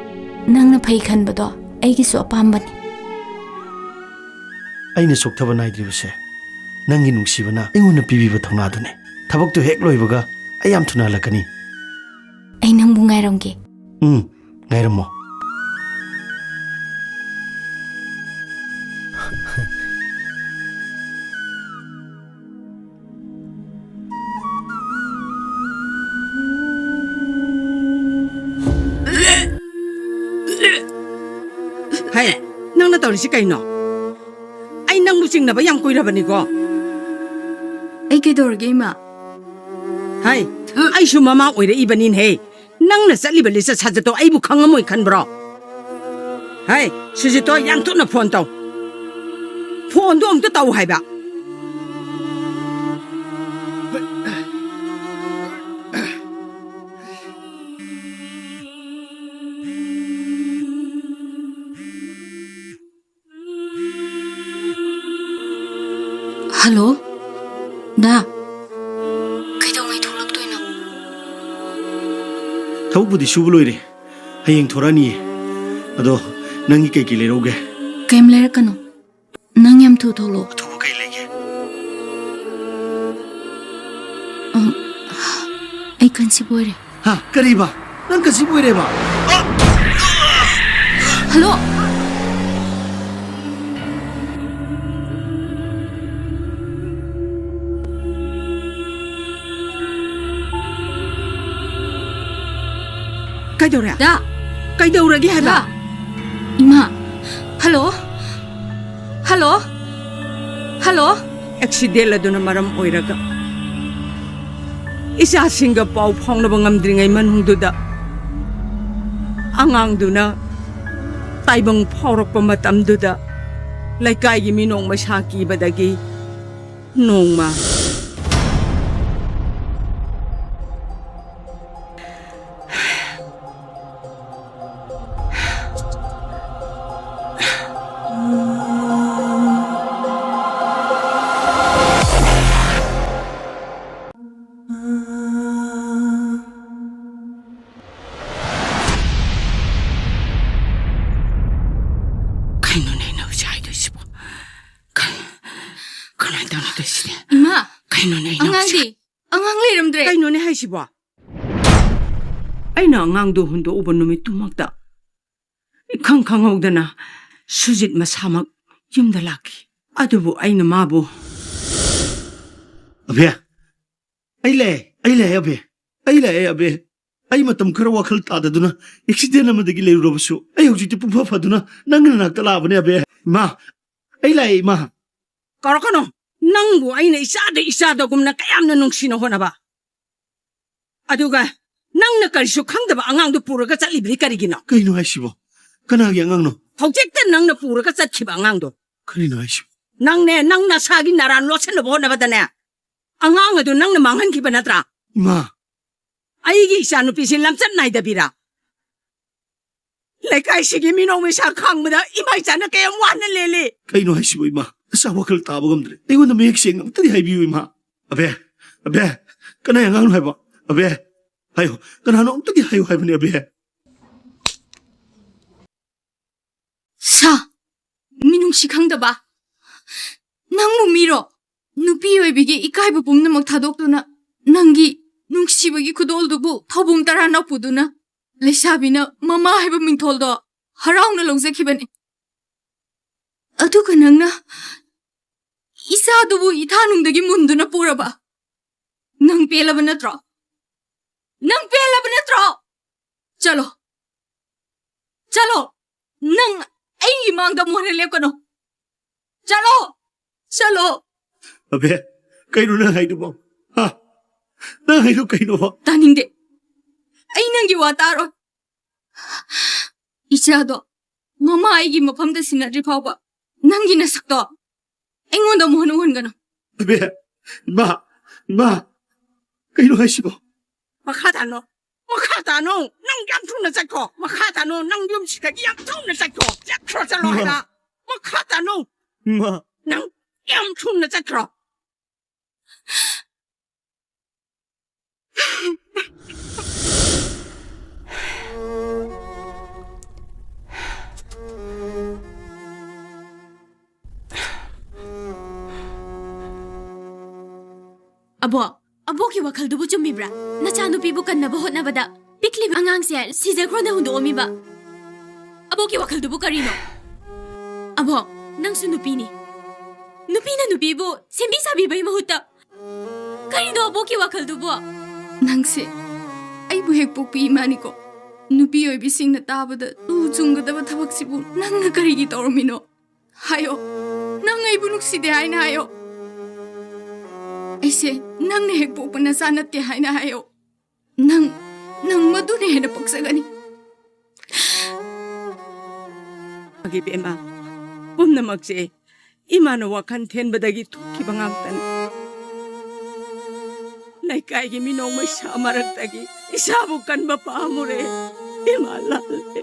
ꯅꯪꯅ ꯐꯩ ꯈꯟꯕꯗꯣ ꯑꯩꯒꯤꯁꯨ ꯑꯄꯥꯝꯕꯅꯤ꯫ ꯑꯩꯅ ꯆꯣꯛꯊꯕ ꯅꯥꯏꯗ꯭ꯔꯤꯕꯁꯦ ꯅꯪꯒꯤ ꯅꯨꯡꯁꯤꯕꯅ ꯑꯩꯉꯣꯟꯗ ꯄꯤꯕꯤꯕ ꯊꯧꯅꯥꯗꯨꯅꯤ꯫ ꯊꯕꯛꯇꯨ ꯍꯦꯛ ꯂꯣꯏꯕꯒ ꯑꯩ ꯌꯥꯝ ꯊꯨꯅ ꯍꯜꯂꯛꯀꯅꯤ꯫ ꯑꯩ ꯅꯪꯕꯨ ꯉꯥꯏꯔꯝꯒꯦ꯫ ꯎꯝ, ꯉꯥꯏꯔꯝꯃꯣ꯫ ꯍꯩ, ꯅꯪꯅ ꯇꯧꯔꯤꯁꯤ ꯀꯩꯅꯣ? ꯑꯩ ꯅꯪꯕꯨ ꯆꯤꯡꯅꯕ ꯌꯥꯝ ꯀꯨꯏꯔꯕꯅꯤꯀꯣ꯫ ꯑꯩ ꯀꯩꯗꯧꯔꯒꯦ, ꯏꯃꯥ? ꯍꯩ, ꯑꯩꯁꯨ ꯃꯃꯥ ꯑꯣꯏꯔꯛꯏꯕꯅꯤꯅꯦꯍꯦ꯫ ꯅꯪꯅ ꯆꯠꯂꯤꯕ ꯂꯤꯆꯠ ꯁꯥꯖꯠꯇꯣ ꯑꯩꯕꯨ ꯈꯪꯉꯝꯃꯣꯏ ꯈꯟꯕ꯭ꯔꯣ? ꯍꯩ, ꯁꯨꯖꯤꯠꯇꯣ, ꯌꯥꯝ ꯊꯨꯅ ꯐꯣꯟ ꯇꯧ꯫ ꯐꯣꯟꯗꯣ ꯑꯝꯇ ꯇꯧ ꯍꯥꯏꯕ꯫ ꯍꯜꯂꯣ, ꯗꯥ꯫ ꯀꯩꯗꯧꯉꯩ ꯊꯣꯛꯂꯛꯇꯣꯏꯅꯣ? ꯊꯕꯛꯄꯨꯗꯤ ꯁꯨꯕ ꯂꯣꯏꯔꯦ꯫ ꯍꯌꯦꯡ ꯊꯣꯔꯛꯑꯅꯤꯌꯦ꯫ ꯑꯗꯣ ꯅꯪꯒꯤ ꯀꯩ ꯀꯩ ꯂꯩꯔꯧꯒꯦ? ꯀꯩꯝ ꯂꯩꯔꯛꯀꯅꯨ꯫ ꯅꯪ ꯌꯥꯝ ꯊꯨ ꯊꯣꯛꯂꯛꯑꯣ꯫ ꯑꯊꯨꯕ ꯀꯩ ꯂꯩꯒꯦ? ꯑꯝ, ꯑꯩ ꯀꯟꯁꯤꯞ ꯑꯣꯏꯔꯦ꯫ ꯍꯥ? ꯀꯔꯤꯕ? ꯅꯪ ꯀꯟꯁꯤꯞ ꯑꯣꯏꯔꯦꯕ? ꯍꯜꯂꯣ? ꯀꯩꯗꯧꯔꯦ? ꯗꯥ! ꯀꯩꯗꯧꯔꯒꯦ ꯍꯥꯏꯕ? ꯗꯥ! ꯏꯃꯥ! ꯍꯜꯂꯣ? ꯍꯜꯂꯣ? ꯍꯜꯂꯣ? ꯑꯦꯛꯁꯤꯗꯦꯟ ꯑꯗꯨꯅ ꯃꯔꯝ ꯑꯣꯏꯔꯒ ꯏꯆꯥꯁꯤꯡꯒ ꯄꯥꯎ ꯐꯥꯎꯅꯕ ꯉꯝꯗ꯭ꯔꯤꯉꯩ ꯃꯅꯨꯡꯗꯨꯗ, ꯑꯉꯥꯡꯗꯨꯅ ꯇꯥꯏꯕꯪ ꯐꯥꯎꯔꯛꯄ ꯃꯇꯝꯗꯨꯗ, ꯂꯩꯀꯥꯏꯒꯤ ꯃꯤ ꯅꯣꯡꯃꯩ ꯁꯥ ꯀꯤꯕꯗꯒꯤ ꯅꯣꯡꯃ꯫ ꯀꯩꯅꯣꯅꯦ ꯑꯩꯅ ꯍꯧꯖꯤꯛ ꯍꯥꯏꯗꯣꯏꯁꯤꯕꯣ? ꯀ-, ꯀꯃꯥꯏꯅ ꯇꯧꯅꯗꯣꯏꯁꯤꯗꯤ? ꯏꯃꯥ! ꯀꯩꯅꯣꯅꯦ ꯑꯩꯅ ꯍꯧꯖꯤꯛ ꯑꯉꯥꯡꯗꯤ? ꯑꯉꯥꯡ ꯂꯩꯔꯝꯗ꯭ꯔꯦ? ꯀꯩꯅꯣꯅꯦ ꯍꯥꯏꯁꯤꯕꯣ? ꯑꯩꯅ ꯑꯉꯥꯡꯗꯣ ꯍꯨꯟꯗꯣꯛꯎꯕ ꯅꯨꯃꯤꯠꯇꯨꯃꯛꯇ ꯏꯈꯪ ꯈꯪꯍꯧꯗꯅ ꯁꯨꯖꯤꯠ ꯃꯁꯥꯃꯛ ꯌꯨꯝꯗ ꯂꯥꯛꯈꯤ꯫ ꯑꯗꯨꯕꯨ ꯑꯩꯅ ꯃꯥꯕꯨ ꯑꯕꯦ, ꯑꯩ ꯂꯥꯛꯑꯦ, ꯑꯩ ꯂꯥꯛꯑꯦ ꯑꯕꯦ, ꯑꯩ ꯂꯥꯛꯑꯦ ꯑꯕꯦ꯫ ꯑꯩ ꯃꯇꯝ ꯈꯔ ꯋꯥꯈꯜ ꯇꯥꯗꯗꯨꯅ ꯑꯦꯛꯁꯤꯗꯦꯟ ꯑꯃꯗꯒꯤ ꯂꯩꯔꯨꯔꯕꯁꯨ ꯑꯩ ꯍꯧꯖꯤꯛꯇꯤ ꯄꯨꯡꯐ ꯐꯗꯨꯅ ꯅꯪꯒꯤ ꯅꯅꯥꯛꯇ ꯂꯥꯛꯑꯕꯅꯦ ꯑꯕꯦ꯫ ꯏꯃꯥ, ꯑꯩ ꯂꯥꯛꯑꯦ ꯏꯃꯥ꯫ ꯀꯧꯔꯛꯀꯅꯨ꯫ ꯅꯪꯕꯨ ꯑꯩꯅ ꯏꯆꯥꯗ ꯏꯆꯥꯗꯒꯨꯝꯅ ꯀꯌꯥꯝꯅ ꯅꯨꯡꯁꯤꯅ ꯍꯣꯠꯅꯕ꯫ ꯑꯗꯨꯒ ꯅꯪꯅ ꯀꯔꯤꯁꯨ ꯈꯪꯗꯕ ꯑꯉꯥꯡꯗꯨ ꯄꯨꯔꯒ ꯆꯠꯂꯤꯕꯗꯤ ꯀꯔꯤꯒꯤꯅꯣ? ꯀꯩꯅꯣ ꯍꯥꯏꯁꯤꯕꯣ? ꯀꯅꯥꯒꯤ ꯑꯉꯥꯡꯅꯣ? ꯍꯧꯖꯤꯛꯇ ꯅꯪꯅ ꯄꯨꯔꯒ ꯆꯠꯈꯤꯕ ꯑꯉꯥꯡꯗꯣ꯫ ꯀꯔꯤꯅꯣ ꯍꯥꯏꯁꯤꯕꯣ? ꯅꯪꯅꯦ, ꯅꯪ ꯅꯁꯥꯒꯤ ꯅꯔꯥꯟ ꯂꯣꯠꯁꯤꯟꯅꯕ ꯍꯣꯠꯅꯕꯗꯅꯦ, ꯑꯉꯥꯡ ꯑꯗꯨ ꯅꯪꯅ ꯃꯥꯡꯍꯟꯈꯤꯕ ꯅꯠꯇ꯭ꯔꯥ? ꯏꯃꯥ! ꯑꯩꯒꯤ ꯏꯆꯥꯅꯨꯄꯤꯁꯤ ꯂꯝꯆꯠ ꯅꯥꯏꯗꯕꯤꯔꯥ? ꯂꯩꯀꯥꯏꯁꯤꯒꯤ ꯃꯤꯅꯣꯛ ꯃꯩꯁꯥ ꯈꯥꯡꯕꯗ ꯏꯃꯥ ꯏꯆꯥꯅ ꯀꯌꯥꯝ ꯋꯥꯅ ꯂꯦꯜꯂꯤ꯫ ꯀꯩꯅꯣ ꯍꯥꯏꯁꯤꯕꯣ ꯏꯃꯥ? ꯅꯆꯥ ꯋꯥꯈꯜ ꯇꯥꯕ ꯉꯝꯗ꯭ꯔꯦ꯫ ꯑꯩꯉꯣꯟꯗ ꯃꯌꯦꯛ ꯁꯦꯡꯅ ꯑꯝꯇꯗꯤ ꯍꯥꯏꯕꯤꯌꯨ ꯏꯃꯥ꯫ ꯑꯕꯦ, ꯑꯕꯦ, ꯀꯅꯥꯏ ꯑꯉꯥꯡꯅꯣ ꯍꯥꯏꯕ? ꯑꯕꯦ, ꯍꯥꯏꯌꯣ, ꯀꯅꯥꯅꯣ ꯑꯝꯇꯗꯤ ꯍꯥꯏꯌꯨ ꯍꯥꯏꯕꯅꯦ ꯑꯕꯦ꯫ ꯁꯥ! ꯃꯤꯅꯨꯡꯁꯤ ꯈꯪꯗꯕ! ꯅꯪꯕꯨ ꯃꯤꯔꯣ? ꯅꯨꯄꯤ ꯑꯣꯏꯕꯤꯒꯤ ꯏꯀꯥꯏꯕ ꯄꯨꯝꯅꯃꯛ ꯊꯥꯗꯣꯛꯇꯨꯅ ꯅꯪꯒꯤ ꯅꯨꯡꯁꯤꯕꯒꯤ ꯈꯨꯗꯣꯜꯗꯨꯕꯨ ꯊꯧꯕꯨꯝ ꯇꯔꯥ ꯅꯞꯄꯨꯗꯨꯅ ꯂꯩꯁꯥꯕꯤꯅ ꯃꯃꯥ ꯍꯥꯏꯕ ꯃꯤꯡꯊꯣꯜꯗꯣ ꯍꯔꯥꯎꯅ ꯂꯧꯖꯈꯤꯕꯅꯤ꯫ ꯑꯗꯨꯒ ꯅꯪꯅ ꯏꯆꯥꯗꯨꯕꯨ ꯏꯊꯥꯅꯨꯡꯗꯒꯤ ꯃꯨꯟꯗꯨꯅ ꯄꯨꯔꯕ꯫ ꯅꯪ ꯄꯦꯜꯂꯕ ꯅꯠꯇ꯭ꯔꯣ? ꯅꯪ ꯄꯦꯜꯂꯕ ꯅꯠꯇ꯭ꯔꯣ? ꯆꯠꯂꯣ꯫ ꯆꯠꯂꯣ꯫ ꯅꯪ ꯑꯩꯒꯤ ꯃꯥꯡꯗ ꯑꯃꯨꯛ ꯍꯟꯅ ꯂꯦꯞꯀꯅꯨ꯫ ꯆꯠꯂꯣ꯫ ꯆꯠꯂꯣ꯫ ꯑꯕꯦ, ꯀꯩꯅꯣ ꯅꯪ ꯍꯥꯏꯗꯨꯕꯣ? ꯍꯥ? ꯅꯪ ꯍꯥꯏꯗꯨ ꯀꯩꯅꯣꯕ? ꯇꯥꯅꯤꯡꯗꯦ꯫ ꯑꯩ ꯅꯪꯒꯤ ꯋꯥ ꯇꯥꯔꯣꯏ꯫ ꯏꯆꯥꯗꯣ ꯃꯃꯥ ꯑꯩꯒꯤ ꯃꯐꯝꯗ ꯁꯤꯟꯅꯗ꯭ꯔꯤ ꯐꯥꯎꯕ ꯅꯪꯒꯤ ꯅꯁꯛꯇꯣ ꯑꯩꯉꯣꯟꯗ ꯑꯃꯨꯛ ꯍꯟꯅ ꯎꯍꯟꯒꯅꯨ꯫ ꯑꯕꯦ, ꯏꯃꯥ, ꯏꯃꯥ, ꯀꯩꯅꯣ ꯍꯥꯏꯁꯤꯕꯣ? ꯃꯈꯥ ꯇꯥꯅꯣ, ꯃꯈꯥ ꯇꯥꯅꯣ, ꯅꯪ ꯌꯥꯝ ꯊꯨꯅ ꯆꯠꯈꯣ꯫ ꯃꯈꯥ ꯇꯥꯅꯣ, ꯅꯪ ꯌꯨꯝꯁꯤꯗꯒꯤ ꯌꯥꯝ ꯊꯨꯅ ꯆꯠꯈꯣ꯫ ꯆꯠꯈ꯭ꯔꯣ, ꯆꯠꯂꯣ ꯏꯃꯥ꯫ ꯍꯥꯏꯕ꯫ ꯃꯈꯥ ꯇꯥꯅꯣ, ꯏꯃꯥ꯫ ꯅꯪ ꯌꯥꯝ ꯊꯨꯅ ꯆꯠꯈ꯭ꯔꯣ꯫ ꯑꯕꯣꯛ, ꯑꯕꯣꯛꯀꯤ ꯋꯥꯈꯜꯗꯨꯕꯨ ꯆꯨꯝꯃꯤꯕ꯭ꯔꯥ? ꯅꯆꯥꯅꯨꯄꯤꯕꯨ ꯀꯟꯅꯕ ꯍꯣꯠꯅꯕꯗ ꯄꯤꯛꯂꯤꯕ ꯑꯉꯥꯡꯁꯦ ꯁꯤꯖꯈ꯭ꯔꯣꯅ ꯍꯨꯟꯗꯣꯛꯑꯝꯃꯤꯕ꯫ ꯑꯕꯣꯛꯀꯤ ꯋꯥꯈꯜꯗꯨꯕꯨ ꯀꯔꯤꯅꯣ? ꯑꯕꯣꯛ, ꯅꯪꯁꯨ ꯅꯨꯄꯤꯅꯤ꯫ ꯅꯨꯄꯤꯅ ꯅꯨꯄꯤꯕꯨ ꯁꯦꯝꯕꯤ ꯁꯥꯕꯤꯕꯒꯤ ꯃꯍꯨꯠꯇ ꯀꯔꯤꯅꯣ ꯑꯕꯣꯛꯀꯤ ꯋꯥꯈꯜꯗꯨꯕꯣ? ꯅꯪꯁꯦ ꯑꯩꯕꯨ ꯍꯦꯛ ꯄꯣꯛꯄꯤ ꯏꯃꯥꯅꯤꯀꯣ꯫ ꯅꯨꯄꯤ ꯑꯣꯏꯕꯤꯁꯤꯡꯅ ꯇꯥꯕꯗ ꯇꯨ ꯆꯨꯡꯒꯗꯕ ꯊꯕꯛꯁꯤꯕꯨ ꯅꯪꯅ ꯀꯔꯤꯒꯤ ꯇꯧꯔꯝꯃꯤꯅꯣ? ꯍꯥꯏꯌꯣ, ꯅꯪ ꯑꯩꯕꯨ ꯅꯨꯡꯁꯤꯗꯦ ꯍꯥꯏꯅ ꯍꯥꯏꯌꯣ꯫ ꯑꯩꯁꯦ ꯅꯪꯅ ꯍꯦꯛ ꯄꯣꯛꯄ ꯅꯆꯥ ꯅꯠꯇꯦ ꯍꯥꯏꯅ ꯍꯥꯏꯌꯣ꯫ ꯅꯪ, ꯅꯪ ꯃꯗꯨꯅ ꯍꯦꯟꯅ ꯄꯛꯆꯒꯅꯤ꯫ ꯏꯕꯦꯝꯃ, ꯄꯨꯝꯅꯃꯛꯁꯦ ꯏꯃꯥꯅ ꯋꯥꯈꯜ ꯊꯦꯟꯕꯗꯒꯤ ꯊꯣꯛꯈꯤꯕ ꯉꯥꯛꯇꯅꯤ꯫ ꯂꯩꯀꯥꯏꯒꯤ ꯃꯤꯅꯣꯛ ꯃꯩꯁꯥ ꯃꯔꯛꯇꯒꯤ ꯏꯁꯥꯕꯨ ꯀꯟꯕ ꯄꯥꯝꯃꯨꯔꯦ꯫ ꯏꯃꯥ ꯂꯥꯜꯂꯦ꯫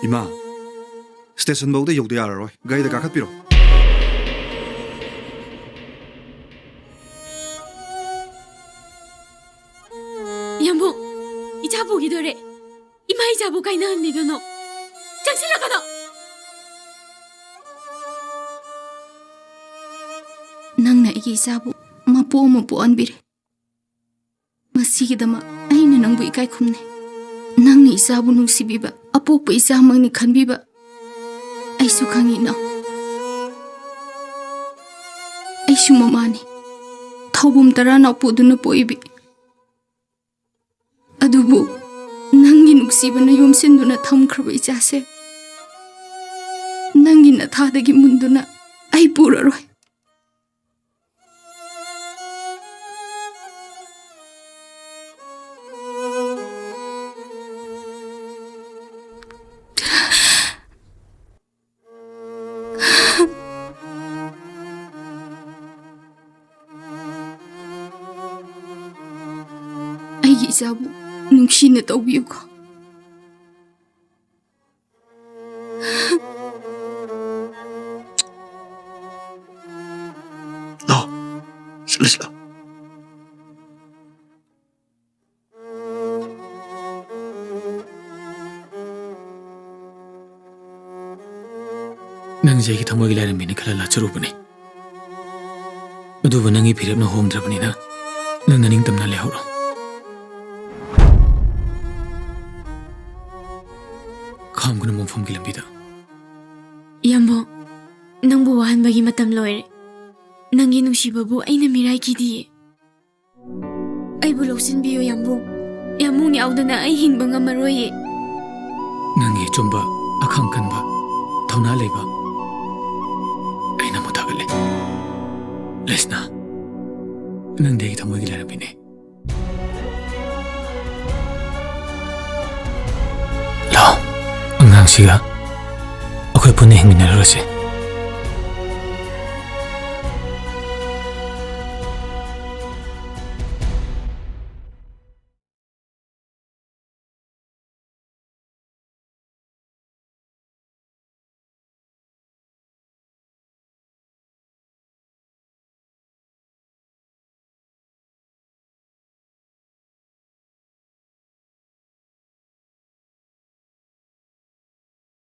ꯏꯃꯥ, ꯁ꯭ꯇꯦꯁꯟ ꯐꯥꯎꯗ ꯌꯧꯗ ꯌꯥꯔꯔꯣꯏ꯫ ꯒꯥꯔꯤꯗ ꯀꯥꯈꯠꯄꯤꯔꯣ꯫ ꯌꯥꯝꯕꯨꯡ, ꯏꯆꯥ ꯄꯨꯈꯤꯗꯣꯔꯦ꯫ ꯏꯃꯥ ꯏꯆꯥꯕꯨ ꯀꯥꯏꯅꯍꯟꯕꯤꯒꯅꯨ꯫ ꯆꯪꯁꯤꯜꯂꯛꯀꯅꯨ꯫ ꯅꯪꯅ ꯑꯩꯒꯤ ꯏꯆꯥꯕꯨ ꯃꯄꯣ ꯑꯃ ꯄꯣꯛꯍꯟꯕꯤꯔꯦ꯫ ꯃꯁꯤꯒꯤꯗꯃꯛ ꯑꯩꯅ ꯅꯪꯕꯨ ꯏꯀꯥꯏ ꯈꯨꯝꯅꯩ꯫ ꯅꯪꯅ ꯏꯆꯥꯕꯨ ꯅꯨꯡꯁꯤꯕꯤꯕ, ꯑꯄꯣꯛꯄ ꯏꯆꯥꯃꯛꯅꯤ ꯈꯟꯕꯤꯕ ꯑꯩꯁꯨ ꯈꯪꯏ, ꯏꯅꯥꯎ꯫ ꯑꯩꯁꯨ ꯃꯃꯥꯅꯤ, ꯊꯧꯕꯨꯝ ꯇꯔꯥꯅꯥꯎ ꯄꯨꯗꯨꯅ ꯄꯣꯛꯏꯕꯤ꯫ ꯑꯗꯨꯕꯨ ꯅꯪꯒꯤ ꯅꯨꯡꯁꯤꯕꯅ ꯌꯣꯝꯁꯤꯟꯗꯨꯅ ꯊꯝꯈ꯭ꯔꯕ ꯏꯆꯥꯁꯦ ꯅꯪꯒꯤ ꯅꯊꯥꯗꯒꯤ ꯃꯨꯟꯗꯨꯅ ꯑꯩ ꯄꯨꯔꯔꯣꯏ꯫ ꯏꯆꯥꯕꯨ ꯅꯨꯡꯁꯤꯅ ꯇꯧꯕꯤꯌꯨꯀꯣ꯫ ꯂꯥꯛꯑꯣ, ꯆꯠꯂꯁꯤ ꯂꯥꯛꯑꯣ꯫ ꯅꯪꯁꯦ ꯑꯩꯒꯤ ꯊꯃꯣꯏꯒꯤ ꯂꯥꯏꯔꯦꯝꯕꯤꯅꯤ ꯈꯜꯂ ꯂꯥꯠꯆꯔꯨꯕꯅꯤ꯫ ꯑꯗꯨꯕꯨ ꯅꯪꯒꯤ ꯐꯤꯔꯦꯞꯅ ꯍꯣꯡꯗ꯭ꯔꯕꯅꯤꯅ ꯅꯪ ꯅꯅꯤꯡꯇꯝꯅ ꯂꯩꯍꯧꯔꯣ꯫ ꯈꯥꯝꯒꯅꯨ ꯃꯣꯡꯐꯝꯒꯤ ꯂꯝꯕꯤꯗ꯫ ꯌꯥꯝꯕꯨꯡ, ꯅꯪꯕꯨ ꯋꯥꯍꯟꯕꯒꯤ ꯃꯇꯝ ꯂꯣꯏꯔꯦ꯫ ꯅꯪꯒꯤ ꯅꯨꯡꯁꯤꯕꯕꯨ ꯑꯩꯅ ꯃꯤꯔꯥꯏꯈꯤꯗꯤꯌꯦ꯫ ꯑꯩꯕꯨ ꯂꯧꯁꯤꯟꯕꯤꯌꯨ ꯌꯥꯝꯕꯨꯡ꯫ ꯌꯥꯝꯕꯨꯡ ꯌꯥꯎꯗꯅ ꯑꯩ ꯍꯤꯡꯕ ꯉꯝꯃꯔꯣꯏꯌꯦ꯫ ꯅꯪꯒꯤ ꯑꯆꯨꯝꯕ ꯑꯈꯥꯡ ꯀꯟꯕ ꯊꯧꯅꯥ ꯂꯩꯕ ꯑꯩ ꯅꯪꯕꯨ ꯊꯥꯒꯠꯂꯤ꯫ ꯂꯩꯁꯅꯥ, ꯅꯪꯗꯤ ꯑꯩꯒꯤ ꯊꯃꯣꯏꯒꯤ ꯂꯥꯏꯔꯦꯝꯕꯤꯅꯤ꯫ ꯂꯥꯛꯑꯣ, ꯑꯉꯥꯡꯁꯤꯒ ꯑꯩꯈꯣꯏ ꯄꯨꯟꯅ ꯍꯤꯡꯃꯤꯟꯅꯔꯨꯔꯁꯤ꯫